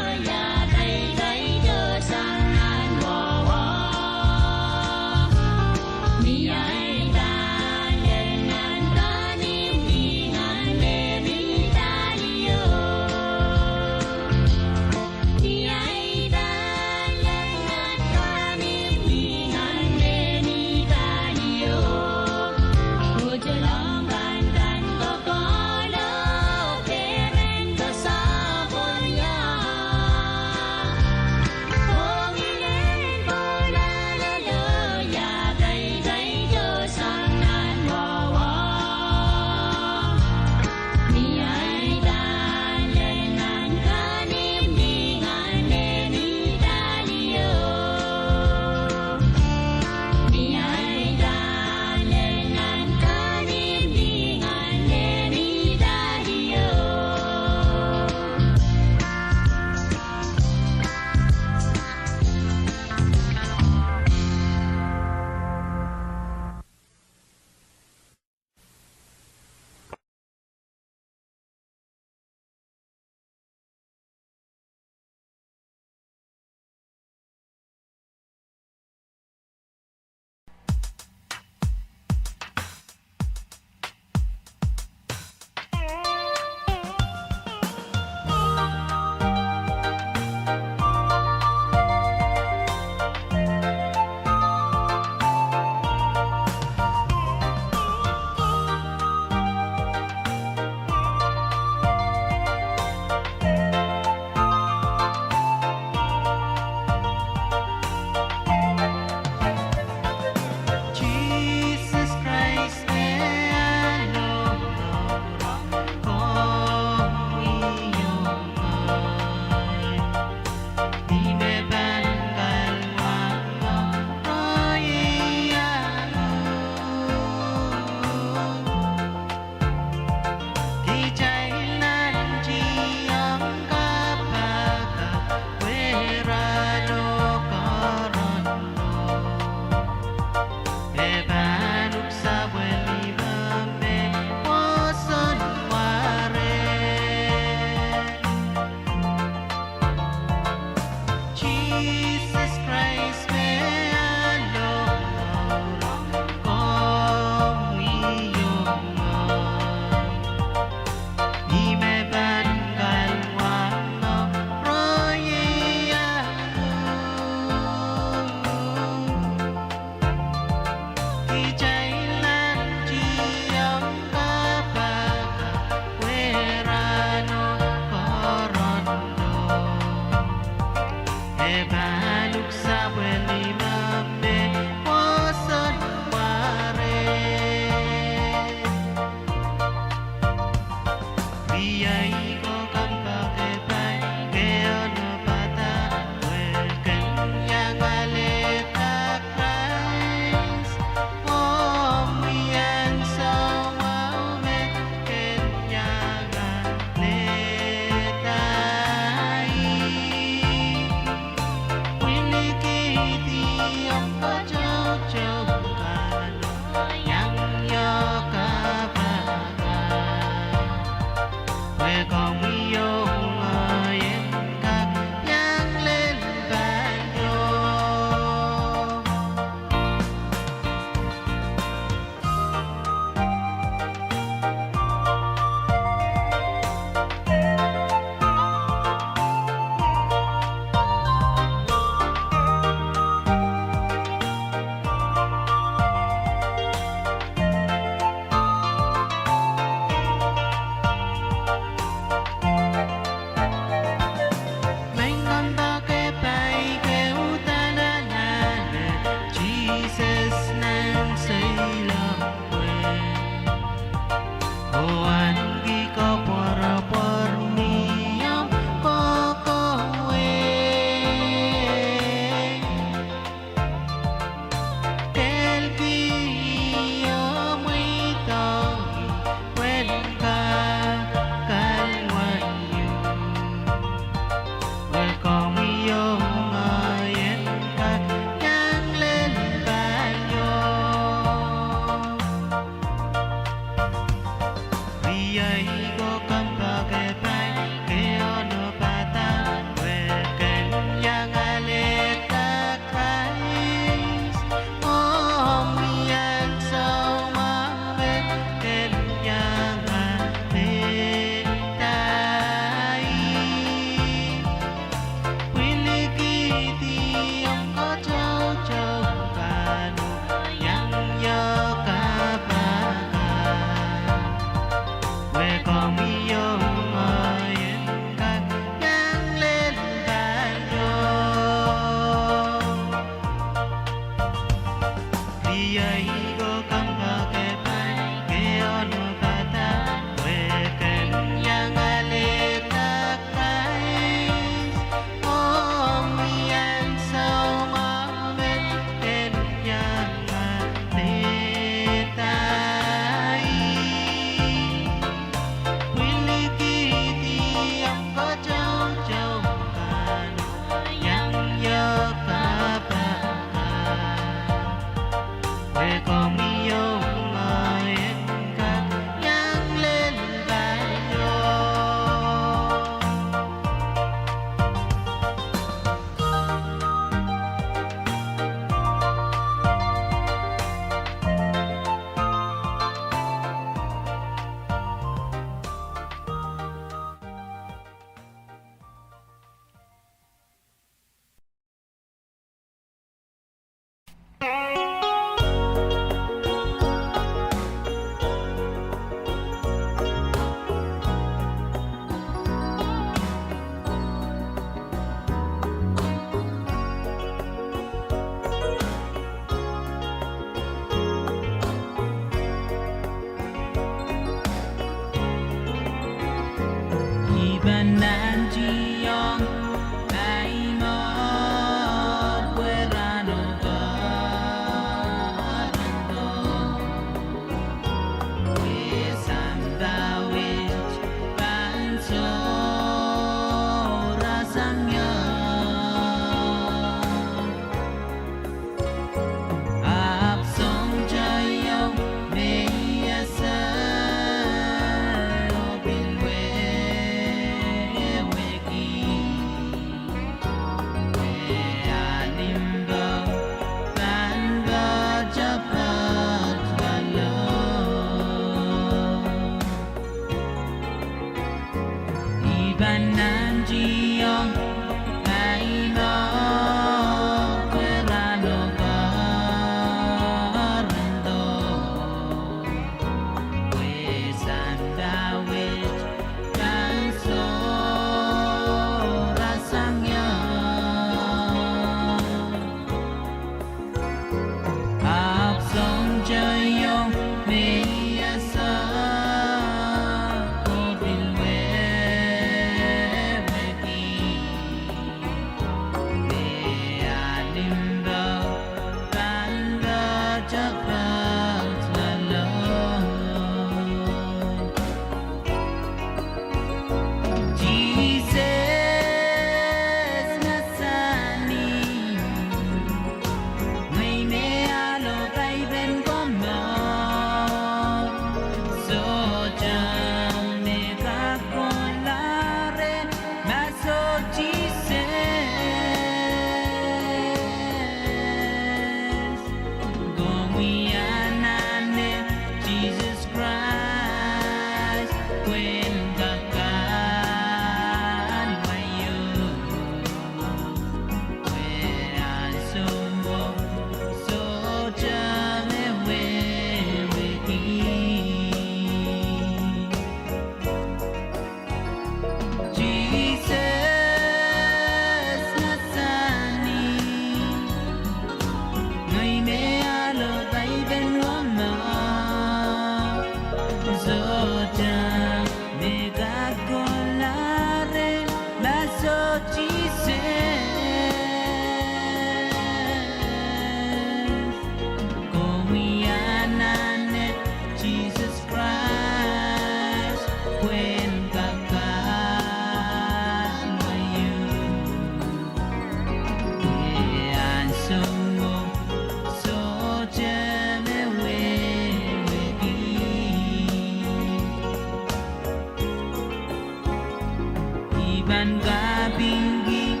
Nan kapingki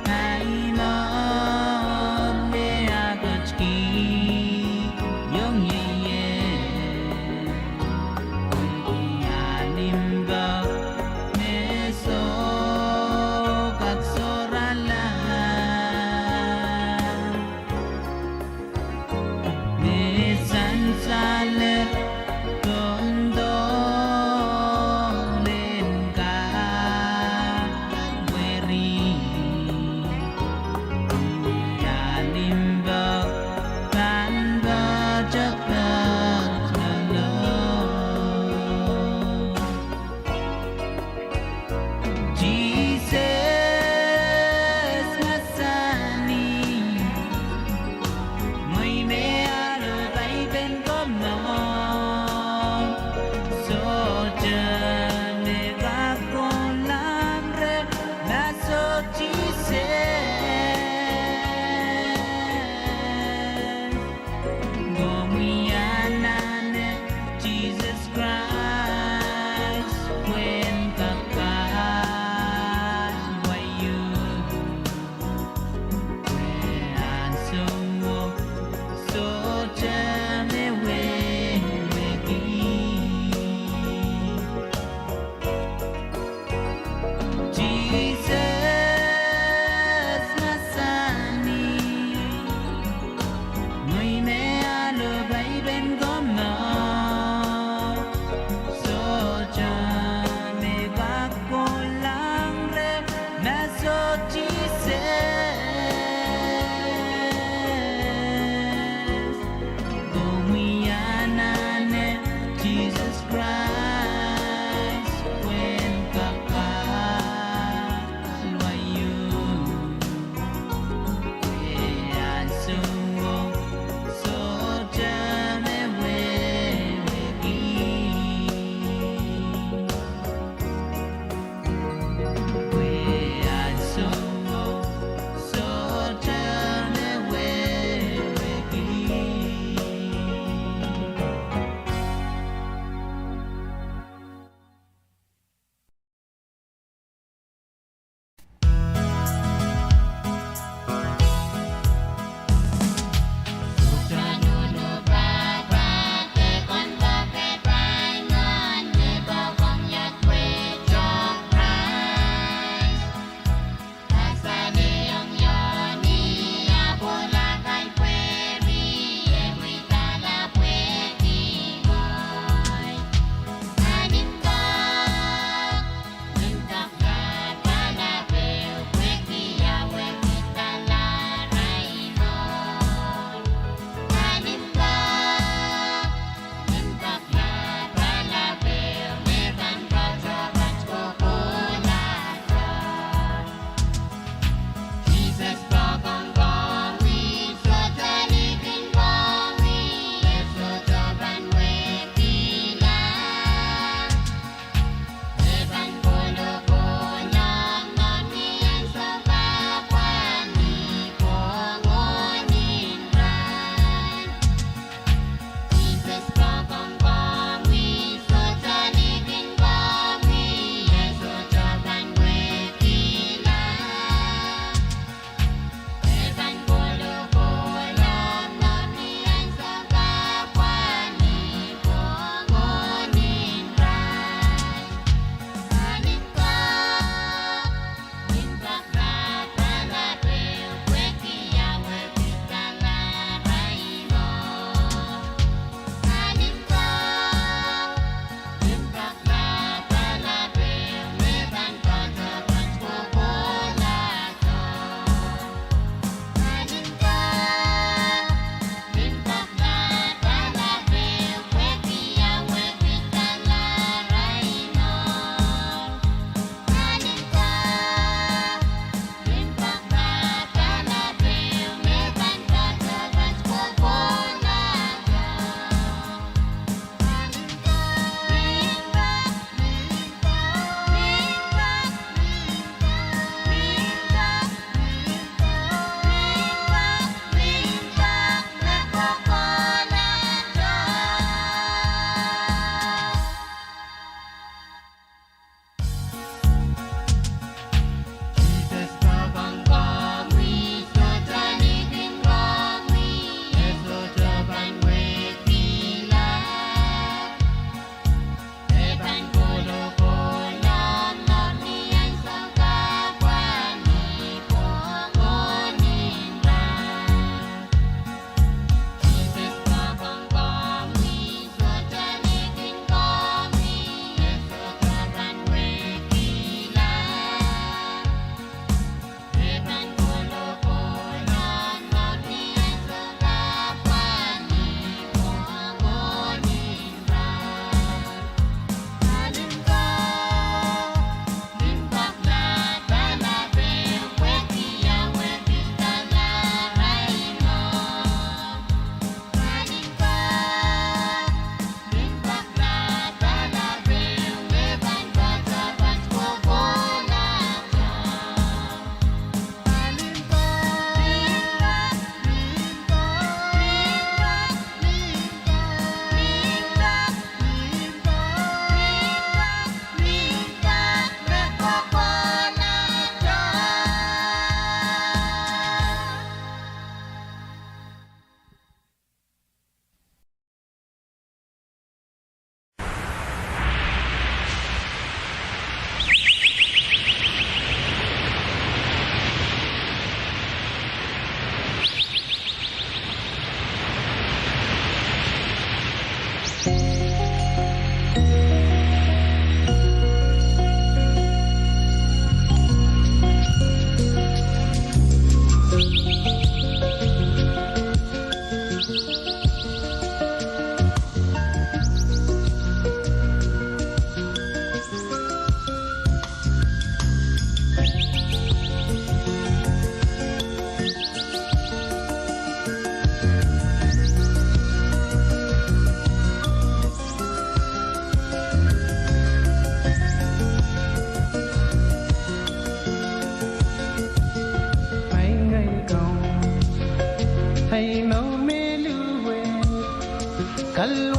ahi mour me ah ketikihong ie ie, pwehki ah limpoak me soh kak sohrala. Me sansalehr tohn dohl en kar,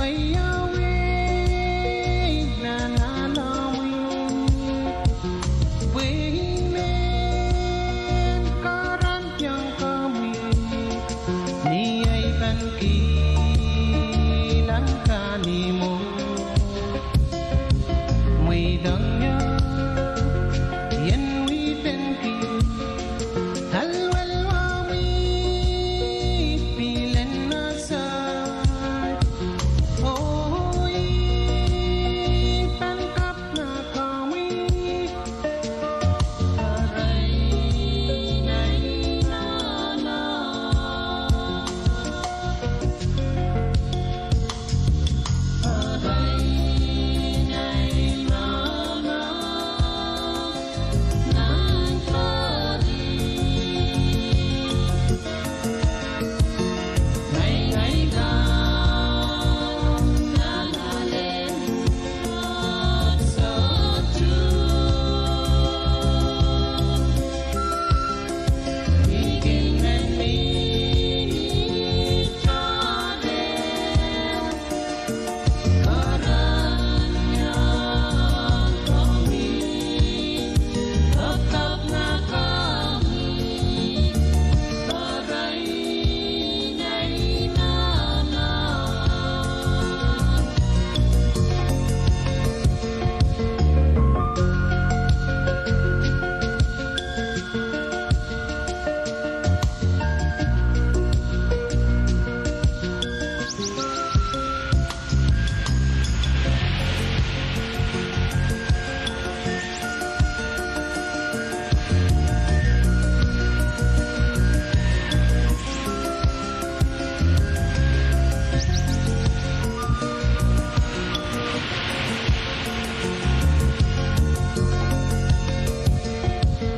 Iawei nan alamwi, pwe I men karandiong komwi ni ei pahn kilang kanimwo. Mweidong ie ien widen ki, alwel wahmwi pilen asaht. Oh, I pahn kapw nah komwi.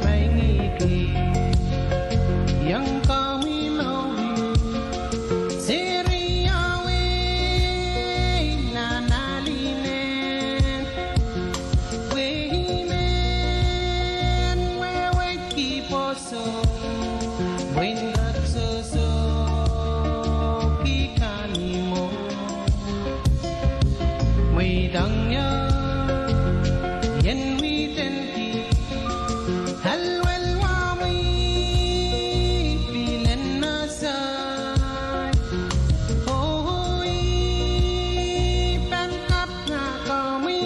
Maing I kihong komwi mour, seri iawei nan alinen, pwe I men wehwehki pwoson, pwe I en kak sohsohki kanimwo. Mweidong ie ien widen ki, alwel wahmwi pilen asaht. Oh, I pahn kapw nah komwi.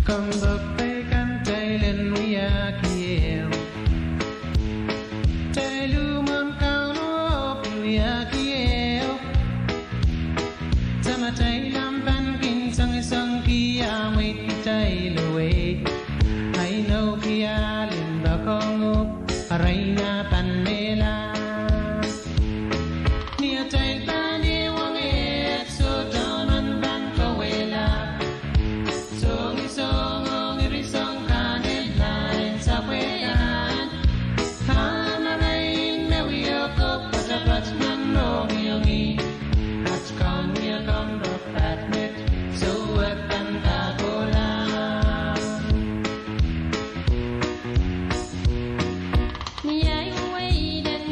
Kompoakepei kan, kitail en wiahki ehu. Kitail uhmw en Kauno oh pil wiahki ehu. Samatail ahpw pahn kin sengisengki ah mweidkitail oh wehi. Ai nou kial en poakohng uhk, arail nah pahn mehla. Ni atail pahn ehuong ehk, sohte men pahn kawehla. Songisong oh ngirisong kan en lain sapwe kan, a marain me wia kop poatopoat nan rongirongi. At Kaun wia kompoak paht met, souwehk pahn kak kohla. Ni ahi wehi eden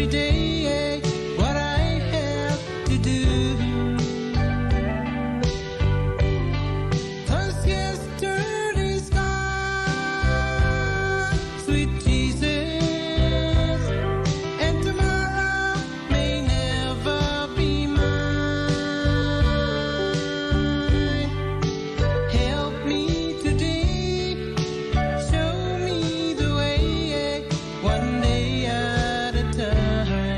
today what I have to do. 'Cause yesterday's gone, sweet Jesus, and tomorrow may never be mine. Help me today, show me the way, one day at a time.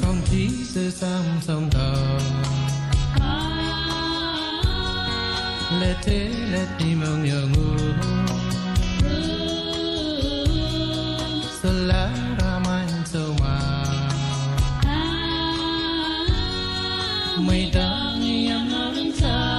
Komw Sises ahmw Sounkoa, letelet ni mohngiong uhk, solahr ahmw ansou mwahu, mweidohng ie mour en soh.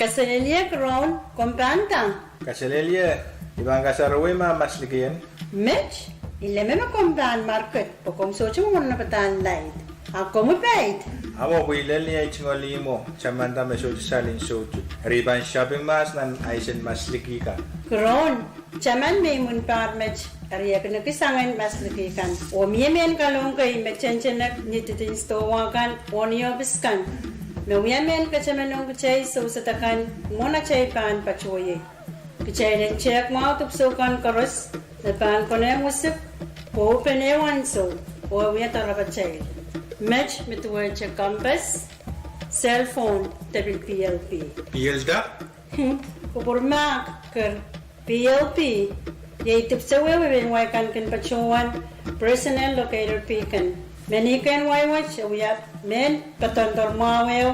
Kaselehlie Kiroun, komw pahn nda? Kaselehlie, I pahn kasarawi ma maslikihen. Met, I leme me komw pahn market, pwe komw sohte mwohn nopadahn laid. A komw paid? Awo, pwe I lel ni ei tungoal ihmwo, tamanda me sohte saling soutuk. Eri I pahn shopping mahs nan aisen masliki kan. Kiroun, taman me imwin pahr met, eri e kin ekis angen masliki kan. Oh mie mehn kalohk kei me tentenek ni didin sidohwa kan oh ni ohpis kan, me wia mehn ketemen ong kitail soused akan mwohn atail pahn patohiei. Kitail en tehk mwahu dipwisou kan koaros me pahn konehng wisik pwe pene ansou oh e wia doarepatail. Met me duwehte compass, cell phone, de pil P L P. P L D? Kupwur mahk, ker, P L P iei dipwisou ehu me mehn wai kan kin patohwan, personal locator beacon. Mehn kehn wai wet e wia mehn poadoandoar mwahu ehu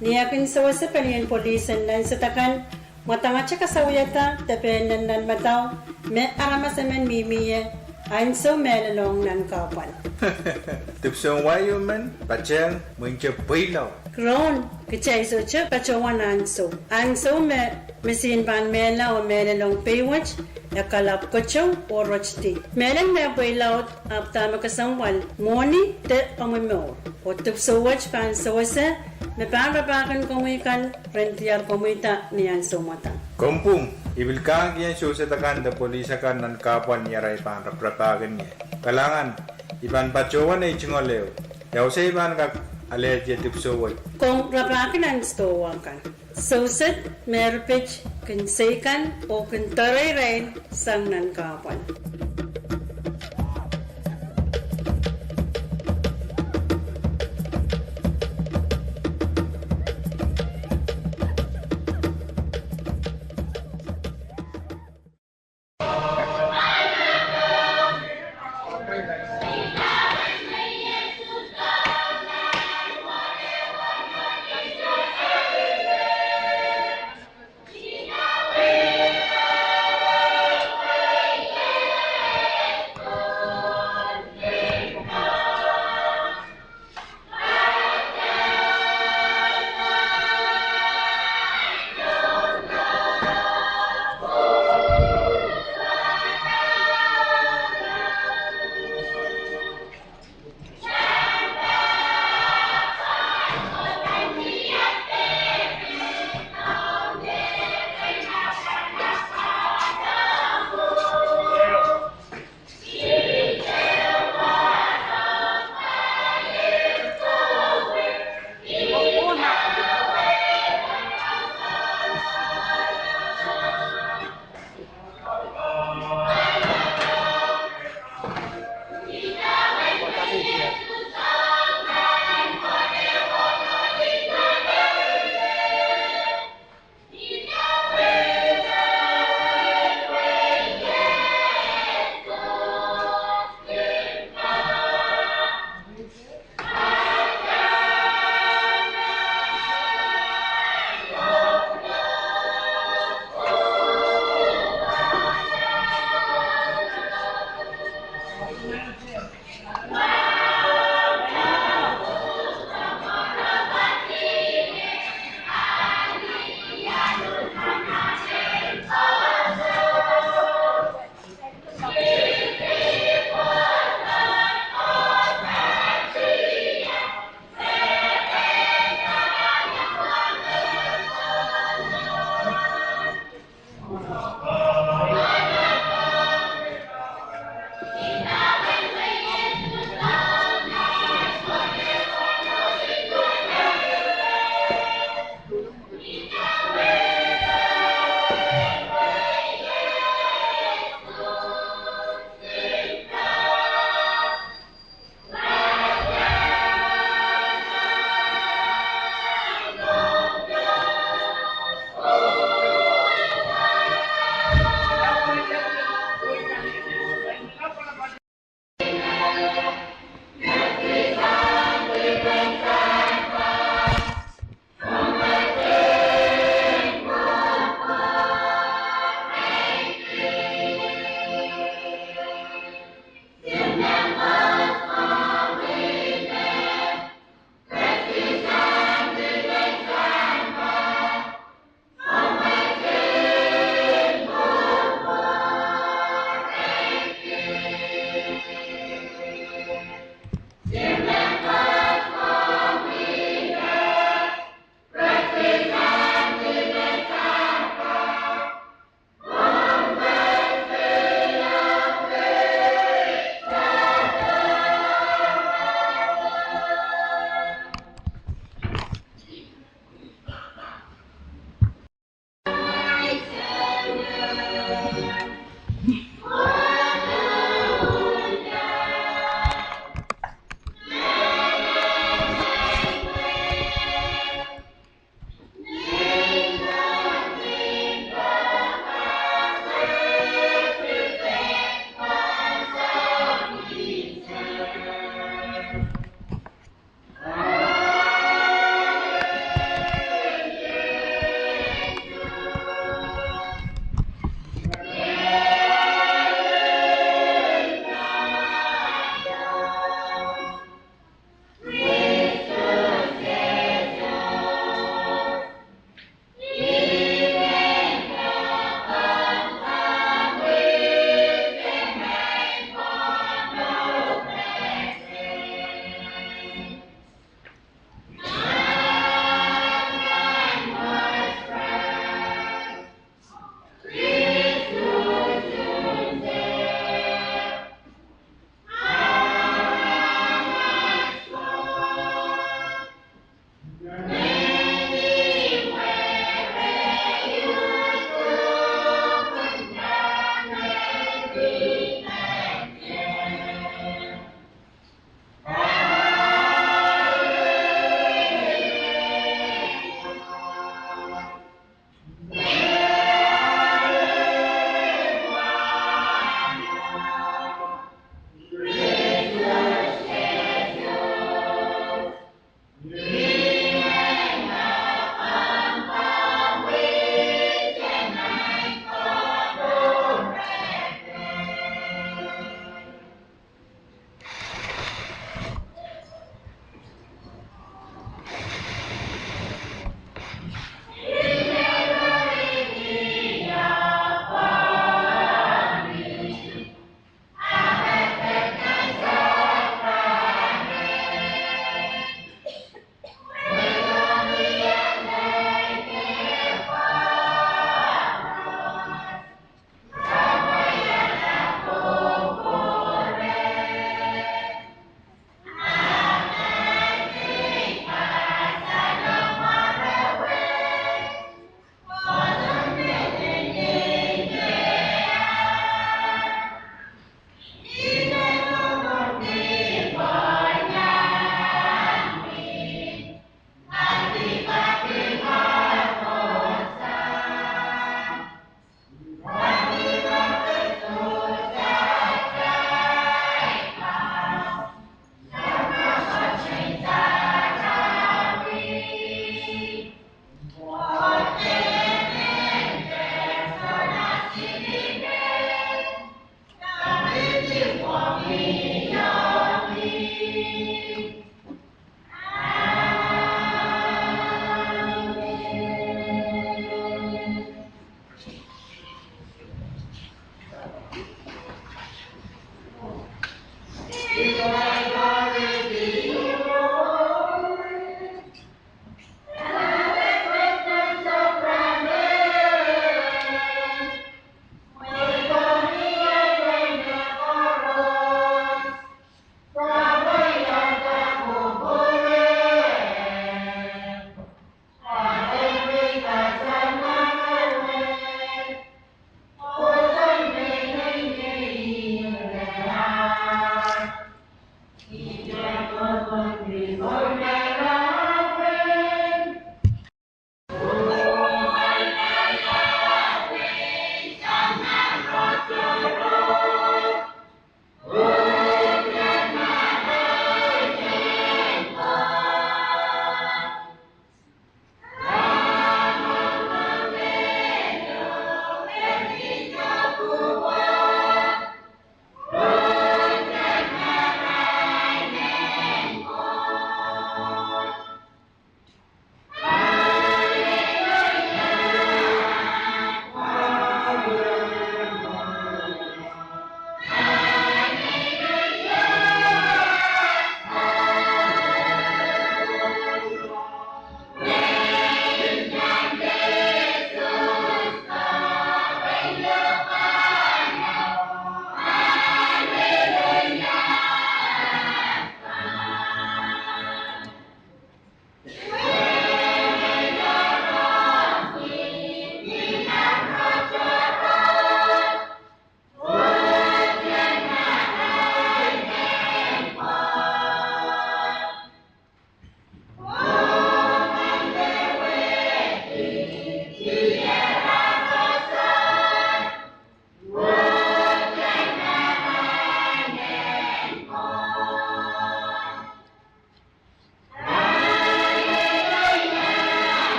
ni e kin sewese pelien police en nansed akan, mwadangete kasawiada de pehn nan nan madau me aramas emen mihmi ie ansou mehlelohng nan kahpwal. Dipwisoun wai emen patehng mwinte pweilaud. Kiroun, kitail sohte patohwan ansou. Ansou me misihn pahn mehla oh mehlelohng pei wet, e kalap koto oh rotidi. Mehlen me pweilaud ahpw dahme kesempwal, mwohni de omw mour. Oh dipwisou wet pahn sewese me pahn rapahkin komwi kan ren diar komwida ni ansou mwadang. Komw pwung, I pil kahng kien soused akan de police akan nan kahpwal ni arail pahn raparapahkin ie. Kalahngan, I pahn patohwan ei tungoal ehu. Iawasa I pahn kak alehdi dipwisou wet? Komw rapahki nan sidohwa kan. Soused me erpit kin seikan oh kin doarei irail sang nan kahpwal.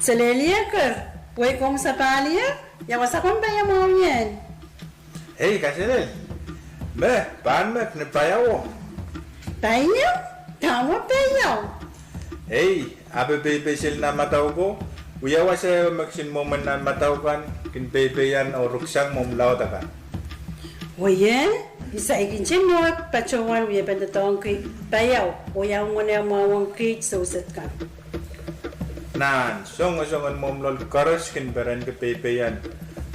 Selehlie ker, wei komw sapahl ie, ia wasa komw paiamwahu ien? Ei, kaselel. Me, pahn mek ni paiao. Paiao? Dahme paiao? Ei, ape peipei seli nan madau ko, wia wasa ehu me kisin mwomwen nan madau kan, kin peipeian oh ruksang mwomw laud akan. Wei, I saikinte mwo patohwan wiepen doadoahngki paiao, oh ia mwomwen eh mwahuwong kiht souset kan. Nan, songosong en mwomw loal koaros kin perenki peipeian,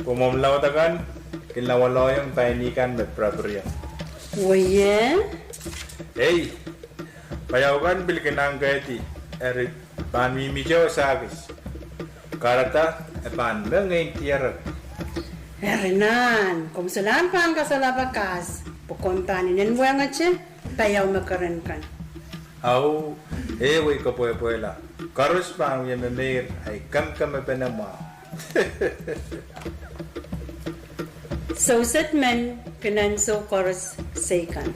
pwe mwomw laud akan kin lawalohiong paini kan me pirapiriong. Wei. Ei, paiao kan pil kin angkehdi, eri pahn mihmihte oh sahkis. Kahrehda e pahn me ngehi dierek. Eri nan, komw solahr pahn kasolahr pakas, pwe komw pahn inenwehngete paiao me keren kan. Au, e wei kepwehpwehla. Koaros pahn wie memeir, ahi kemkemepene mwahu. Souset men, kin ansou koaros seikan.